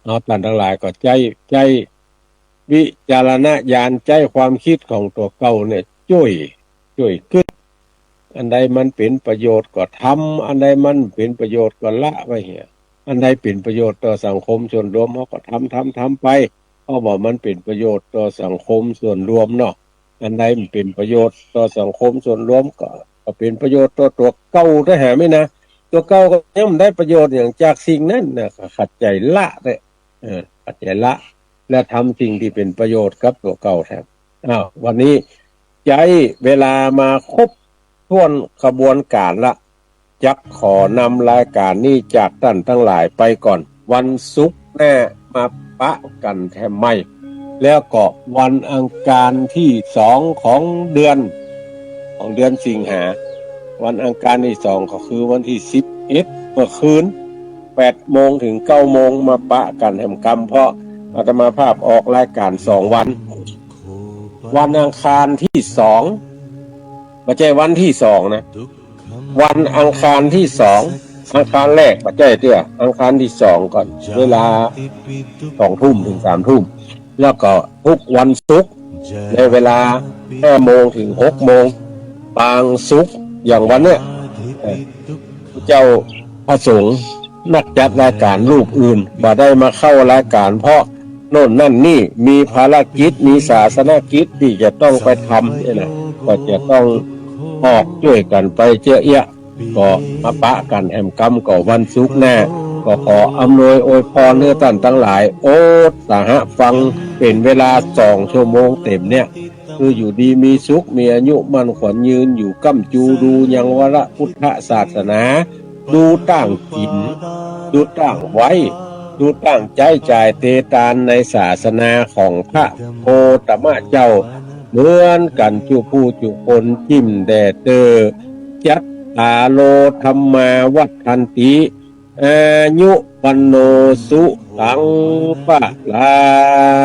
เอาต้านตังหลายก็ใจ๊ ใจ๊วิจารณญาณ ใจ๊ความกึ๊ดของตั๋วเก่าเนี่ย จ้วย จ้วยกึ๊ด อันใดมันเป๋นประโยชน์ก็ทำ อันใดมันบ่เป๋นประโยชน์ก็ละไว้เหีย อันใดเป๋นประโยชน์ต่อสังคมส่วนรวม เฮาก็ทำ ทำ ทำไป เพราะว่ามันเป๋นประโยชน์ต่อสังคมส่วนรวมเนาะ อันใดมันเป๋นประโยชน์ต่อสังคมส่วนรวมก็ ก็เป๋นประโยชน์ต่อตั๋วเก่าแต๊หาไหมนะ ตั๋วเก่าก็ยังบ่ได้ประโยชน์หยังจากสิ่งนั้นนะ ก็ขัดใจ๋ละเนี่ย เออ ขัดใจ๋ละ และทำสิ่งตี้เป๋นประโยชน์กับตั๋วเก่าแทน อ้าว วันนี้ใจ๊เวลามาครบถ้วนขบวนก๋านละ จักขอนำรายก๋านนี้จากต้านตังหลายไปก่อน วันศุกร์หน้ามาปะกั๋นแถมใหม่ แล้วก็วันอังคารตี้สองของเดือน ของเดือนสิงหา วันอังคารตี้สองก็คือวันตี้สิบเอ็ด เมื่อคืน แปดโมงเถิงเก้าโมง มาปะกั๋นแถมกำ เพราะอาตมาภาพออกรายก๋านสองวัน วันอังคารตี้สอง บ่ใจ้วันตี้สองนะ วันอังคารตี้สอง อังคารแรกบ่ใจ้เตื้อ อังคารตี้สองก่อน เวลาสองทุ่มเถิงสามทุ่ม แล้วก็ทุกวันศุกร์ ในเวลาห้าโมงเถิงหกโมง บางศุกร์ อย่างวันเนี้ย เอ่อ เจ้าพระสงฆ์นักจัดรายก๋านรูปอื่น บ่ได้มาเข้ารายก๋าน เพราะโน่นนั่นนี่ มีภารกิจ มีศาสนกิจตี้จะต้องไปทำเนี่ยนะ ก็จะต้องออกจ้วยกั๋นไปเจ๊ยะเอี้ยะ ก็มาปะกั๋นแหมกำก็วันศุกร์หน้า ก็ขออำนวยอวยพรหื้อต้านตังหลาย โอตสาหะฟังเป๋นเวลาสองชั่วโมงเต๋มเนี่ย คืออยู่ดีมีสุข มีอายุมั่นขวัญยืน อยู่ก้ำจูดูยังวรพุทธศาสนา ดูต้างกิ๋น ดูต้างไหว้ ดูต้างใจ๊จ่ายเตตานในศาสนาของพระโคตมะเจ้า เหมือนกั๋นจุผู้จุคน จิ่มแด่เต๊อ จัตตาโร ธัมมา วัฑฒันติ อายุ วัณโณ สุขัง พะลัง